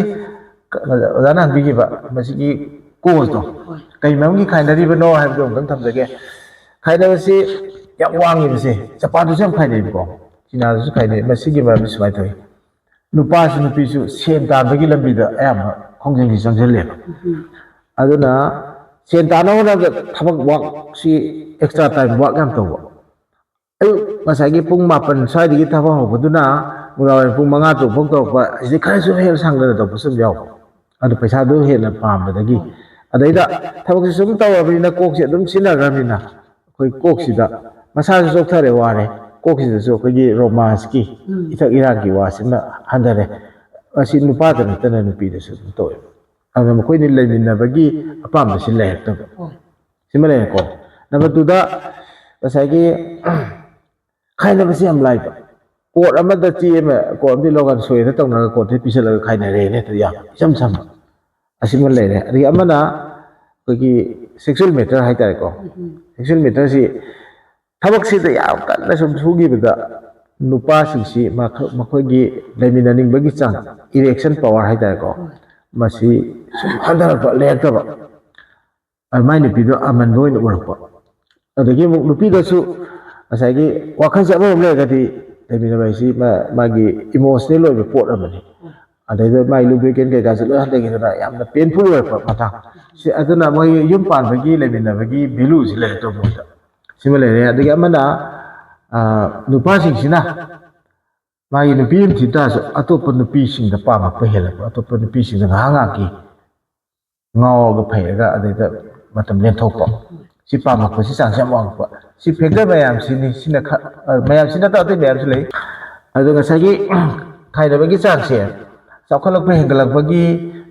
ꯑꯣꯖꯥꯅ ꯍꯪꯕꯤꯈꯤꯕ ꯃꯁꯤꯒꯤ causeꯗꯣ, ꯀꯩ ꯃꯔꯝꯒꯤ ꯈꯥꯏꯅꯔꯤꯕꯅꯣ ꯍꯥꯏꯕꯗꯣ ꯑꯃꯨꯛꯇꯪ ꯊꯝꯖꯒꯦ꯫ ꯈꯥꯏꯅꯕꯁꯤ ꯌꯥꯝ ꯋꯥꯡꯉꯤꯕꯁꯦ, ꯖꯄꯥꯟꯗꯁꯨ ꯌꯥꯝ ꯈꯥꯏꯅꯩꯕꯀꯣ, ꯆꯤꯅꯥꯗꯁꯨ ꯈꯥꯏꯅꯩ꯫ ꯃꯁꯤꯒꯤ ꯃꯔꯝꯗꯤ ꯁꯨꯃꯥꯏꯅ ꯇꯧꯏ: ꯅꯨꯄꯥꯁꯨ ꯅꯨꯄꯤꯁꯨ ꯁꯦꯟ ꯇꯥꯟꯕꯒꯤ ꯂꯝꯕꯤꯗ ꯑꯌꯥꯝꯕ ꯈꯣꯡꯖꯪꯁꯤ ꯆꯪꯁꯤꯜꯂꯦꯕ꯫ ꯑꯗꯨꯅ ꯁꯦꯟ ꯇꯥꯟꯅꯕ ꯍꯣꯠꯅꯕꯗ ꯊꯕꯛ workꯁꯤ, extra time work ꯌꯥꯝ ꯇꯧꯕ꯫ ꯑꯌꯨꯛ ꯉꯁꯥꯏꯒꯤ ꯄꯨꯡ ꯃꯥꯄꯟ ꯁ꯭ꯋꯥꯏꯗꯒꯤ ꯊꯕꯛ ꯍꯧꯕꯗꯨꯅ ꯅꯨꯡꯗꯥꯡꯋꯥꯏꯔꯝ ꯄꯨꯡ ꯃꯉꯥ ꯇꯔꯨꯛ ꯐꯥꯎ ꯇꯧꯔꯛꯄ, ꯑꯁꯤꯗꯤ ꯈꯔꯁꯨ ꯍꯦꯟꯅ ꯁꯥꯡꯗꯅ ꯇꯧꯕꯁꯨ ꯑꯗꯨꯝ ꯌꯥꯎꯕ꯫ ꯑꯗꯨ ꯄꯩꯁꯥꯗꯨ ꯍꯦꯟꯅ ꯄꯥꯝꯕꯗꯒꯤ꯫ ꯑꯗꯩꯗ ꯊꯕꯛꯁꯤ ꯁꯨꯝ ꯇꯧꯔꯕꯅꯤꯅ, ꯀꯣꯛꯁꯤ ꯑꯗꯨꯝ ꯁꯤꯖꯤꯟꯅꯈ꯭ꯔꯕꯅꯤꯅ, ꯑꯩꯈꯣꯏ ꯀꯣꯛꯁꯤꯗ, ꯃꯁꯥꯁꯨ ꯆꯣꯛꯊꯔꯦ, ꯋꯥꯔꯦ, ꯀꯣꯛꯁꯤꯗꯁꯨ ꯑꯩꯈꯣꯏꯒꯤ romanceꯀꯤ, ꯏꯊꯛ ꯏꯔꯥꯡꯒꯤ ꯋꯥꯁꯤꯃ ꯍꯟꯊꯔꯦ꯫ ꯑꯁꯤ ꯅꯨꯄꯥꯗ ꯅꯠꯇꯅ ꯅꯨꯄꯤꯗꯁꯨ ꯑꯗꯨꯝ ꯇꯧꯋꯦ꯫ ꯑꯗꯨꯅ ꯃꯈꯣꯏꯅꯤ ꯂꯩꯃꯤꯟꯅꯕꯒꯤ ꯑꯄꯥꯝꯕꯁꯤ ꯂꯩꯔꯛꯇꯕ꯫ ꯁꯤꯃ ꯂꯩꯔꯦꯀꯣ꯫ Number twoꯗ ꯉꯁꯥꯏꯒꯤ ꯈꯥꯏꯅꯕꯁꯤ ꯌꯥꯝ ꯂꯥꯏꯕ꯫ Court ꯑꯃꯗ ꯆꯦ ꯑꯃ, court ꯑꯃꯗꯒꯤ ꯂꯧꯔꯒ ꯁꯣꯏꯗ ꯇꯧꯅꯔꯒ courtꯇ ꯄꯤꯁꯜꯂꯒ ꯈꯥꯏꯅꯔꯦꯅ, ꯍꯦꯛꯇ ꯌꯥꯝ ꯏꯆꯝ ꯆꯝꯕ꯫ ꯑꯁꯤꯃ ꯂꯩꯔꯦ꯫ ꯑꯗꯒꯤ ꯑꯃꯅ ꯑꯩꯈꯣꯏꯒꯤ sexual matter ꯍꯥꯏꯇꯥꯔꯦꯀꯣ꯫ Sexual matterꯁꯤ ꯊꯕꯛꯁꯤꯗ ꯌꯥꯝ ꯀꯟꯅ ꯁꯨꯝ ꯁꯨꯈꯤꯕꯗ ꯅꯨꯄꯥꯁꯤꯡꯁꯤ ꯃꯈ-, ꯃꯈꯣꯏꯒꯤ ꯂꯩꯃꯤꯟꯅꯅꯤꯡꯕꯒꯤ ꯆꯥꯡ, erection power ꯍꯥꯏꯇꯥꯔꯦꯀꯣ, ꯃꯁꯤ ꯁꯨꯝ ꯍꯟꯊꯔꯛꯄ, ꯂꯩꯔꯛꯇꯕ꯫ ꯑꯗꯨ ꯃꯥꯏ ꯅꯨꯄꯤꯗꯣ ꯑꯃꯟꯕ ꯑꯣꯏꯅ ꯎꯔꯛꯄ꯫ ꯑꯗꯒꯤ ꯑꯃꯨꯛ ꯅꯨꯄꯤꯗꯁꯨ ꯉꯁꯥꯏꯒꯤ ꯋꯥꯈꯜꯁꯦ ꯑꯃꯔꯣꯝ ꯂꯩꯔꯒꯗꯤ ꯂꯩꯃꯤꯟꯅꯕ ꯍꯥꯏꯁꯤ ꯃꯥ-, ꯃꯥꯒꯤ emotional ꯑꯣꯏꯕ ꯄꯣꯠ ꯑꯃꯅꯤ꯫ ꯑꯗꯩꯗ ꯃꯥꯒꯤ lubricant ꯀꯩꯀꯥꯁꯨ ꯂꯣꯏ ꯍꯟꯊꯈꯤꯗꯅ ꯌꯥꯝꯅ painful ꯑꯣꯏꯔꯛꯄ ꯃꯇꯥꯡ꯫ ꯁꯤ, ꯑꯗꯨꯅ ꯃꯣꯏ ꯌꯨꯝ ꯄꯥꯟꯕꯒꯤ, ꯂꯩꯃꯤꯟꯅꯕꯒꯤ valueꯁꯤ ꯂꯩꯔꯛꯇꯕ ꯃꯣꯏꯗ꯫ ꯁꯤꯃ ꯂꯩꯔꯦ꯫ ꯑꯗꯒꯤ ꯑꯃꯅ, ꯑ, ꯅꯨꯄꯥꯁꯤꯡꯁꯤꯅ ꯃꯥꯒꯤ ꯅꯨꯄꯤ ꯑꯃ ꯊꯤ ꯇꯥꯔꯁꯨ ꯑꯇꯣꯞꯄ ꯅꯨꯄꯤꯁꯤꯡꯗ ꯄꯥꯝꯃꯛꯄ ꯍꯦꯜꯂꯛꯄ, ꯑꯇꯣꯞꯄ ꯅꯨꯄꯤꯁꯤꯡꯗ ꯉꯥꯏꯍꯥꯛ ꯉꯥꯏꯍꯥꯛꯀꯤ ꯉꯥꯎꯔꯒ ꯐꯩꯔꯒ ꯑꯗꯩꯗ ꯃꯇꯝ ꯂꯦꯟꯊꯣꯛꯄ, ꯁꯤ ꯄꯥꯝꯃꯛꯄꯁꯤ ꯆꯥꯡꯁꯦ ꯌꯥꯝ ꯋꯥꯡꯉꯛꯄ꯫ ꯁꯤ ꯐꯦꯛꯇꯔ ꯃꯌꯥꯝꯁꯤꯅꯤ꯫ ꯁꯤꯅ ꯈ-, ꯑ, ꯃꯌꯥꯝꯁꯤ ꯅꯠꯇꯕ ꯑꯇꯩ ꯃꯌꯥꯝꯁꯨ ꯂꯩ꯫ ꯑꯗꯣ ꯉꯁꯥꯏꯒꯤ ꯈꯥꯏꯅꯕꯒꯤ ꯆꯥꯡꯁꯦ ꯆꯥꯎꯈꯠꯂꯛꯄ ꯍꯦꯟꯒꯠꯂꯛꯄꯒꯤ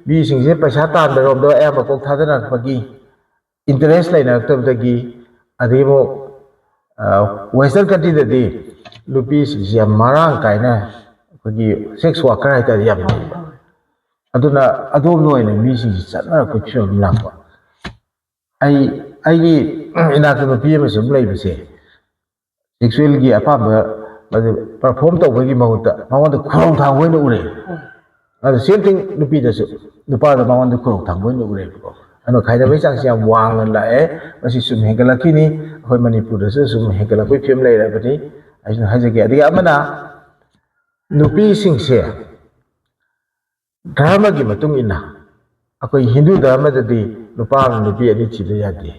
ꯃꯤꯁꯤꯡꯁꯦ ꯄꯩꯁꯥ ꯇꯥꯟꯕꯔꯣꯝꯗ ꯑꯌꯥꯝꯕ ꯀꯣꯛ ꯊꯥꯗꯅꯔꯛꯄꯒꯤ, ꯏꯟꯇꯔꯦꯁ ꯂꯩꯅꯔꯛꯇꯕꯗꯒꯤ, ꯑꯗꯒꯤ ꯑꯃꯨꯛ ꯋꯦꯁꯇꯔꯟ ꯀꯟꯇ꯭ꯔꯤꯗꯗꯤ ꯅꯨꯄꯤꯁꯤꯡꯁꯤ ꯌꯥꯝ ꯃꯔꯥꯡ ꯀꯥꯏꯅ ꯑꯩꯈꯣꯏꯒꯤ ꯁꯦꯛꯁ ꯋꯥꯔꯀꯔ ꯍꯥꯏꯇꯥꯔꯦ ꯌꯥꯝ ꯂꯩꯕ꯫ ꯑꯗꯨꯅ ꯑꯗꯣꯝꯗ ꯑꯣꯏꯅ ꯃꯤꯁꯤꯡꯁꯤ ꯆꯠꯅꯔꯛꯄꯒꯤ ꯐꯤꯕꯝ ꯑꯃ ꯂꯥꯛꯄ꯫ ꯑꯩ, ꯑꯩꯒꯤ ꯏꯅꯥꯛꯇ ꯅꯨꯄꯤ ꯑꯃꯁꯨ ꯑꯗꯨꯝ ꯂꯩꯕꯁꯦ, ꯁꯦꯛꯁꯨꯋꯦꯜꯒꯤ ꯑꯄꯥꯝꯕ ꯄꯔꯐꯣꯝ ꯇꯧꯕꯒꯤ ꯃꯍꯨꯠꯇ ꯃꯉꯣꯟꯗ ꯈꯨꯔꯧ ꯊꯥꯡꯕ ꯑꯣꯏꯅ ꯎꯔꯦ꯫ ꯑꯗꯨ ꯁꯦꯝ ꯊꯤꯡ ꯅꯨꯄꯤꯗꯁꯨ, ꯅꯨꯄꯥꯗ ꯃꯉꯣꯟꯗ ꯈꯨꯔꯧ ꯊꯥꯡꯕ ꯑꯣꯏꯅ ꯎꯔꯦꯕꯀꯣ꯫ ꯑꯗꯨꯅ ꯈꯥꯏꯅꯕꯒꯤ ꯆꯥꯡꯁꯤ ꯌꯥꯝ ꯋꯥꯡꯅ ꯂꯥꯛꯑꯦ꯫ ꯃꯁꯤ ꯁꯨꯝ ꯍꯦꯟꯒꯠꯂꯛꯈꯤꯅꯤ꯫ ꯑꯩꯈꯣꯏ ꯃꯅꯤꯄꯨꯔꯗꯁꯨ ꯁꯨꯝ ꯍꯦꯟꯒꯠꯂꯛꯄꯒꯤ ꯐꯤꯕꯝ ꯂꯩꯔꯕꯅꯤ꯫ ꯑꯩꯁꯨ ꯍꯥꯏꯖꯒꯦ꯫ ꯑꯗꯒꯤ ꯑꯃꯅ, ꯅꯨꯄꯤꯁꯤꯡꯁꯦ ꯙꯔꯃꯒꯤ ꯃꯇꯨꯡ ꯏꯟꯅ, ꯑꯩꯈꯣꯏ ꯍꯤꯟꯗꯨ ꯙꯔꯃꯗꯗꯤ ꯅꯨꯄꯥ ꯑꯃ ꯅꯨꯄꯤ ꯑꯅꯤ ꯊꯤꯕ ꯌꯥꯗꯦ꯫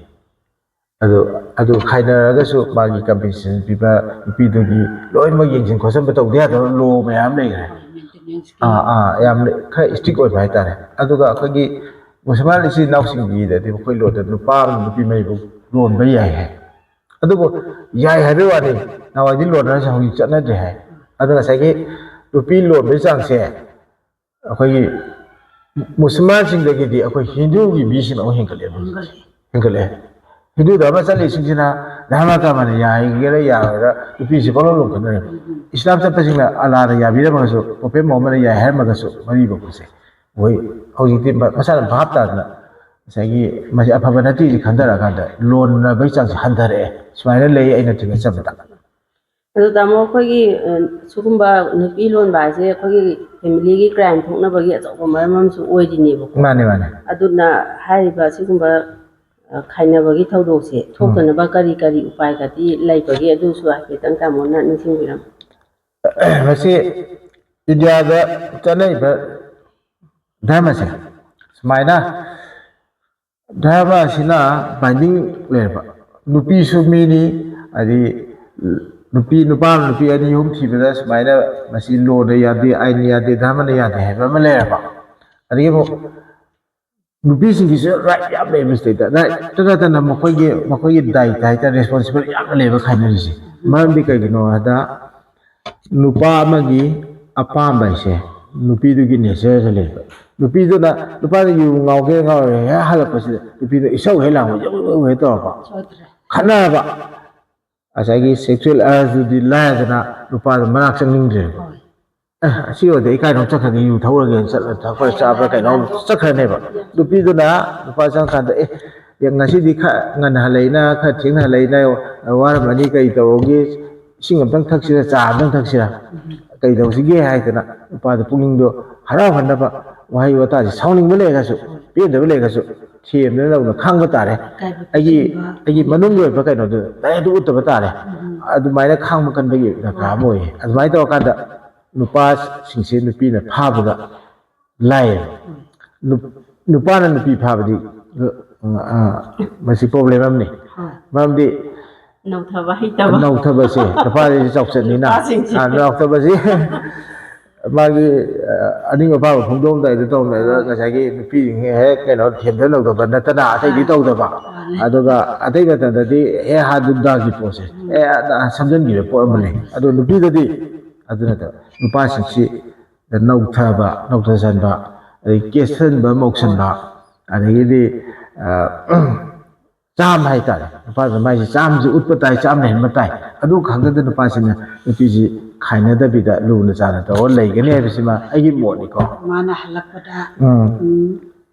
ꯑꯗꯨ, ꯑꯗꯨ ꯈꯥꯏꯅꯔꯒꯁꯨ ꯃꯥꯒꯤ ꯀꯝꯄꯦꯟꯁꯦꯁꯟ ꯄꯤꯕ, ꯅꯨꯄꯤꯗꯨꯒꯤ ꯂꯣꯏꯅꯃꯛ ꯌꯦꯡꯁꯤꯟ ꯈꯣꯠꯆꯤꯟꯕ ꯇꯧꯗ ꯌꯥꯗꯕ ꯂꯣ ꯃꯌꯥꯝ ꯂꯩꯈ꯭ꯔꯦ꯫ ꯑꯥ, ꯑꯥ, ꯌꯥꯝ ꯈꯔ ꯏꯁꯇ꯭ꯔꯤꯛ ꯑꯣꯏꯕ ꯍꯥꯏꯇꯥꯔꯦ꯫ ꯑꯗꯨꯒ ꯑꯩꯈꯣꯏꯒꯤ ꯃꯨꯁꯜꯃꯥꯟ ꯏꯆꯤꯜ ꯏꯅꯥꯎꯁꯤꯡꯒꯤꯗꯗꯤ ꯃꯈꯣꯏ ꯂꯣꯟꯗ ꯅꯨꯄꯥ ꯑꯃ ꯅꯨꯄꯤ ꯃꯔꯤꯐꯥꯎ ꯂꯣꯟꯕ ꯌꯥꯏ ꯍꯥꯏ꯫ ꯑꯗꯨꯕꯨ ꯌꯥꯏ ꯍꯥꯏꯕꯒꯤ ꯋꯥꯅꯤ, ꯅꯍꯥꯟꯋꯥꯏꯗꯤ ꯂꯣꯟꯅꯔꯁꯨ ꯍꯧꯖꯤꯛ ꯆꯠꯅꯗ꯭ꯔꯦ ꯍꯥꯏ꯫ ꯑꯗꯨ ꯉꯁꯥꯏꯒꯤ ꯅꯨꯄꯤ ꯂꯣꯟꯕꯒꯤ ꯆꯥꯡꯁꯦ ꯑꯩꯈꯣꯏꯒꯤ ꯃꯨꯁꯜꯃꯥꯟꯁꯤꯡꯗꯒꯤꯗꯤ ꯑꯩꯈꯣꯏ ꯍꯤꯟꯗꯨꯒꯤ ꯃꯤꯁꯤꯡꯅ ꯑꯃꯨꯛ ꯍꯦꯟꯒꯠꯂꯦꯕ ꯍꯧꯖꯤꯛꯁꯦ꯫ ꯍꯦꯟꯒꯠꯂꯛꯑꯦ꯫ ꯍꯤꯟꯗꯨ ꯙꯔꯃ ꯆꯠꯂꯤꯁꯤꯡꯁꯤꯅ ꯙꯔꯃ ꯀꯔꯃꯅ ꯌꯥꯏꯒꯦꯔꯥ ꯌꯥꯔꯣꯏꯔꯥ ꯅꯨꯄꯤꯁꯤ ꯄꯪꯂꯣꯟ ꯂꯣꯟꯈꯠꯅꯔꯦꯕ꯫ ꯏꯁꯂꯥꯝ ꯆꯠꯄꯁꯤꯡꯅ ꯑꯜꯂꯥꯗ ꯌꯥꯕꯤꯔꯝꯃꯒꯁꯨ, ꯄ꯭ꯔꯣꯐꯦꯠ ꯃꯣꯍꯝꯃꯗꯅ ꯌꯥꯏ ꯍꯥꯏꯔꯝꯃꯒꯁꯨ ꯃꯔꯤ ꯐꯥꯎꯕꯁꯦ ꯑꯩꯈꯣꯏ ꯍꯧꯖꯤꯛꯇꯤ ꯃ-, ꯃꯁꯥꯅ ꯚꯥꯞ ꯇꯥꯗꯅ ꯉꯁꯥꯏꯒꯤ ꯃꯁꯤ ꯑꯐꯕ ꯅꯠꯇꯦꯁꯤ ꯈꯟꯊꯔꯛꯑꯀꯥꯟꯗ ꯂꯣꯟꯅꯕꯒꯤ ꯆꯥꯡꯁꯦ ꯍꯟꯊꯔꯛꯑꯦ꯫ ꯁꯨꯃꯥꯏꯅ ꯂꯩ ꯑꯩꯅ ꯊꯦꯡꯅꯖꯕꯗ꯫ ꯑꯗꯣ ꯇꯥꯃꯣ, ꯑꯩꯈꯣꯏꯒꯤ, ꯑ, ꯁꯤꯒꯨꯝꯕ ꯅꯨꯄꯤ ꯂꯣꯟꯕ ꯍꯥꯏꯁꯦ ꯑꯩꯈꯣꯏꯒꯤ ꯐꯦꯃꯤꯂꯤꯒꯤ ꯀ꯭ꯔꯥꯏꯝ ꯊꯣꯛꯅꯕꯒꯤ ꯑꯆꯧꯕ ꯃꯔꯝ ꯑꯃꯁꯨ ꯑꯣꯏꯔꯤꯅꯦꯕꯀꯣ꯫ ꯃꯥꯅꯦ, ꯃꯥꯅꯦ꯫ ꯑꯗꯨꯅ ꯍꯥꯏꯔꯤꯕ ꯁꯤꯒꯨꯝꯕ, ꯑ, ꯈꯥꯏꯅꯕꯒꯤ ꯊꯧꯗꯣꯛꯁꯦ ꯊꯣꯛꯇꯅꯕ ꯀꯔꯤ ꯀꯔꯤ ꯎꯄꯥꯏꯒꯗꯤ ꯂꯩꯕꯒꯦ? ꯑꯗꯨꯁꯨ ꯍꯥꯏꯐꯦꯠꯇꯪ ꯇꯥꯃꯣꯅ ꯅꯤꯡꯁꯤꯡꯕꯤꯔꯝꯃꯨ꯫ ꯃꯁꯤ ꯏꯟꯗꯤꯌꯥꯗ ꯆꯠꯅꯔꯤꯕ ꯙꯔꯃꯁꯦ ꯁꯨꯃꯥꯏꯅ, ꯙꯔꯃ ꯑꯁꯤꯅ ꯕꯥꯏꯟꯗꯤꯡ ꯂꯩꯔꯕ, ꯅꯨꯄꯤꯁꯨ ꯃꯤꯅꯤ, ꯍꯥꯏꯗꯤ ꯅꯨꯄꯤ, ꯅꯨꯄꯥ ꯑꯃ ꯅꯨꯄꯤ ꯑꯅꯤ ꯑꯍꯨꯝ ꯊꯤꯕꯗ ꯁꯨꯃꯥꯏꯅ ꯃꯁꯤ ꯂꯣꯅ ꯌꯥꯗꯦ, ꯑꯥꯏꯟꯅ ꯌꯥꯗꯦ, ꯙꯔꯃꯅ ꯌꯥꯗꯦ ꯍꯥꯏꯕ ꯑꯃ ꯂꯩꯔꯕ꯫ ꯑꯗꯒꯤ ꯑꯃꯨꯛ ꯅꯨꯄꯤꯁꯤꯡꯒꯤꯁꯨ ꯔꯥꯏꯠ ꯌꯥꯝ ꯂꯩꯕ ꯁꯤꯗꯩꯗ, ꯔꯥꯏꯠꯇ ꯅꯠꯇꯅ ꯃꯈꯣꯏꯒꯤ ꯃꯈꯣꯏꯒꯤ ꯗꯥꯏꯠ ꯍꯥꯏꯇꯥꯔꯦ, ꯔꯦꯁꯄꯣꯟꯁꯤꯕꯜ ꯌꯥꯝꯅ ꯂꯩꯕ ꯈꯥꯏꯅꯔꯤꯁꯦ꯫ ꯃꯔꯝꯗꯤ ꯀꯩꯒꯤꯅꯣ ꯍꯥꯏꯗ, ꯅꯨꯄꯥ ꯑꯃꯒꯤ ꯑꯄꯥꯝꯕ ꯍꯥꯏꯁꯦ ꯅꯨꯄꯤꯗꯨꯒꯤ ꯅꯦꯆꯔꯗ ꯂꯩꯕ꯫ ꯅꯨꯄꯤꯗꯨꯅ, ꯅꯨꯄꯥꯗ ꯌꯨ ꯉꯥꯎꯒꯦ ꯉꯥꯎꯔꯦ ꯍꯦꯛ ꯍꯜꯂꯛꯄꯁꯤꯗ ꯅꯨꯄꯤꯗꯣ ꯏꯁꯧ ꯍꯦꯛ ꯂꯥꯡꯕ, ꯌꯧ ꯌꯧ ꯍꯦꯛ ꯇꯧꯔꯛꯄ, ꯈꯠꯅꯕ, ꯉꯁꯥꯏꯒꯤ ꯁꯦꯛꯁꯨꯋꯦꯜ ꯑꯔꯖꯗꯨꯗꯤ ꯂꯥꯏꯔꯗꯅ ꯅꯨꯄꯥꯗꯣ ꯃꯅꯥꯛ ꯆꯪꯅꯤꯡꯗ꯭ꯔꯦꯕ꯫ ꯑꯦ, ꯑꯁꯤ ꯑꯣꯏꯔꯗꯤ ꯑꯩ ꯀꯥꯏꯗꯅꯣ ꯆꯠꯈ꯭ꯔꯒꯦ, ꯌꯨ ꯊꯛꯎꯔꯒꯦꯅ ꯆꯠꯂ ꯊꯛꯄ꯭ꯔꯥ ꯆꯥꯕ꯭ꯔꯥ ꯀꯩꯅꯣ ꯆꯠꯈ꯭ꯔꯅꯦꯕ꯫ ꯅꯨꯄꯤꯗꯨꯅ ꯅꯨꯄꯥ ꯆꯪꯉꯀꯥꯟꯗ, "ꯑꯦ, ꯉꯁꯤꯗꯤ ꯈꯔ ꯉꯟꯅ ꯍꯜꯂꯛꯏꯅ, ꯈꯔ ꯊꯦꯡꯅ ꯍꯜꯂꯛꯏꯅ, ꯋꯥꯔꯝꯃꯅꯤ, ꯀꯩ ꯇꯧꯔꯒꯦ, ꯏꯁꯤꯡ ꯑꯝꯇꯪ ꯊꯛꯁꯤꯔꯥ, ꯆꯥ ꯑꯝꯇꯪ ꯊꯛꯁꯤꯔꯥ, ꯀꯩ ꯇꯧꯁꯤꯒꯦ?" ꯍꯥꯏꯗꯅ ꯅꯨꯄꯥꯗꯣ ꯄꯨꯛꯅꯤꯡꯗꯣ ꯍꯔꯥꯎꯍꯟꯅꯕ ꯋꯥꯍꯩ ꯋꯥꯇꯥꯁꯦ, ꯁꯥꯎꯅꯤꯡꯕ ꯂꯩꯔꯒꯁꯨ, ꯄꯦꯟꯗꯕ ꯂꯩꯔꯒꯁꯨ, ꯊꯦꯝꯗꯅ ꯂꯧꯅ ꯈꯥꯡꯕ ꯇꯥꯔꯦ꯫ ꯑꯩꯒꯤ, ꯑꯩꯒꯤ ꯃꯅꯨꯡꯒꯤ ꯑꯣꯏꯕ ꯀꯩꯅꯣꯗꯣ ꯗꯥꯏꯔꯦꯛ ꯑꯗꯨ ꯎꯠꯇꯕ ꯇꯥꯔꯦ꯫ ꯑꯗꯨꯃꯥꯏꯅ ꯈꯥꯡꯕ ꯀꯟꯕꯒꯤ ꯗꯔꯀꯥꯔ ꯑꯃ ꯑꯣꯏꯌꯦ꯫ ꯑꯗꯨꯃꯥꯏꯅ ꯇꯧꯔꯀꯥꯟꯗ ꯅꯨꯄꯥꯁꯤꯡꯁꯦ ꯅꯨꯄꯤꯅ ꯐꯥꯕꯗ ꯂꯥꯏꯌꯦꯕ꯫ ꯅꯨꯞ-, ꯅꯨꯄꯥꯅ ꯅꯨꯄꯤ ꯐꯥꯕꯗꯤ, ꯑ, ꯑ, ꯃꯁꯤ ꯄ꯭ꯔꯣꯕ꯭ꯂꯦꯝ ꯑꯃꯅꯤ꯫ ꯍꯣꯏ꯫ ꯃꯔꯝꯗꯤ ꯅꯧꯊꯕ ꯍꯩꯇꯕ꯫ ꯅꯧꯊꯕꯁꯦ, ꯅꯨꯄꯥꯁꯤꯡꯁꯦ ꯆꯥꯎꯆꯠꯅꯤꯅ꯫ ꯅꯨꯄꯥꯁꯤꯡꯁꯦ꯫ ꯑ, ꯅꯧꯊꯕꯁꯦ꯫ ꯃꯥꯒꯤ, ꯑ, ꯑꯅꯤꯡ ꯑꯄꯥꯝꯕ ꯐꯣꯡꯗꯣꯛꯑꯝꯗꯥꯏꯗ ꯇꯧꯔꯝꯗꯥꯏꯗ ꯉꯁꯥꯏꯒꯤ ꯅꯨꯄꯤꯁꯤꯡ ꯍꯦꯛ ꯀꯩꯅꯣ ꯊꯦꯝꯗꯅ ꯂꯧꯊꯣꯛꯄ ꯅꯠꯇꯅ ꯑꯇꯩꯗꯤ ꯇꯧꯗꯕ꯫ ꯃꯥꯅꯦ꯫ ꯑꯗꯨꯒ ꯑꯇꯩ ꯃꯇꯝꯗꯗꯤ ꯍꯦꯛ ꯍꯥ ꯗꯨꯟꯗꯥꯒꯤ ꯄꯣꯠꯁꯦ, ꯎꯝ꯫ ꯑꯦ, ꯑ, ꯁꯝꯖꯟꯈꯤꯕ ꯄꯣꯠ ꯑꯃ ꯂꯩ꯫ ꯑꯗꯣ ꯅꯨꯄꯤꯗꯗꯤ ꯑꯗꯨ ꯅꯠꯇꯕ, ꯅꯨꯄꯥꯁꯤꯡꯁꯤ ꯅꯧꯊꯕ, ꯅꯧꯊꯁꯟꯕ, ꯑꯗꯩ ꯀꯦꯠꯁꯟꯕ, ꯃꯧꯁꯟꯕ, ꯑꯗꯒꯤꯗꯤ, ꯑ, ꯆꯥꯝ ꯍꯥꯏꯇꯥꯔꯦ꯫ ꯅꯨꯄꯥꯗꯨꯅ ꯃꯥꯏꯁꯦ ꯆꯥꯝꯁꯦ ꯎꯠꯄ ꯇꯥꯏ, ꯆꯥꯝ ꯂꯩꯍꯟꯕ ꯇꯥꯏ꯫ ꯑꯗꯨ ꯈꯛꯇꯗ ꯅꯨꯄꯥꯁꯤꯅ ꯅꯨꯄꯤꯁꯤ ꯈꯥꯏꯅꯗꯕꯤꯗ ꯂꯨꯅ ꯆꯥꯟꯅ ꯇꯧꯔ ꯂꯩꯒꯅꯤ ꯍꯥꯏꯕꯁꯤꯃ ꯑꯩꯒꯤ ꯃꯣꯠꯅꯤꯀꯣ꯫ ꯃꯥꯅ ꯍꯜꯂꯛꯄꯗ, ꯎꯝ꯫ ꯎꯝ,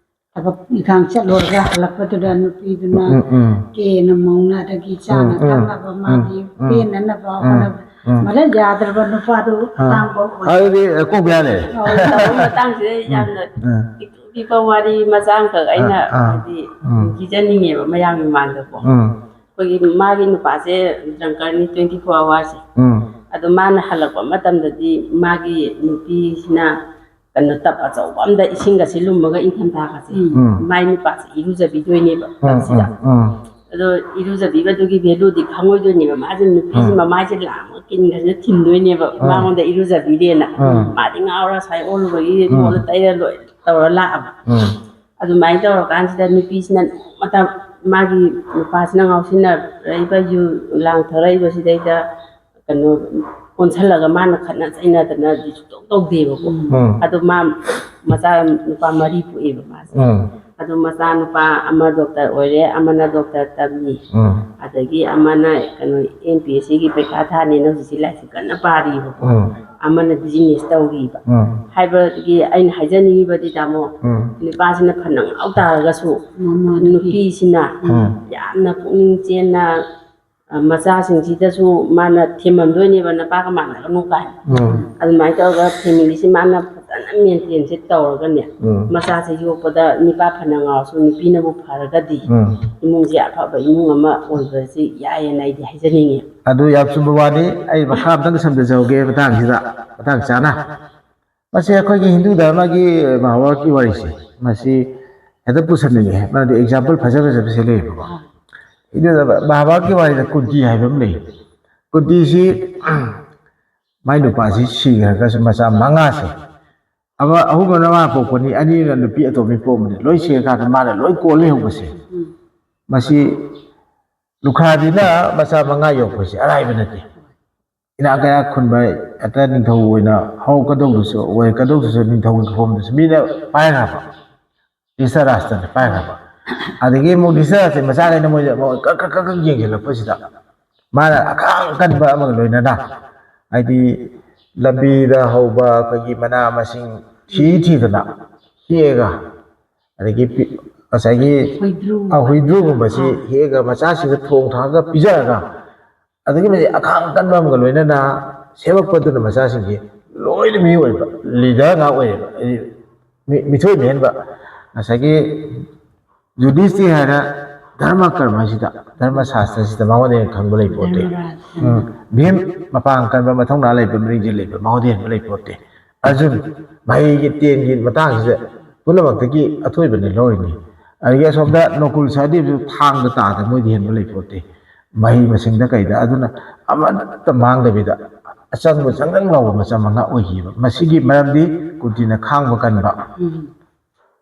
ꯊꯕꯛ ꯏꯪꯈꯥꯡ ꯆꯠꯂꯨꯔꯒ ꯍꯜꯂꯛꯄꯗꯨꯗ ꯅꯨꯄꯤꯗꯨꯅ ꯎꯝ, ꯎꯝ꯫ ꯀꯦꯅ ꯃꯧꯅ ꯑꯗꯒꯤ ꯆꯥꯅ ꯎꯝ, ꯎꯝ꯫ ꯊꯛꯅꯕ ꯎꯝ, ꯃꯥꯒꯤ ꯎꯝ꯫ ꯄꯦꯟꯅꯅꯕ ꯎꯝ, ꯍꯣꯠꯅꯕ꯫ ꯎꯝ꯫ ꯃꯔꯛ ꯌꯥꯗ꯭ꯔꯕ ꯅꯨꯄꯥꯗꯨ ꯑꯥ꯫ ꯑꯇꯥꯡꯕ ꯑꯣꯏ꯫ ꯑꯗꯨꯗꯤ ꯀꯣꯛ ꯌꯥꯔꯦ꯫ ꯑꯧ, ꯇꯧꯕ ꯃꯇꯥꯡꯁꯤꯗ ꯎꯝ, ꯌꯥꯝꯅ ꯎꯝ꯫ ꯄꯤꯛ ꯄꯤꯛꯄ ꯋꯥꯔꯤ ꯃꯆꯥ ꯑꯃꯈꯛ ꯑꯩꯅ ꯑꯥ, ꯑꯥ꯫ ꯍꯥꯏꯗꯤ ꯎꯝ꯫ ꯄꯤꯖꯅꯤꯡꯉꯦꯕ ꯃꯌꯥꯝꯒꯤ ꯃꯃꯥꯡꯗꯀꯣ꯫ ꯎꯝ꯫ ꯑꯩꯈꯣꯏꯒꯤ ꯃꯥꯒꯤ ꯅꯨꯄꯥꯁꯦ ꯗ꯭ꯔꯪꯀꯔꯅꯤ twenty four hourꯁꯦ꯫ ꯎꯝ꯫ ꯑꯗꯣ ꯃꯥꯅ ꯍꯜꯂꯛꯄ ꯃꯇꯝꯗꯗꯤ ꯃꯥꯒꯤ ꯅꯨꯄꯤꯁꯤꯅ ꯀꯩꯅꯣ ꯇꯞ ꯑꯆꯧꯕ ꯑꯝꯗ ꯏꯁꯤꯡꯒꯁꯦ ꯂꯨꯝꯃꯒ ꯏꯪꯊꯝꯊꯥꯒꯁꯦ ꯎꯝ꯫ ꯃꯥꯏ ꯅꯨꯄꯥꯁꯦ ꯏꯔꯨꯖꯕꯤꯗꯣꯏꯅꯦꯕ ꯎꯝ, ꯇꯞꯁꯤꯗ꯫ ꯎꯝ, ꯎꯝ꯫ ꯑꯗꯣ ꯏꯔꯨꯖꯕꯤꯕꯗꯨꯒꯤ ꯚꯦꯂꯨꯗꯤ ꯈꯪꯉꯣꯏꯗꯣꯏꯅꯦꯕ꯫ ꯃꯥꯁꯦ ꯅꯨꯄꯤꯁꯦ ꯎꯝ꯫ ꯃꯃꯥꯏꯁꯦ ꯂꯥꯝꯃꯒ ꯀꯤꯟꯒꯁꯦ ꯊꯤꯟꯗꯣꯏꯅꯦꯕ꯫ ꯎꯝ꯫ ꯃꯉꯣꯟꯗ ꯏꯔꯨꯖꯕꯤꯔꯦꯅ꯫ ꯎꯝ꯫ ꯃꯥꯗꯤ ꯉꯥꯎꯔ ꯉꯁꯥꯏ ꯑꯣꯜꯂꯨꯕꯒꯤ ꯎꯝ꯫ ꯃꯉꯣꯟꯗ ꯇꯩꯔ ꯂꯣꯏ ꯇꯧꯔ ꯂꯥꯛꯑꯕ꯫ ꯎꯝ꯫ ꯑꯗꯨꯃꯥꯏꯅ ꯇꯧꯔꯀꯥꯟꯁꯤꯗ ꯅꯨꯄꯤꯁꯤꯅ ꯅꯣꯡꯃꯇ ꯃꯥꯒꯤ ꯅꯨꯄꯥꯁꯤꯅ ꯉꯥꯎꯁꯤꯟꯅꯔꯛꯏꯕ, ꯌꯨ ꯂꯥꯡ ꯊꯛꯂꯛꯏꯕꯁꯤꯗꯩꯗ ꯀꯩꯅꯣ ꯑꯣꯟꯁꯜꯂꯒ ꯃꯥꯅ ꯈꯠꯅ ꯆꯩꯅꯗꯅꯗꯤ ꯁꯨꯡꯇꯧ ꯇꯧꯗꯦꯕꯀꯣ꯫ ꯎꯝ꯫ ꯑꯗꯣ ꯃꯥ ꯃꯆꯥ ꯅꯨꯄꯥ ꯃꯔꯤ ꯄꯣꯛꯑꯦꯕ ꯃꯥꯁꯦ꯫ ꯎꯝ꯫ ꯑꯗꯣ ꯃꯆꯥ ꯅꯨꯄꯥ ꯑꯃ ꯗꯣꯛꯇꯔ ꯑꯣꯏꯔꯦ, ꯑꯃꯅ ꯗꯣꯛꯇꯔ ꯇꯝꯃꯤ, ꯎꯝ꯫ ꯑꯗꯒꯤ ꯑꯃꯅ ꯀꯩꯅꯣ ꯑꯦꯝ ꯄꯤ ꯑꯦꯁ ꯁꯤꯒꯤ ꯄꯩꯈꯥ ꯊꯥꯅꯦꯅ ꯍꯧꯖꯤꯛꯁꯤ ꯂꯥꯏꯔꯤꯛꯁꯤ ꯀꯟꯅ ꯄꯥꯔꯤꯕꯀꯣ꯫ ꯎꯝ꯫ ꯑꯃꯅ ꯕꯤꯖꯤꯅꯦꯁ ꯇꯧꯔꯤꯕ꯫ ꯎꯝ꯫ ꯍꯥꯏꯕꯗꯤ ꯑꯩꯅ ꯍꯥꯏꯖꯅꯤꯡꯉꯤꯕꯗꯤ, ꯇꯥꯃꯣ, ꯎꯝ꯫ ꯅꯨꯄꯥꯁꯤꯅ ꯐꯅ ꯉꯥꯎ ꯇꯥꯔꯒꯁꯨ ꯃꯃꯥ ꯅꯨꯄꯤ꯫ ꯅꯨꯄꯤꯁꯤꯅ ꯎꯝ꯫ ꯌꯥꯝꯅ ꯄꯨꯛꯅꯤꯡ ꯆꯦꯟꯅ, ꯑ, ꯃꯆꯥꯁꯤꯡꯁꯤꯗꯁꯨ ꯃꯥꯅ ꯊꯦꯝꯃꯝꯗꯣꯏꯅꯦꯕ, "ꯅꯄꯥꯒ ꯃꯥꯟꯅꯒꯅꯨ" ꯀꯥꯏꯅ꯫ ꯎꯝ꯫ ꯑꯗꯨꯃꯥꯏꯅ ꯇꯧꯔꯒ ꯐꯦꯃꯤꯂꯤꯁꯤ ꯃꯥꯅ ꯐꯖꯅ ꯃꯦꯟꯇꯦꯟꯁꯦ ꯇꯧꯔꯒꯅꯦ, ꯎꯝ꯫ ꯃꯆꯥꯁꯦ ꯌꯣꯛꯄꯗ ꯅꯨꯄꯥ ꯐꯅ ꯉꯥꯎꯔꯁꯨ ꯅꯨꯄꯤꯅꯕꯨ ꯐꯔꯒꯗꯤ ꯎꯝ꯫ ꯏꯃꯨꯡꯁꯦ ꯑꯐꯕ ꯏꯃꯨꯡ ꯑꯃ ꯑꯣꯏꯕꯁꯤ ꯌꯥꯏꯌꯦꯅ ꯑꯩꯗꯤ ꯍꯥꯏꯖꯅꯤꯡꯉꯤ꯫ ꯑꯗꯨ ꯌꯥꯝ ꯆꯨꯝꯕ ꯋꯥꯅꯤ꯫ ꯑꯩ ꯃꯈꯥ ꯑꯝꯇꯪ ꯁꯝꯖꯍꯧꯒꯦ ꯃꯇꯥꯡꯁꯤꯗ, ꯃꯇꯥꯡ ꯆꯥꯅ꯫ ꯃꯁꯤ ꯑꯩꯈꯣꯏꯒꯤ ꯍꯤꯟꯗꯨ ꯙꯔꯃꯒꯤ ꯃꯍꯥꯚꯥꯔꯠꯀꯤ ꯋꯥꯔꯤꯁꯦ, ꯃꯁꯤ ꯍꯦꯛꯇ ꯄꯨꯁꯟꯅꯤꯡꯉꯦ, ꯃꯔꯝꯗꯤ ꯑꯦꯛꯖꯥꯝꯄꯜ ꯐꯖ ꯐꯖꯕꯁꯦ ꯂꯩꯌꯦꯕꯀꯣ꯫ ꯍꯤꯟꯗꯨ ꯙꯔꯃ ꯃꯍꯥꯚꯥꯔꯠꯀꯤ ꯋꯥꯔꯤꯗ ꯀꯨꯟꯇꯤ ꯍꯥꯏꯕ ꯑꯃ ꯂꯩ꯫ ꯀꯨꯟꯇꯤꯁꯤ ꯃꯥꯏ ꯅꯨꯄꯥꯁꯤ ꯁꯤꯈ꯭ꯔꯒꯁꯨ ꯃꯆꯥ ꯃꯉꯥꯁꯦ, ꯑꯃ, ꯑꯍꯨꯝ ꯑꯃꯅ ꯃꯥ ꯄꯣꯛꯄꯅꯤ, ꯑꯅꯤꯅ ꯅꯨꯄꯤ ꯑꯇꯣꯝꯕꯤ ꯄꯣꯛꯄꯅꯤ, ꯂꯣꯏ ꯁꯤꯔꯀꯥꯟꯗ ꯃꯥꯅ ꯂꯣꯏ ꯀꯣꯟ ꯂꯩꯍꯧꯕꯁꯦ, ꯎꯝ꯫ ꯃꯁꯤ ꯂꯨꯈ꯭ꯔꯥꯕꯤꯅ ꯃꯆꯥ ꯃꯉꯥ ꯌꯣꯛꯄꯁꯦ ꯑꯔꯥꯏꯕ ꯅꯠꯇꯦ꯫ ꯏꯅꯥꯛ ꯀꯩꯔꯥꯛ ꯈꯨꯟꯕ ꯍꯦꯛꯇ ꯅꯤꯡꯊꯧ ꯑꯣꯏꯅ ꯍꯧꯔꯛꯀꯗꯧꯗꯨꯁꯨ, ꯑꯣꯏꯔꯛꯀꯗꯧꯗꯨꯁꯨ ꯅꯤꯡꯊꯧꯒꯤ ꯐꯝꯗꯨꯁꯨ ꯃꯤꯅ ꯄꯥꯏꯈ꯭ꯔꯕ꯫ ꯙ꯭ꯔꯤꯇꯔꯥꯁꯇ꯭ꯔꯅ ꯄꯥꯏꯈ꯭ꯔꯕ꯫ ꯑꯗꯒꯤ ꯑꯃꯨꯛ ꯙ꯭ꯔꯤꯇꯔꯥꯁꯇ꯭ꯔ ꯃꯆꯥꯈꯩꯅ ꯃꯣꯏꯁꯦ ꯑꯃꯨꯛ ꯀꯛ ꯀꯛ ꯀꯛ ꯀꯛ ꯌꯦꯡꯁꯤꯜꯂꯛꯄꯁꯤꯗ, ꯃꯥꯅ ꯑꯈꯥꯡ ꯀꯟꯕ ꯑꯃꯒ ꯂꯣꯏꯅꯅ, ꯍꯥꯏꯗꯤ, ꯂꯝꯕꯤꯗ ꯍꯧꯕ ꯑꯩꯈꯣꯏꯒꯤ ꯃꯅꯥ ꯃꯁꯤꯡ ꯊꯤ ꯊꯤꯗꯅ ꯍꯦꯛꯑꯒ, ꯑꯗꯒꯤ ꯄꯤ-, ꯉꯁꯥꯏꯒꯤ, ꯍꯨꯏꯗ꯭ꯔꯨ꯫ ꯑ, ꯍꯨꯏꯗ꯭ꯔꯨꯒꯨꯝꯕꯁꯤ ꯑꯥ꯫ ꯍꯦꯛꯑꯒ ꯃꯆꯥꯁꯤꯡꯗ ꯊꯣꯡ ꯊꯥꯛꯑꯒ ꯄꯤꯖꯔꯒ, ꯑꯗꯨꯛꯀꯤ ꯃꯇꯤꯛ ꯑꯈꯥꯡ ꯀꯟꯕ ꯑꯃꯒ ꯂꯣꯏꯅꯅ ꯁꯦꯝꯃꯛꯄꯗꯨꯅ ꯃꯆꯥꯁꯤꯡꯁꯤ ꯂꯣꯏꯅ ꯃꯤ ꯑꯣꯏꯕ, ꯂꯤꯗꯔ ꯉꯥꯛ ꯑꯣꯏꯌꯦꯕ꯫ ꯍꯥꯏꯗꯤ ꯃꯤ-, ꯃꯤꯊꯣꯏ ꯃꯤꯍꯦꯟꯕ, ꯉꯁꯥꯏꯒꯤ ꯌꯨꯙꯤꯁꯇꯤꯔ ꯍꯥꯏꯅ ꯙꯔꯃ ꯀꯔꯃꯁꯤꯗ, ꯙꯔꯃ ꯁꯥꯁꯇ꯭ꯔꯁꯤꯗ ꯃꯉꯣꯟꯗ ꯍꯦꯟꯅ ꯈꯪꯕ ꯂꯩ ꯄꯣꯠꯇꯦ꯫ ꯙꯔꯃꯔꯥꯖ꯫ ꯎꯝ꯫ ꯚꯤꯝ ꯃꯄꯥꯡ ꯀꯟꯕ, ꯃꯊꯧꯅꯥ ꯂꯩꯕ, ꯃꯔꯤꯡꯖꯦꯜ ꯂꯩꯕ, ꯃꯉꯣꯟꯗ ꯍꯦꯟꯕ ꯂꯩ ꯄꯣꯠꯇꯦ꯫ ꯑꯔꯖꯨꯟ ꯃꯍꯩꯒꯤ ꯇꯦꯟꯒꯤ ꯃꯇꯥꯡꯁꯤꯗ ꯄꯨꯝꯅꯃꯛꯇꯒꯤ ꯑꯊꯣꯏꯕꯅꯤ ꯂꯧꯔꯤꯅꯤ꯫ ꯑꯗꯒꯤ ꯑꯁꯣꯝꯗ ꯅꯣꯀꯨꯜ ꯁꯍꯗꯦꯕꯁꯨ ꯊꯥꯡꯗ ꯇꯥꯗ ꯃꯣꯏꯗꯤ ꯍꯦꯟꯕ ꯂꯩ ꯄꯣꯠꯇꯦ꯫ ꯃꯍꯩ ꯃꯁꯤꯡꯗ ꯀꯩꯗ꯫ ꯑꯗꯨꯅ ꯑꯃꯠꯇ ꯃꯥꯡꯗꯕꯤꯗ ꯑꯆꯪꯕ ꯆꯪꯗꯪ ꯂꯥꯎꯕ ꯃꯆꯥ ꯃꯉꯥ ꯑꯣꯏꯈꯤꯕ꯫ ꯃꯁꯤꯒꯤ ꯃꯔꯝꯗꯤ ꯀꯨꯟꯇꯤꯅ ꯈꯥꯡꯕ ꯀꯟꯕ꯫ ꯎꯝ꯫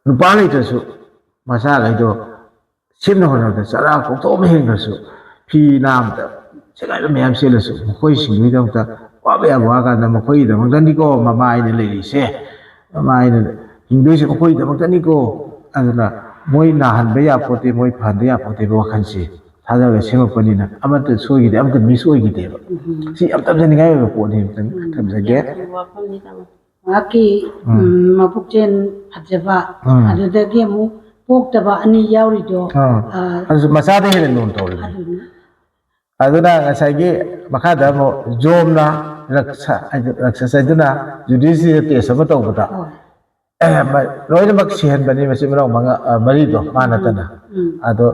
ꯅꯨꯄꯥ ꯂꯩꯇ꯭ꯔꯁꯨ ꯃꯆꯥꯈꯩꯗꯣ ꯁꯦꯝꯅ ꯍꯣꯠꯅꯕꯗ ꯆꯔꯥ ꯀꯣꯛꯊꯣꯛ ꯑꯃ ꯍꯦꯟꯈ꯭ꯔꯁꯨ, ꯐꯤ ꯅꯥꯝꯗ ꯁꯦꯒꯥꯏꯕ ꯃꯌꯥꯝ ꯆꯦꯜꯂꯁꯨ, ꯃꯈꯣꯏꯁꯤꯡꯗꯨꯒꯤꯗꯃꯛꯇ ꯋꯥꯕ ꯌꯥꯕ ꯋꯥ ꯀꯥꯟꯗ ꯃꯈꯣꯏꯒꯤꯗꯃꯛꯇꯅꯤꯀꯣ ꯃꯃꯥ ꯑꯩꯅ ꯂꯩꯔꯤꯁꯦ, ꯃꯃꯥ ꯑꯩꯅ ꯍꯤꯡꯗꯣꯏꯁꯦ ꯃꯈꯣꯏꯒꯤꯗꯃꯛꯇꯅꯤꯀꯣ꯫ ꯑꯗꯨꯅ ꯃꯣꯏ ꯅꯥꯍꯟꯕ ꯌꯥꯄꯣꯠꯇꯦ, ꯃꯣꯏ ꯐꯍꯟꯕ ꯌꯥꯄꯣꯠꯇꯦꯕ ꯋꯥꯈꯜꯁꯦ꯫ ꯊꯥꯖꯔꯒ ꯁꯦꯝꯃꯛꯄꯅꯤꯅ ꯑꯃꯠꯇ ꯁꯣꯏꯈꯤꯗꯦ, ꯑꯃꯠꯇ ꯃꯤꯁ ꯑꯣꯏꯈꯤꯗꯦꯕ꯫ ꯎꯝ꯫ ꯁꯤ ꯌꯥꯝ ꯇꯝꯖꯅꯤꯡꯉꯥꯏ ꯑꯣꯏꯕ ꯄꯣꯠꯅꯤ, ꯑꯝꯇꯪ ꯎꯝ, ꯊꯝꯖꯒꯦ꯫ ꯌꯥꯝ ꯐꯕ ꯋꯥꯐꯝꯅꯤ, ꯇꯥꯃꯣ꯫ ꯃꯍꯥꯛꯀꯤ, ꯎꯝ꯫ ꯎꯝ, ꯃꯄꯨꯛꯆꯦꯜ ꯐꯖꯕ, ꯎꯝ꯫ ꯑꯗꯨꯗꯒꯤ ꯑꯃꯨꯛ ꯄꯣꯛꯇꯕ ꯑꯅꯤ ꯌꯥꯎꯔꯤꯗꯣ, ꯑꯥ꯫ ꯑ, ꯑꯗꯨꯁꯨ ꯃꯆꯥꯗ ꯍꯦꯟꯅ ꯂꯨꯅ ꯇꯧꯔꯤꯕꯅꯤ꯫ ꯑꯗꯨꯅꯤ꯫ ꯑꯗꯨꯅ ꯉꯁꯥꯏꯒꯤ ꯃꯈꯥꯗ ꯑꯃꯨꯛ ꯖꯣꯝꯅ ꯔꯛꯁ-, ꯍꯥꯏꯗꯤ ꯔꯛꯁꯁ ꯍꯥꯏꯗꯨꯅ ꯖꯨꯗꯤꯁꯤꯗ ꯇꯦꯁ ꯑꯃ ꯇꯧꯕꯗ, ꯍꯣꯏ꯫ ꯑꯦ, ꯃ-, ꯂꯣꯏꯅꯃꯛ ꯁꯤꯍꯟꯕꯅꯤ ꯃꯆꯤꯟ ꯃꯅꯥꯎ ꯃꯉꯥ, ꯑ, ꯃꯔꯤꯗꯣ, ꯃꯥ ꯎꯝ, ꯅꯠꯇꯅ꯫ ꯎꯝ꯫ ꯑꯗꯣ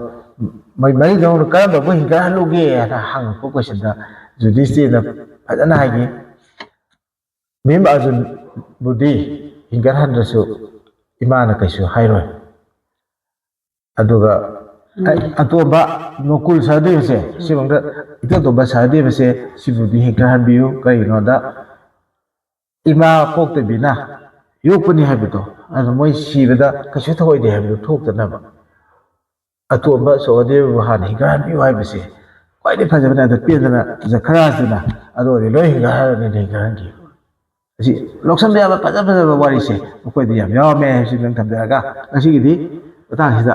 ꯃꯣꯏ ꯃꯔꯤꯗꯣ ꯀꯔꯝꯕꯕꯨ ꯍꯤꯡꯒꯠꯍꯜꯂꯨꯒꯦ ꯍꯥꯏꯅ ꯍꯪꯉꯛꯄ ꯀꯣꯏꯁꯟꯗ ꯖꯨꯗꯤꯁꯇꯤꯅ ꯐꯖꯅ ꯍꯥꯏꯈꯤ, "ꯃꯦꯝ ꯑꯔꯖꯨꯟꯕꯨꯗꯤ ꯍꯤꯡꯒꯠꯍꯟꯗ꯭ꯔꯁꯨ ꯏꯃꯥꯅ ꯀꯩꯁꯨ ꯍꯥꯏꯔꯣꯏ"꯫ ꯑꯗꯨꯒ ꯎꯝ꯫ ꯑꯩ ꯑꯇꯣꯝꯕ ꯅꯣꯀꯨꯜ ꯁꯍꯗꯦꯕꯁꯦ, ꯎꯝ꯫ ꯁꯤꯐꯧꯗ ꯏꯇꯣꯝ ꯇꯣꯝꯕ ꯁꯍꯗꯦꯕꯁꯦ ꯁꯤꯕꯨꯗꯤ ꯍꯤꯡꯒꯠꯍꯟꯕꯤꯌꯨ, ꯀꯔꯤꯒꯤꯅꯣꯗ ꯏꯃꯥ ꯄꯣꯛꯇꯕꯤꯅ ꯌꯣꯛꯄꯅꯤ ꯍꯥꯏꯕꯗꯣ, ꯑꯗꯨ ꯃꯣꯏ ꯁꯤꯕꯗ ꯀꯩꯁꯨ ꯊꯧꯑꯣꯏꯗꯦ ꯍꯥꯏꯕꯗꯣ ꯊꯣꯛꯇꯅꯕ꯫ ꯑꯇꯣꯝꯕ ꯁꯍꯗꯦꯕꯕꯨ ꯍꯥꯟꯅ ꯍꯤꯡꯒꯠꯍꯟꯕꯤꯌꯨ ꯍꯥꯏꯕꯁꯦ ꯈ꯭ꯋꯥꯏꯗꯒꯤ ꯐꯖꯕꯅꯦ꯫ ꯑꯗ ꯄꯦꯟꯗꯅ ꯖꯈꯔꯥꯁꯤꯅ ꯑꯗꯨ ꯑꯣꯏꯔꯗꯤ ꯂꯣꯏ ꯍꯤꯡꯒꯠꯍꯜꯂꯅꯤ, ꯍꯤꯡꯒꯠꯍꯟꯈꯤ꯫ ꯑꯁꯤ ꯂꯧꯁꯟꯕ ꯌꯥꯕ ꯐꯖ ꯐꯖꯕ ꯋꯥꯔꯤꯁꯦ ꯃꯈꯣꯏꯗ ꯌꯥꯝ ꯌꯥꯎꯔꯝꯃꯦ ꯍꯥꯏꯕꯁꯤ ꯅꯪ ꯊꯝꯖꯔꯒ, ꯉꯁꯤꯒꯤꯗꯤ ꯃꯇꯥꯡꯁꯤꯗ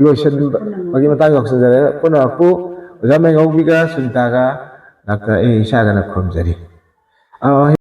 ꯂꯣꯏꯁꯤꯟꯕꯒꯤ ꯃꯇꯥꯡ ꯌꯧꯁꯤꯟꯖꯔꯦ꯫ ꯄꯨꯝꯅꯃꯛꯄꯨ ꯑꯣꯖꯥ ꯃꯩꯉꯧꯕꯤꯒ ꯁꯨꯅꯤꯇꯥꯒ ꯗꯥꯛꯇꯔ ꯑꯩ ꯏꯁꯥꯒꯅ ꯈꯨꯔꯨꯝꯖꯔꯤ꯫ ꯑ,